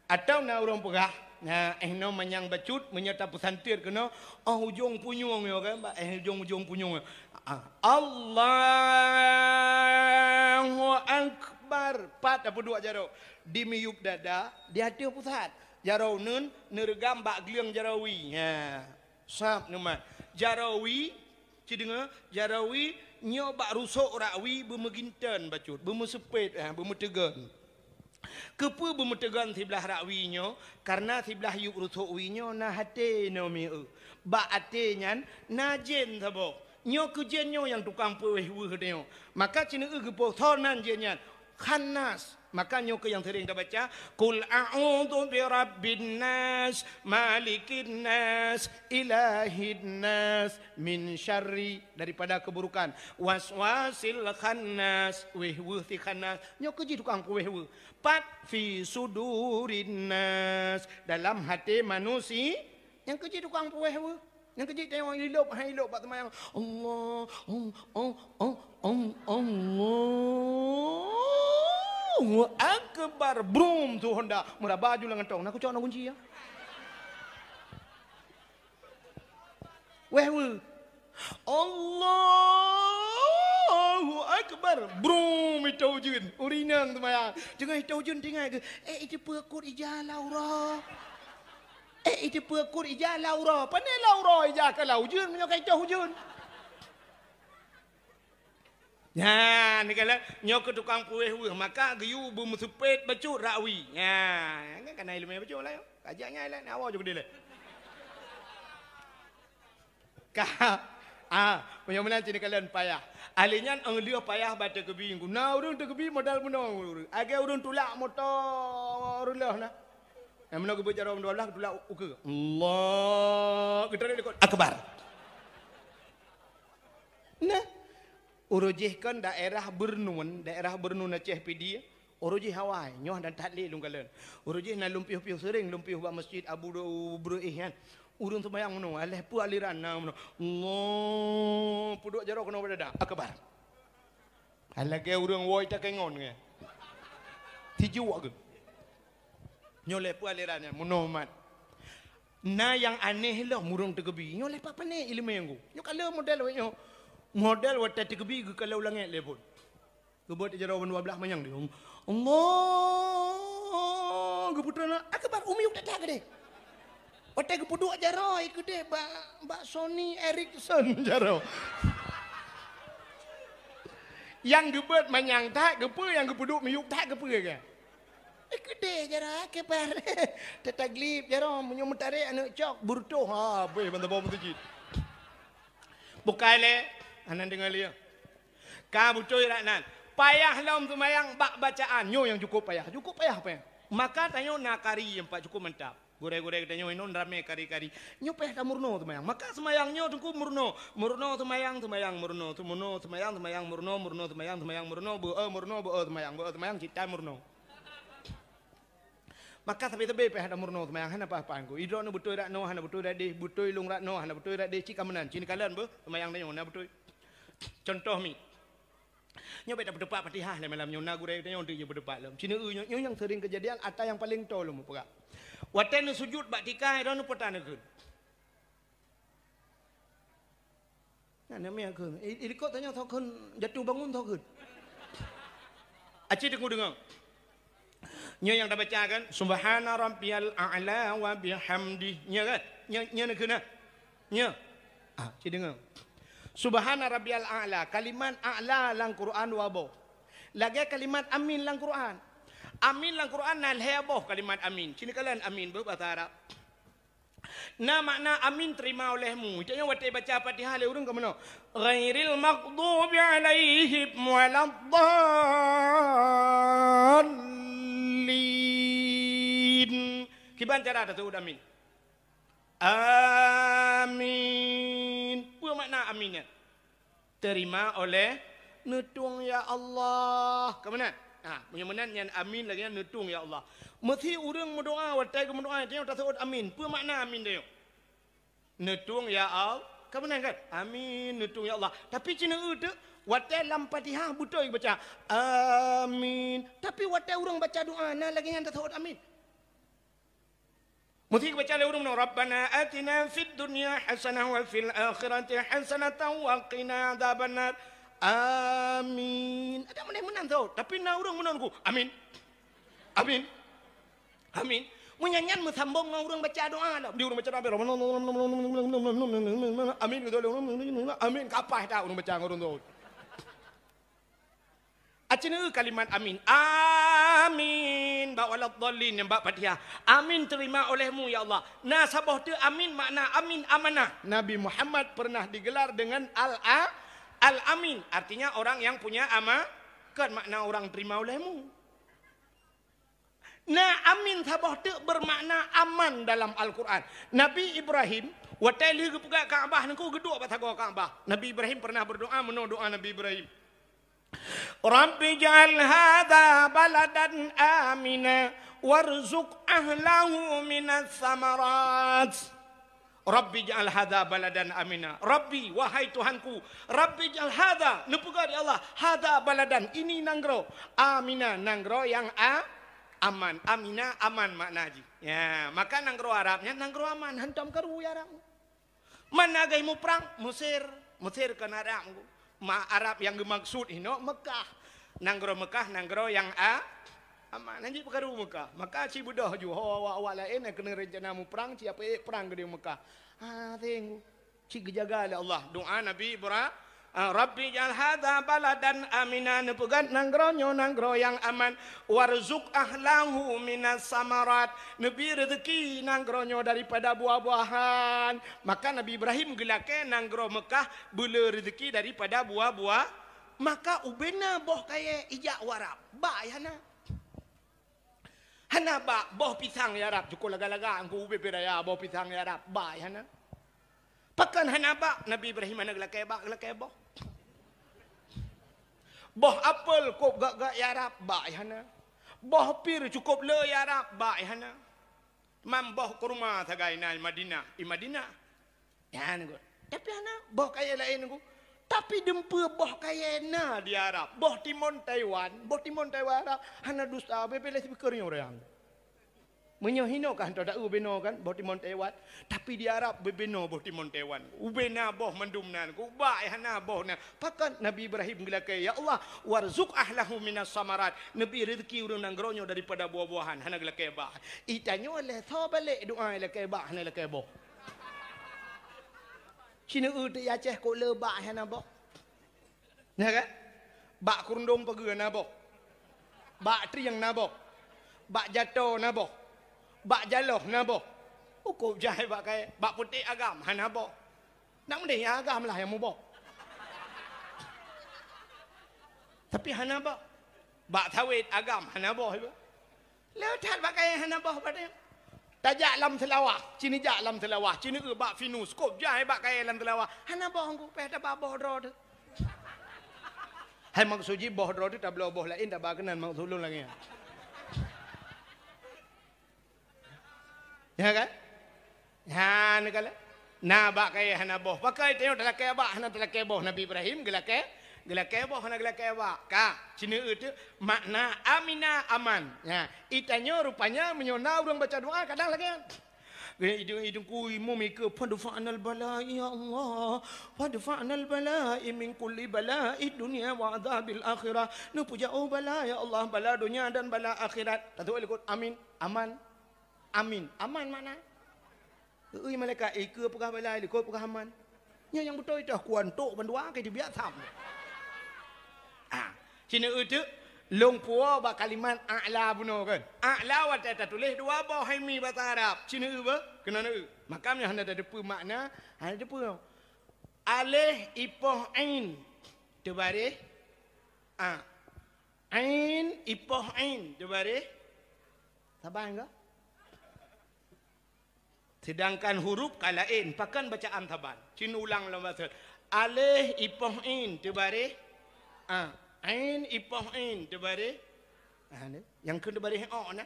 Atawa na ureuëng peugah, na, eh, nyoe manyang bacut, meunyoe tapeusantet keunoe, óh ujong punyueng nyoe kan, bak, eh, ujong-ujong punyueng nyoe. Ah, Allahu Akbar. Pat tapeuduek jaroe. Di miyueb dada, di ateueh pusat. Jaroe uneuen, neureugam bak gleueng jaroe wie. Ha. Sab neumat. Jaroe wie, ci deungoe, jaroe wie, nyoe bak rusok rak wie beumeuginton bacut, beumeuseupet, eh, beumeuteugon. Keupeue beumeuteugon siblah rak wie nyoe? Kareuna siblah yueb rusok wie nyoe na até nyoe mieu. Bak até nyan na jén saboh. Nyoe keu jén nyoe nyang tukang peuwéh weueh tanyoe. Maka cit neueu geupoh soe nan jén nyan. Khannas. Maka nyoe keuh nyang sering tabaca, "Qul a'udzu birabbin nas, malikin nas, ilahin nas, min syarri," daripada keuburukan, "waswasil khannas," wéh weueh si khannas. Nyoe keuh jih tukang peuwéh weueh. Pat fi sudurin nas, dalam até manusia, nyang keuh jih tukang peuwéh weueh. Nyang keuh jih tanyoe ilop, hai ilop bak seumayang. Allah, Allah, Allah, Allah, Allah. Allahu Akbar, brum, su Honda. Meuraba ju lam gantong, na kucok na kunci ya. Wéh weueh. Allahu Akbar. Brum, itôh ujeuen. Ureueng inong seumayang. Teungoh itôh ujeuen tinggai geuh, "Eh, iteupeue kot ija lam uroe? Eh, iteupeue kot ija lam uroe?" Pane lam uroe ija ka lam ujeuen, meunyoe ka itôh ujeuen. Nyan, neukalon, nyoe keu tukang puwéh weueh, maka geuyue beumeuseupet bacut rak wie. Nyan, kan kana ileumèe bacut lah nyoe. Kajak nyan lah, nyan awai ju keudeh lé. Ka, ah, meunyoe meunan cit neukalon payah. Ahli nyan 'oh lheueh payah bak takeubi. Na ureueng takeubi modal bunoe ureueng. Lagèe ureueng tulak moto ureueng lheueh na. Nyang meunoe geubeuet jaroe dua blah tulak ukeue. Allah, geutarek likot. Akbar. Nah, uroe jih kon daerah Beureunuen, daerah Beureunuen Aceh Pidie, uroe jih awai, nyoe dan that lé lôn kalon. Uroe jih na lôn piôh-piôh seuring, lôn piôh bak masjid Abu Breueh nyan. Ureueng seumayang meunoe, alah peue aliran na meunoe. Allah, peuduek jaroe keunoe bak dada. Akbar. Lagèe ureueng woe takengon nyan. Sijuek geuh. Nyoe lé peue aliran nyan, meunoe mat. Na nyang aneh lom ureueng takeubi. Nyoe lé pat pane ileumèe nyan. Nyoe ka lheueh model wéh nyoe. Model watèe takeubi geukalon langèt lé phon. Geubeuet jaroe ban dua blah manyang di. Allah, geuputra na, akbar, u miyueb that-that keudeh. Watèe geupeuduek jaroe keudeh bak, bak Sony Ericsson jaroe. Nyang geubeuet manyang that, geupeue nyang geupeuduek miyueb that, geupeue kan? Eh, keudeh jaroe, akbar. Tataglib jaroe, meunyoe meutarek aneuk cok, beureutoh, ha, beuh, ban saboh meuseujid. Bukai lé, hana deungoe lé. Ka beutôi rak nan. Payah lom seumayang bak bacaan. Nyoe nyang cukup payah. Cukup payah, payah. Maka tanyoe na kari nyang pat cukup mantap. Gurèe-gurèe geutanyoe inong ramè kari-kari. Nyoe payah tameurunoe seumayang. Maka seumayang nyoe teungku meurunoe. Meurunoe seumayang, seumayang meurunoe. Seumono seumayang, seumayang meurunoe. Meurunoe seumayang, seumayang meurunoe. Beu-e meurunoe, beu-e seumayang. Beu-e seumayang cit tan meurunoe. Maka sabe-sabe payah tameurunoe seumayang, hana paih-paih ku. Idroeneuh beutôi rak noe, hana beutôi rak deh, beutôi lôn rak noe, hana beutôi rak deh, cit ka meunan, cit neukalon beuh, seumayang tanyoe na beutôi. Cuntoh mi. Nyoe bèk tapeuteupat Fatihah lé malam nyoe, na gurèe tanyoe teuk jipeuteupat lom. Cit neu-eu nyoe, nyoe nyang seuring keujadian, ata nyang paleng toe lom peugah. Watèe neusujut bak tika, idroeneuh peue tan neukheun. Nyan namanya kheun. I, i likot tanyoe soe kheun jatuh bangun soe kheun. Aci deungoe-deungoe. Nyoe nyang tabaca kan, "Subhana rabbiyal a'la wa bihamdi." Nyoe kan? Nyoe, nyoe neukheun nah. Nyoe. Ah, ci deungoe. Subhana rabbiyal a'la. Kalimat a'la lam Quran dua boh. Lagèe kalimat amin lam Quran. Amin lam Quran na lhèe boh kalimat amin. Ci neukalon amin beuh basa Arab. Na makna amin terima olehmu. Itu nyang watèe baca Fatihah lé ureueng ka meunoe. Ghairil maghdubi alaihim waladdallin. Kiban cara taseuôt amin? Amin. Peue makna amin nyan? Terima oleh neutueng ya Allah. Ka meunan? Ha, meunyoe meunan nyan amin lagèe nyan neutueng ya Allah. Meusi ureueng meudoa watèe geumeudoa tanyoe taseuôt amin. Peue makna amin tanyoe? Neutueng ya Allah. Ka meunan kan? Amin, neutueng ya Allah. Tapi ci neu-eu teuk watèe lam Fatihah beutôi baca amin. Tapi watèe ureueng baca doa na lagèe nyan taseuôt amin. Meusti baca lé ureueng meunoe, "Rabbana atina fid dunya hasanah wa fil akhirati hasanatan wa qina adzabannar." Amin. Ada meunan meunan tu. Tapi na ureueng meunoe ku, "Amin. Amin. Amin." Meunyan nyan meusambong ngon ureueng baca doa dah. Di ureueng baca doa, "Amin." Amin. Ka paih dah ureueng baca ngon ureueng tu. Aci neu-eu kalimat amin. Amin. Bak waladdallin nyang bak Fatihah. Amin terima olehmu, ya Allah. Na saboh teuk amin, makna amin amanah. Nabi Muhammad pernah digelar dengan Al-, Al-Amin. Artinya orang yang punya ama-, kan makna orang terima olehmu. Na amin saboh teuk bermakna aman dalam Al-Quran. Nabi Ibrahim, watèe lheueh geupeugah Ka'bah nyan ku geuduek bak sagoe Ka'bah. Nabi Ibrahim pernah berdoa, meunoe doa Nabi Ibrahim. Rabbi ij'al hadza baladan amina warzuq ahlahu minas samarat. "Rabbi ij'al hadza baladan amina." Rabbi, wahai Tuhanku, "Rabbi ij'al hadza," neupeugah di Allah, "hadza baladan," ini nanggroe, "amina," nanggroe nyang a-, aman. Amina, aman makna jih. Ya, maka nanggroe Arab nyan nanggroe aman, hantom karu ya Arab. Man agam muprang, Mesir. Mesir kon Arab. Ma Arab nyang geumaksud hino Mekah. Nanggroe Mekah, nanggroe nyang a-, aman. Hanjeuet peukaru Mekah. Maka ci beudôh ju ho awak-awak laén nyang keuneuk rencana muprang, ci apeuék prang keudéh Mekah. Ah, tengok. Ci geujaga lé Allah. Doa Nabi Ibra-, Ah, "Rabbi ij'al hadza baladan amina," neupeugah nanggroe nyoe nanggroe nyang aman, "warzuq ahlahu minas samarat," neubi reuzeuki nanggroe nyoe daripada buah-buahan. Maka Nabi Ibrahim geulakée nanggroe Meukah beulé reuzeuki daripada buah-buah. Maka ubena boh kayée ijak u Arab, bak hana. Hana bak boh pisang ya Rab, cukôp laga-laga angku ubé pih raya boh pisang ya Rab, bak hana. Pakon hana bak, Nabi Ibrahim hana geulakée bak, geulakée boh. Boh apel kôb gak-gak ya Rab, bak hana. Boh pir cukôp le ya Rab, bak hana. Mam boh kurma sagai na i Madinah, i Madinah. Nyan ku. Tapi hana boh kayée laén ku. Tapi dumpeue boh kayée na di Arab. Boh timon Taiwan, boh timon Taiwan Arab hana dusta, beubeuleh sibeukeu nyoe ureuëng. Meunyoe hinoe ka hantom taeu binoe kan, boh timon Taiwan. Tapi di Arab beubinoe boh timon Taiwan. Ubé na boh mandum nan, ku bak hana boh na. Pakon Nabi Ibrahim geulakée, "Ya Allah, warzuq ahlahu minas samarat." Neubi reuzeuki ureuëng nanggroe nyoe daripada buah-buahan, hana geulakée bak. Itanyoe lé tho balek doa lakée bak, hana lakée boh. Ci neueu teuk i Aceh kôb le bak hana boh. Nyan kan? Bak kurundong pageue na boh. Bak trieng na boh. Bak jato na boh. Bak jaloh na boh. Ukôb jai bak kayée, bak putéh agam hana boh. Nak meudeh nyang agam lah nyang muboh. Tapi hana boh. Bak sawét agam hana boh iba. Le that bak kayée hana boh bak nyan. Tajak lam Seulawah, ci neujak lam Seulawah, ci neueu bak Pinus, kôb jai bak kayée lam Seulawah. Hana boh angku, pih taba boh droe teuh. Hai maksud jih boh droe teuh tabloe boh laén taba keunan maksud lôn lagée nyan. Ya kan? Nyan kala. Na bak kayée hana boh. Pakon tanyoe talakée bak hana talakée boh. Nabi Ibrahim geulakée, geulakée boh hana geulakée bak. Ka, ci neueu teuh makna amina aman. Ya, itanyoe rupanya meunyoe na ureuëng baca doa kadang lagée nyan. Idung-idung kui mumike, "Fadfa'nal bala, ya Allah. Fadfa'nal bala min kulli bala dunya wa adzabil akhirah." Neupeujak, oh bala, ya Allah, bala donya dan bala akhirat. Tatuek likot amin, aman. Amin. Aman makna? Ui malaikat, ikeue peugah bala, likot peugah aman. Nyoe nyang beutôi toh kuantok bandua ke dibiak tham. Ah, ci neueu teuh lôn puwoe bak kalimat a'la bunoe kan. A'la watée tatuléh dua boh hai mi basa Arab. Ci neueu beuh, keunoe neueu. Maka nyoe hana tateupeue makna, hana tateupeue. Aleh ipoh ain teubareh a. Ain ipoh ain teubareh. Saban ka? Sedangkan huruf ka laén, pakon bacaan saban. Ci neuulang lom bacut. Aleh ipoh ain teubareh a. Ain ipoh ain teubareh. Ah, ni. Nyang keu teubareh o na.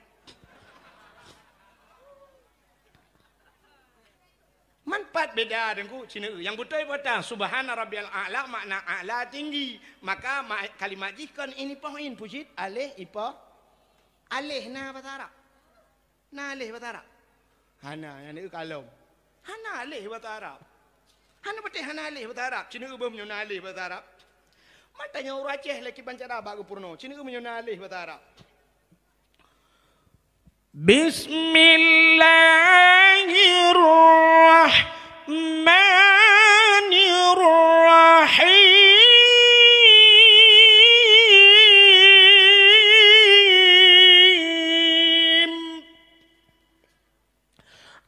Man pat beda deungku ci neueu. Nyang beutôi peue ta, subhana rabbiyal a'la makna a'la tinggi. Maka ma-, kalimat jih kon ain ipoh ain, peue cit aleh ipoh. Aleh na basa Arab. Na aleh basa Arab? Hana, nyang neueu kalom. Hana aleh basa Arab. Hana patéh hana aleh basa Arab. Ci neueu beuh meunyoe na aleh basa Arab. Man tanyoe ureuëng Aceh lé kiban cara bak geupeurunoe. Ci neueu meunyoe na aleh basa Arab. Bismillahirrahmanirrahim.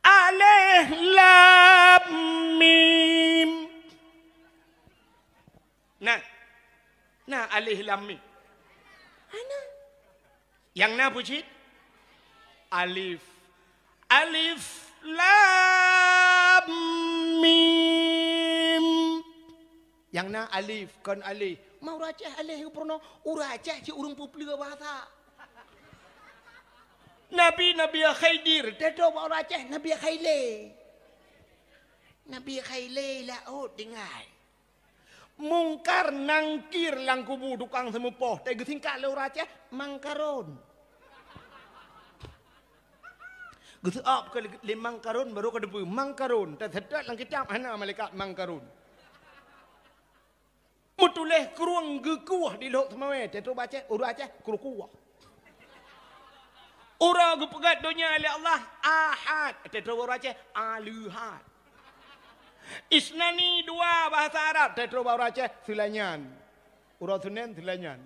Alif lam mim. Nah. Nah, alif lam mim. Hana. Nyang na peue cit? Alif. Alif lam mim. Nyang na alif, kon aleh. Ma ureuëng Aceh aleh geupeurunoe, ureuëng Aceh cit ureuëng peupleue bahasa. Nabi, Nabi Khidir, teutoe bak ureuëng Aceh, Nabi Khaile. Nabi Khailé laôt tinggai. Mungkar Nangkir lam kubu tukang seumeupoh, teugeusingkat lé ureuëng Aceh, Mangkarun. Geuseuôt keu lé Mangkarun, baru ka teupeue Mangkarun. Teuseutôt lam kitab hana malaikat Mangkarun. Meutuléh krueng geukueh di Lhok Seumawé, teutroh bak Aceh, ureuëng Aceh, krueng kueh. Uroe geupeugét donya lé Allah, Ahad, teutroh bak ureuëng Aceh, Aleuhad. Isnani dua bahasa Arab, teutroh bak ureuëng Aceh, Seulainan. Uroe Seunén, Seulainan.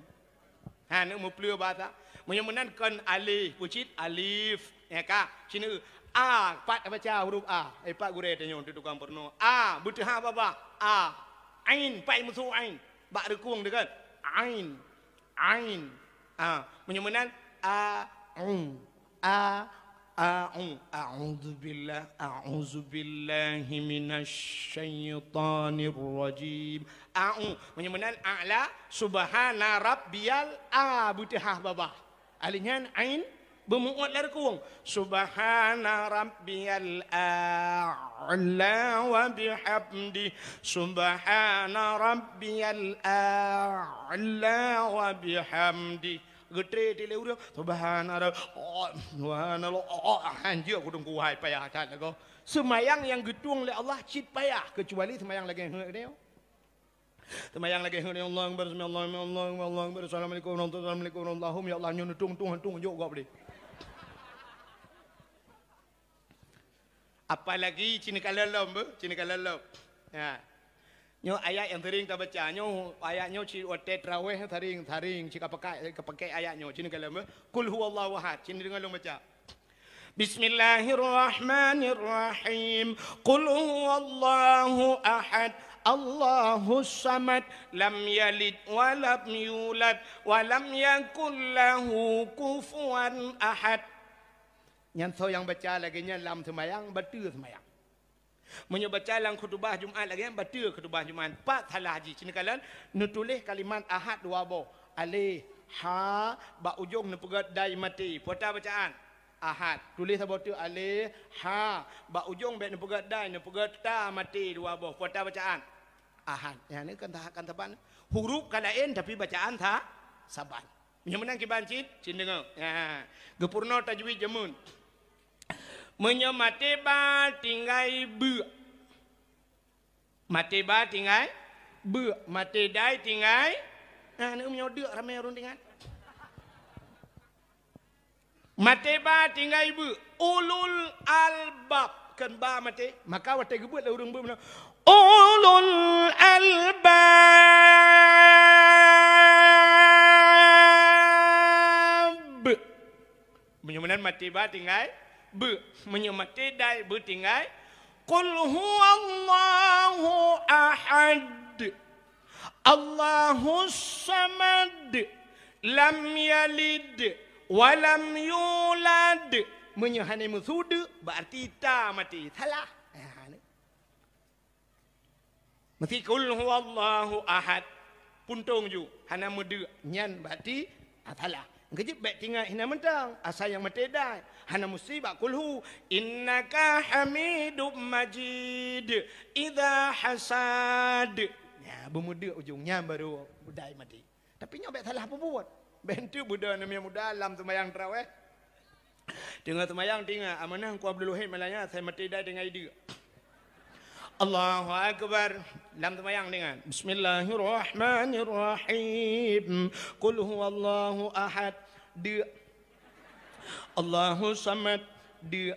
Ha, neuk meupleue bahasa. Meunyoe meunan kon alif, peucit alif. Ya ka, sineuk a, pat baca huruf a. Eh, pat gurée tanyoe tu tukang peurunoe. A, beuteuhah babah. A. Ain, pat meusu ain. Bak reukong dekat. Ain. Ain. A, meunyoe meunan a, u. A, a, u. A'udzubillah, a'udzubillahi minasy syaithanir rajim. A, u. Meunyoe meunan a'la, subhana rabbiyal a, beuteuhah babah. Alif nyan ain beumuot lam reukong. Subhana rabbiyal a'la wa bihamdi. Subhana rabbiyal a'la wa bihamdi. Geutré lé ureuëng, subhana rabb-, oh, subhanallah, oh, oh, hanjeuet kudong kuhai payah that lagoe. Seumayang nyang geutueng lé Allah cit payah, keucuali seumayang lagée heuet nyoe. Seumayang lagée heuet, Allahu Akbar, sami Allahu liman, Allahu Akbar, Allahu Akbar, assalamualaikum warahmatullahi wabarakatuh, assalamualaikum warahmatullahi wabarakatuh, ya Allah, nyoe neutung-tung hantu jok gob deh. Apalagi cini kalon lom, beuh, cini kalon lom. Ya. Nyoe ayat nyang sering tabaca, nyoe ayat nyoe cit watée traweh sering, sering cit kapakai, kapakai ayat nyoe, cini kalon, beuh. Qul huwallahu ahad, cini deungoe lôn baca. Bismillahirrahmanirrahim. Qul huwallahu ahad. Allahus samad. Lam yalid wa lam yulad wa lam yakul lahu kufuwan ahad. Nyan soe nyang baca lagée nyan lam seumayang, bateue seumayang. Meunyoe baca lam khutubah Jumat lagée nyan, bateue khutubah Jumat. Pat salah jih, cini kalon neutuléh kalimat ahad dua boh. Alif, ha, bak ujong neupeugét dai maté. Peue ta bacaan? Ahad. Tuléh saboh teuk alif, ha, bak ujong bék neupeugét dai, neupeugét ta maté dua boh. Peue ta bacaan? Ahad. Nyan kan ta-, kan saban. Huruf ka laén tapi bacaan sa-, saban. Meunyoe meunan kiban cit, cit deungoe. Ha. Geupeurunoe tajwid jameun. Meunyoe maté ba tinggai beuk. Maté ba tinggai beuk, maté dai tinggai. Nah, aneuk meunyoe deuk ramé ureuëng tinggai. Maté ba tinggai beuk, ulul albab, kon ba maté. Maka watée geubeuet lé ureuëng beuk meunan, ulul albab. Meunyoe meunan maté ba tinggai beuk, meunyoe maté dai beuk tinggai, qul huwallahu ahad, Allahus samad, lam yalid wa lam yulad. Meunyoe hana meusu deuk, berarti ta maté. Salah. Ha, ni. Meusti qul huwallahu ahad. Puntong ju, hana meudeuk. Nyan berarti, ah, salah. Keujeuet bék tingat hina mantong. Asai nyang maté dai. Hana meusti bak qul hu. Innaka hamidum majid. Idza hasad. Nya, beumeudeuk ujong. Nyan baru dai maté. Tapi nyoe bék salah peubuet. Bék enteuk beudoh aneuk muda lam seumayang tarawih. Teungoh seumayang tingat, amanah Teungku Abdul Wahid Malaya, asai maté dai tinggai deuk. Allahu Akbar. Lam seumayang tingat. Bismillahirrahmanirrahim. Qul huwallahu ahad. Deuk. Allahu samad. Deuk.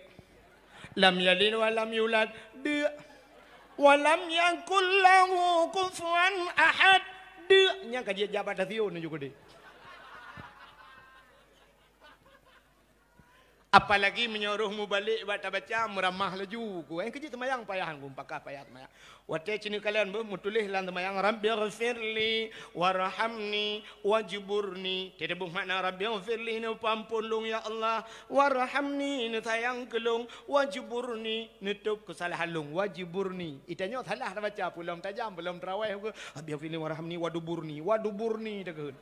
Lam yalid wa lam yulad. Deuk. Wa lam yakul lahu kufuwan ahad. Deuk. Nyang ka jeuet jabat dah siun nyoe keudeh. Apalagi meunyoe roh mubalek bak tabaca, meuramah laju ku. Eh, keujeuet seumayang payah ku, pakah payah seumayang. Watée ci neukalon beuh meutuléh lam seumayang, "Rabbighfirli warhamni wajburni." Teutabeuh makna, "Rabbighfirli," neupeuampôn lôn, ya Allah, "warhamni," neusayang keu lôn, "wajburni," neutôb keusalahan lôn, "wajburni." Itanyoe salah tabaca, peulom tajam, peulom taraweh, "Rabbighfirli warhamni waduburni," waduburni takheun.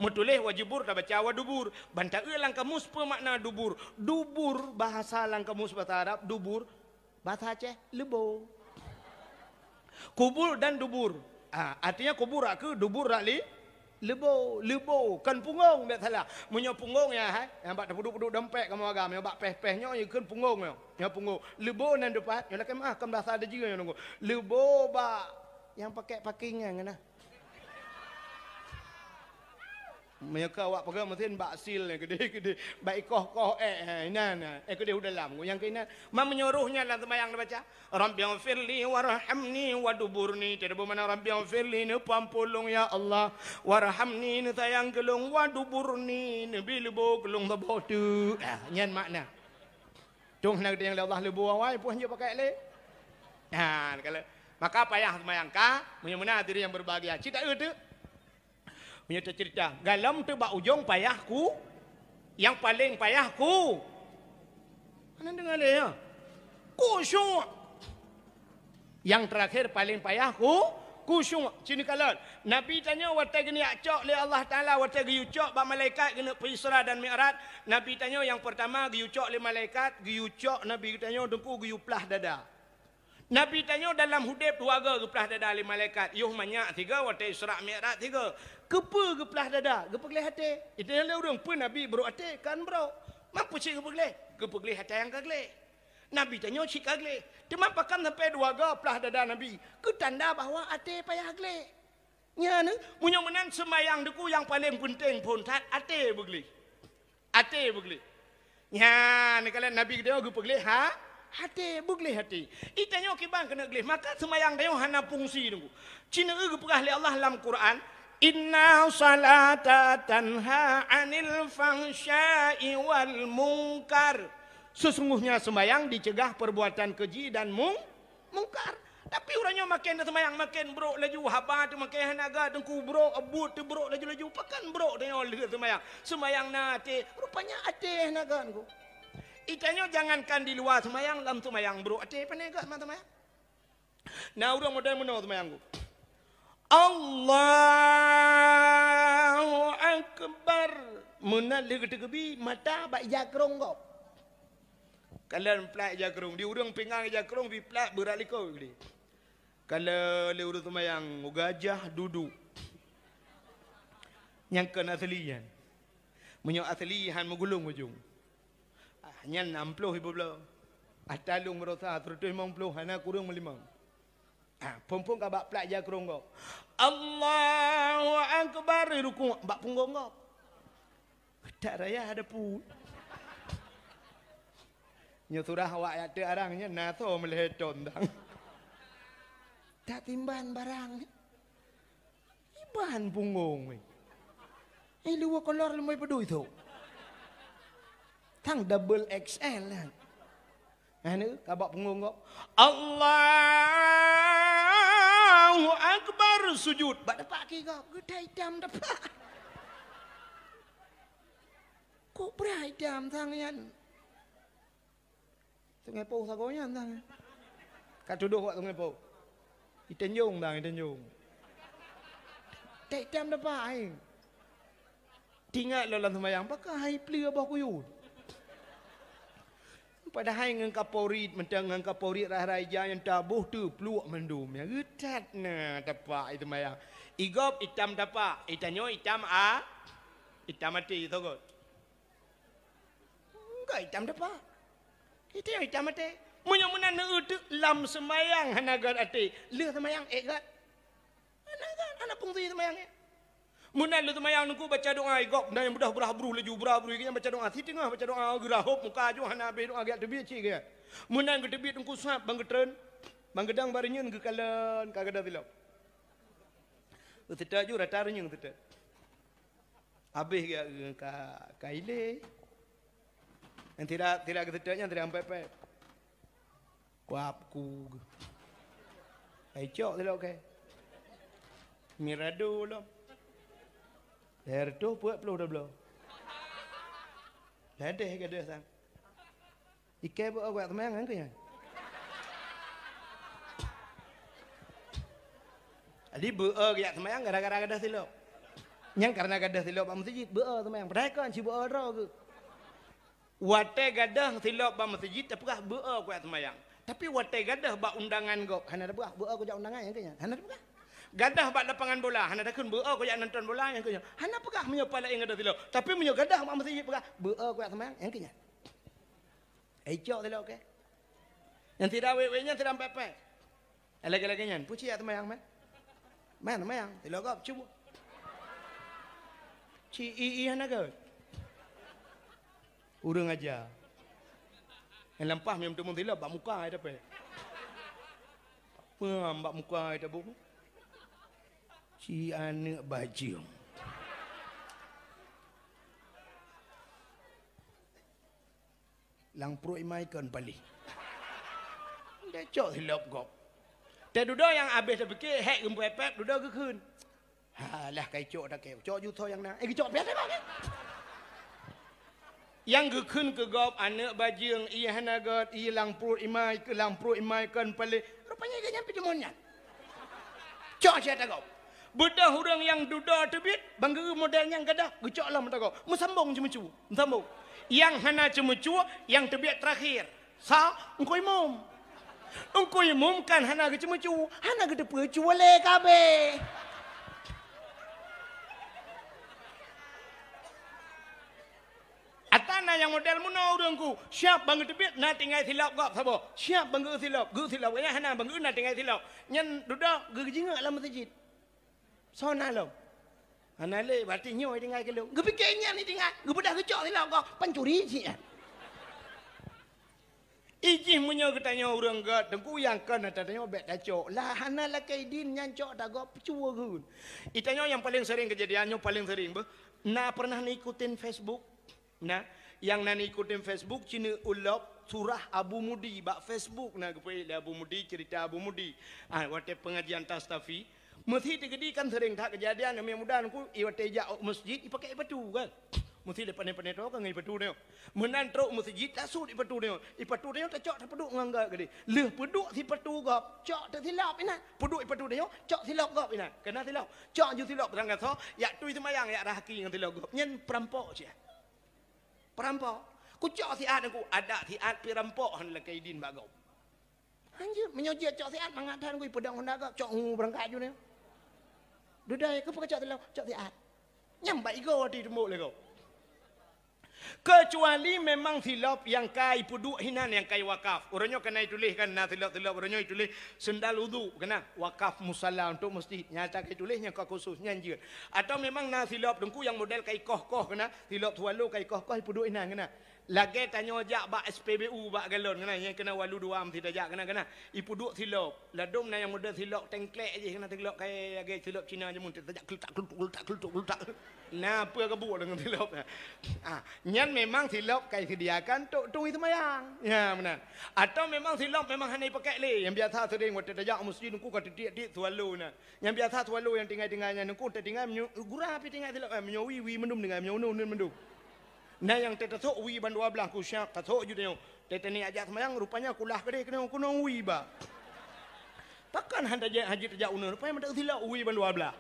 Meutuléh wajibur tabaca wadubur. Ban taeu lam kamus peue makna dubur. Dubur bahasa lam kamus bahasa Arab, dubur bahasa Aceh, leubo. Kubul dan dubur. Ah, artinya kubur rak keu, dubur rak li-, leubo, leubo, kon punggong, biasalah. Meunyoe punggong ya, hai, nyang bak tapeuduek-peuduek dompet kamoe agam, nyang bak péh-péh nyoe, nyoe kon punggong nyoe. Nyoe punggong. Leubo nan depan, nyoe lakèe meu'ah, kon bahasa Dejeu nyoe nunggu. Leubo bak nyang pakai pakingan na. Meunyoe ka awak peugah meusen bak sil nyan keudeh-keudeh, bak ikoh-koh, eh, eh, inan, eh, keudeh u dalam, nyang keuinan. Man meunyoe roh nyan lam seumayang neubaca, "Rabbighfirli warhamni waduburni." Teudeubeu makna, "Rabbighfirli," neupeuampôn lôn, ya Allah, "warhamni," neusayang keu lôn, "waduburni," neubi leubo keu lôn saboh teuk. Ah, nyan makna. Tuh na geutanyong lé Allah leubo awai, puih jeuet pakai lé. Nah, kalau maka payah seumayang ka, meunyoe meunan hadirin yang berbahagia. Cit taeu teuk. Meunyoe teuceurita, galom teuk bak ujong payah ku, nyang paleng payah ku. Hana deungoe lé, ya. Khusyuk. Nyang teurakhir paleng payah ku, khusyuk. Ci neukalon. Nabi tanyoe watèe geunyak cok lé Allah Taala, watèe geuyue cok bak malaikat geuneuk peuisra dan mi'raj. Nabi tanyoe nyang peurtama geuyue cok lé malaikat, geuyue cok Nabi tanyoe teungku geuyue plah dada. Nabi tanyoe dalam udeb dua goe geuplah dada lé malaikat, yoh manyak sigoe watèe Isra Mi'raj sigoe. Keupeue geuplah dada? Geupeugleh até. Geutanyoe lé ureueng, peue Nabi brok até? Kon brok. Man peue cit geupeugleh? Geupeugleh atra nyang ka gleh. Nabi tanyoe cit ka gleh. Teuma pakon sampai dua goe plah dada Nabi? Keu tanda bahwa até payah gleh. Nyan, meunyoe meunan seumayang teungku nyang paleng peunteng phôn that até beugleh. Até beugleh. Nyan, kalon Nabi geutanyoe geupeugleh ha-, até, beugleh até. Geutanyoe kiban keuneuk gleh, maka seumayang tanyoe hana fungsi teungku. Ci neueu geupeugah lé Allah lam Quran, "Inna salata tanha 'anil fahsya'i wal munkar." Sesungguhnya seumayang dicegah perbuatan keji dan mung-, mungkar. Tapi uroe nyoe maken seumayang maken brok laju, haba teuh maken hana gèt, teungku brok, buet teuh brok laju-laju. Pakon brok tanyoe lheueh seumayang? Seumayang na até, rupanya até hana gèt teungku. Geutanyoe jangankan di luwa seumayang, lam seumayang brok até, pane gèt ma seumayang. Na ureueng model meunoe seumayang teungku. Allahu Akbar. Meunan lheueh geuteukeubie, mata bak ija krông gob. Kalon plat ija krông, di ureueng pingan ija krông, bi plat beurat likôt keudeh. Kalon lé ureueng seumayang, gajah dudu. Nyang kon asli nyan. Meunyoe asli han meugulong ujong. Ah, nyan nam ploh iboh bloe. Ata lôn meurosa, seratus limong ploh, hana kureueng meulimong. Ah, phôn-phôn ka bak plat ija krông gob. Allahu Akbar, rukuk bak punggong gob. Tak raya ada pu. Nyoe surah awak jak teuk arang nyan na soe meulhèe thon dang. Tak timban barang. Iban punggong weh. Eh, luwa kolor leumoi peudui tu. Tang double X L kan. Anu, ka bak punggong gob. Allahu Akbar, sujud. Bak tapak kaki gob, geutai itam tapak. Kok brat itam sang nyan? Sungai Poh sagoe nyan sang. Ka tudoh wak Sungai Poh. Di Tanjong sang, di Tanjong. Tak itam tapak ai. Tingat lom lam seumayang, pakon hai pleue boh kuyue. Padahai ngon kaporit, mantong ngon kaporit rhah-rhah ija nyang taboh teupluek mandum. Nyang geutat na tapak i seumayang. I gob itam tapak, i tanyoe itam a-, itam até sogôt. Enggak itam tapak. I tanyoe itam até. Meunyoe meunan neueu teuk lam seumayang hana gèt até, lheueh seumayang ék gèt. Hana gèt, hana fungsi seumayang nyan. Meunan lheueh seumayang teungku baca doa i gob, na nyang beudoh beurah bruh laju, beurah bruh, nyang baca doa, siteungoh baca doa, geurahop muka aju, hana habéh doa, geujak teubiet cit geuh. Meunan geuteubiet teungku sab ban geutreun, ban geudong bak reunyeun geukalon ka gadôh silop. Geuseutôt ju rata reunyeun geuseutôt. Habéh geujak ka, ka ilée. Nyang sira, sira geuseutôt nyan sira pèt-pèt. Kuab ku. Hai cok silop kèe. Mirado lom. Lhèe reutôh peuet ploh double. Ladeh gadôh sang. Ikèe beu-o geujak seumayang nyan keuh nyan. Jadi beu-o geujak seumayang gara-gara gadôh silop. Nyang karena gadôh silop bak meuseujid, beu-o seumayang. Padahai kon ci beu-o droe geuh. Watèe gadôh silop bak meuseujid tapeugah beu-o kujak seumayang. Tapi watée gadoh bak undangan gob, hana tapeugah, "Beu kujak undangan nyang keu nyan." Hana tapeugah. Gadoh bak lapangan bola, hana takheun, "Beu kujak nonton bola nyang keu nyan." Hana peugah meunyoe pala ingat siloe. Tapi meunyoe gadoh bak meuseujid peugah, "Beu kujak seumayang nyang keu nyan." Eh, cok siloe, oke. Nyang tidak wék-wék nyan tidak pepek. Eh, lagée-lagée nyan, puci jak seumayang, man. Man, seumayang, siloe gob, cuba. Ci i i hana gét. Ureuëng aja. Nyang lampah meuteumé siloe bak muka ai tapé. Peue bak muka ai tabong? Ci aneuëk bajeueng. Lam pruet imai kon paléh. Deh cok siloe gob. Teududoe nyang abéh tapike hék geupepek dudoe geukheun. Halah kai cok takée, cok jutho nyang na. Eh, geucok pian teuh. Nyang geukheun keu gob aneuëk bajeueng, ié hana gét, ié lam pruet imai, keu lam pruet imai kon paléh. Rupanya geuh nyan pih deungon nyan. Cok siat tagob. Beudôh ureuëng nyang dudoe teubiet, bang geu model nyang gadoh, geucok lom tagob. Meusambong ceumeucue, meusambong. Nyang hana ceumeucue, nyang teubiet terakhir. Sa, Engku Imum. Engku Imum kan hana geuceumeucue, hana geuteupeue cue lé kabeh. Ata na nyang model meunoe ureuëng ku, siap bang geuteubiet na tinggai siloe gob saboh. Siap bang geu siloe, geu siloe. Nyang hana bang geu na tinggai siloe. Nyan dudoe geujingok lam meuseujid. Soe na lom? Hana lé, berarti nyoe tinggai keu lôn. Geupike nyan tinggai, geubeudôh geucok siloe gob, pancuri cit nyan. Ijih meunyoe geutanyoe ureuëng gét, teungku nyang kon ata tanyoe bék tacok. Lah hana lakée idin nyan cok tagob cue geun. Itanyoe nyang paléng sering keujadian nyoe paléng sering beuh. Na pernah neuikutin Facebook? Na, nyang na neuikutin Facebook, ci neuulop surah Abu Mudi bak Facebook na geupeuék lé Abu Mudi, cerita Abu Mudi. Ah, watée pengajian Tastafi, meusi teukeudi kan sering that keujadian, nyang muda nungku, i watée jak u meuseujid, ipakée ipatu kan. Meusi lé pané-pané to kan ngon ipatu nyoe. Meunan trok meuseujid, tasut ipatu nyoe. Ipatu nyoe tacok tapeuduek ngon gét keudeh. Lheueh peuduek sipatu gob, cok teusilop inan. Peuduek ipatu nyoe, cok silop gob inan. Keunan silop. Cok ju silop beurangkasoe, jak tui seumayang, jak rahaki ngon silop gob. Nyan peurampok cit. Peurampok. Kucok siat aku, adak siat pih rampok hana lakée idin bak gob. Hanjeuet, meunyoe jeuet cok siat, mangat that ngui peudong honda gob, cok ngu beurangkat ju nyoe. Dudai, keupeue kacok teulau, cok siat. Nyang bak igo ati teumbok lé gob. Keucuali memang silop nyang ka ipeuduek hinan nyang ka iwakaf. Uroe nyoe kana ituléh kan, na silop-silop uroe nyoe ituléh sendal udhu, kana wakaf musala untuk masjid. Nyata ka ituléh nyang ka khusus, nyan jeuet. Atau memang na silop teungku nyang model ka ikoh-koh kana, silop swallow ka ikoh-koh ipeuduek hinan kana. Lagée tanyoe jak bak S P B U bak galon keunan, nyang keunan walu dua meusti tajak keunan, keunan. Ipeuduek silop. Ladom na nyang model silop tengklek jih keunan, silop kayée lagée silop Cina jameun, tajak keulutak, keulutuk, keulutak, keulutuk, keulutak. Na peue geubuet deungon silop nyan. Ah, nyan memang silop ka iseudiakan tok tui seumayang. Ya, meunan. Atau memang silop memang hana ipakék lé. Nyang biasa sering watée tajak u meuseujid nungku ka titiek-tiek swallow nyan. Nyang biasa swallow nyang tinggai-tinggai nyan nungku, tatinggai meunyoe gura pih tinggai silop, eh, meunyoe wie, wie mandum tinggai, meunyoe uneun, uneun mandum. Na nyang teutasok wie ban dua blaih ku syak tasok ju tanyoe. Teuh teunie ajak seumayang, rupanya kulah keudeh keunoe, keunoe wie ba. Pakon han tajak haji tajak uneun, rupanya meudak silop wie ban dua blaih.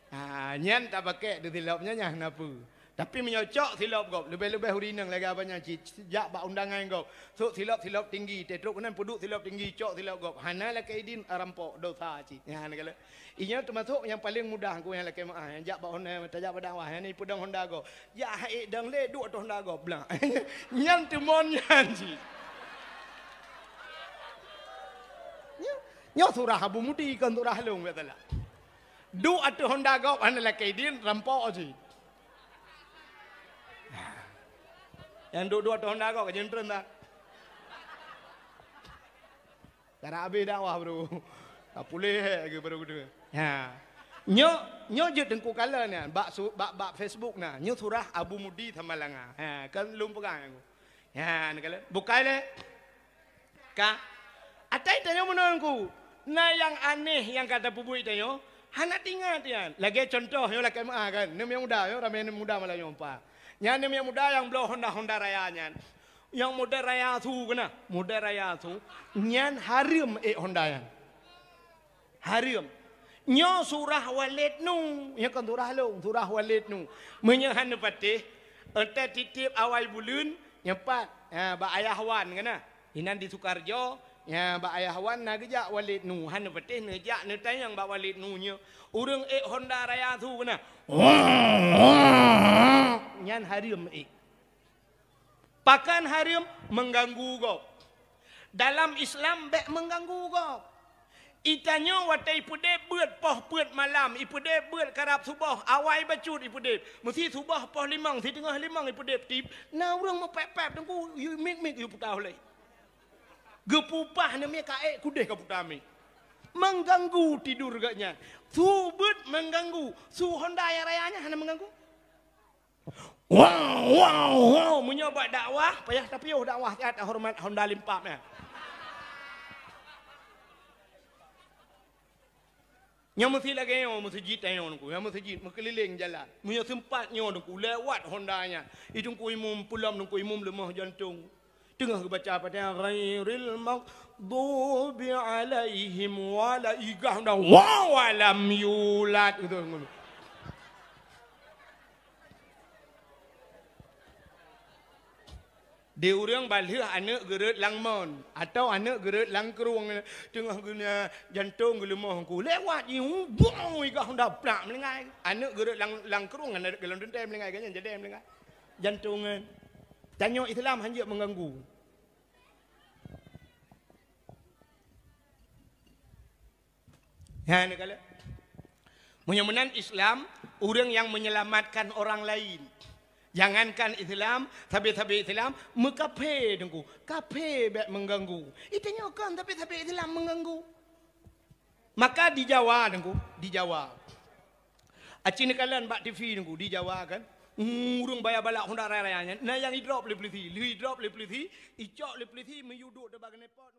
Ha, nyan tapakék teuh silop nyan nyang na peue. Tapi meunyoe cok silop gob, leubeh-leubeh ureuëng inong lagée abang nyan cit, jak bak undangan gob. Sok silop-silop tinggi, teuh trok keunan peuduek silop tinggi, cok silop gob. Hana lakée idin rampok, dosa cit. Nyan kala. Inyoe teumasok nyang paleng mudah ku nyang lakée meuáh, nyang jak bak honda, tajak bak dakwah, nyang ipeudong honda gob. Jak hai dong lé duek ateueh honda gob blah. Nyan teumon nyan cit. Nyoe, nyoe surah Abu Mudi kon surah lôn biasalah. Duek ateueh honda gob hana lakée idin rampok cit. Nyang duek-duek ateueh honda gob ka jeuntreun dah. Karab habéh dakwah baru. Ka puléh lagée baru geutanyoe. Ha. Nyoe, nyoe jeuet teungku kala nyan bak su-, bak, bak Facebook na. Nyoe surah Abu Mudi Samalanga. Ha, kan lôn peugah nyan. Ha, ni kala. Bukai lé. Ka. Atai tanyoe meunan ku. Na nyang aneh nyang ka tapeubuet tanyoe. Hana tingat nyan. Lagée contoh nyoe lakée meuáh kan. Neumiyuda nyoe ramé neumiyuda malam nyoe empat. Nyan neumiyuda nyang bloe honda-honda raya nyan. Nyang model raya su keunan, model raya su, nyan hareuem ék honda nyan. Hareuem. Nyoe surah Walid Nu, nyoe kon surah lôn, surah Walid Nu. Meunyoe hana patéh, euntée titip awai buleuen, nyoe pat, ha, bak ayah wan keunan. Inan di Sukarjo, nya bak Ayah Wan na geujak Walid Nu. Han neupatéh neujak neutanyong bak Walid Nu nyoe. Ureuëng ék Honda Raya su beuna. Nyan hareuem ék. Pakon hareuem? Mengganggu gob. Dalam Islam bék mengganggu gob. Itanyoe watée ipeudeb beuet poh peuet malam, ipeudeb beuet karab suboh, awai bacut ipeudeb. Meusi suboh poh limong, siteungoh limong ipeudeb tib, na ureuëng meupép-pép teungku, yue mik-mik yue puta ulée. Geupupah neumie ka ék kudeh ka puta mik. Mengganggu tidur geuh nyan. Su beuet mengganggu, su Honda nyang raya nyan hana mengganggu. Wow, wow, wow. Meunyoe bak dakwah, payah tapiôh dakwah siat horeumat Honda limpap nyan. Nyoe meusi lagée nyoe meuseujid tanyoe teungku, nyoe meuseujid meukeulileng jalan. Meunyoe seumpat nyoe teungku lewat Honda nyan, i teungku imum peulom teungku imum leumoh jantong. Teungoh geubaca Fatihah, ghairil maghdubi alaihim wala, igah dah, wa walam yulad, gitu. Di ureuëng balheueh aneuëk geureuet lam mon, atawa aneuëk geureuet lam krueng, teungoh geunya jantong geuleumoh teungku, lewat jih, bong, igah dah plak meulinggai. Aneuëk geureuet lam, lam krueng, aneuëk geulom teuntée meulinggai, geunya jadi meulinggai. Jantong nyan. Tanyoe Islam hanjeuet mengganggu. Nyan kala. Meunyoe meunan Islam, ureuëng nyang menyelamatkan orang lain. Jangankan Islam, sabe-sabe Islam, meukafé teungku. Kafé bék mengganggu. Itanyoe kon sabe-sabe Islam mengganggu. Maka di Jawa teungku, di Jawa. Aci neukalon bak T V teungku, di Jawa kan. Ureuëng baya balak Honda raya-raya nyan, na nyang idrop lé polisi, lheueh idrop lé polisi, icok lé polisi meuyue duek teuba keuneupot.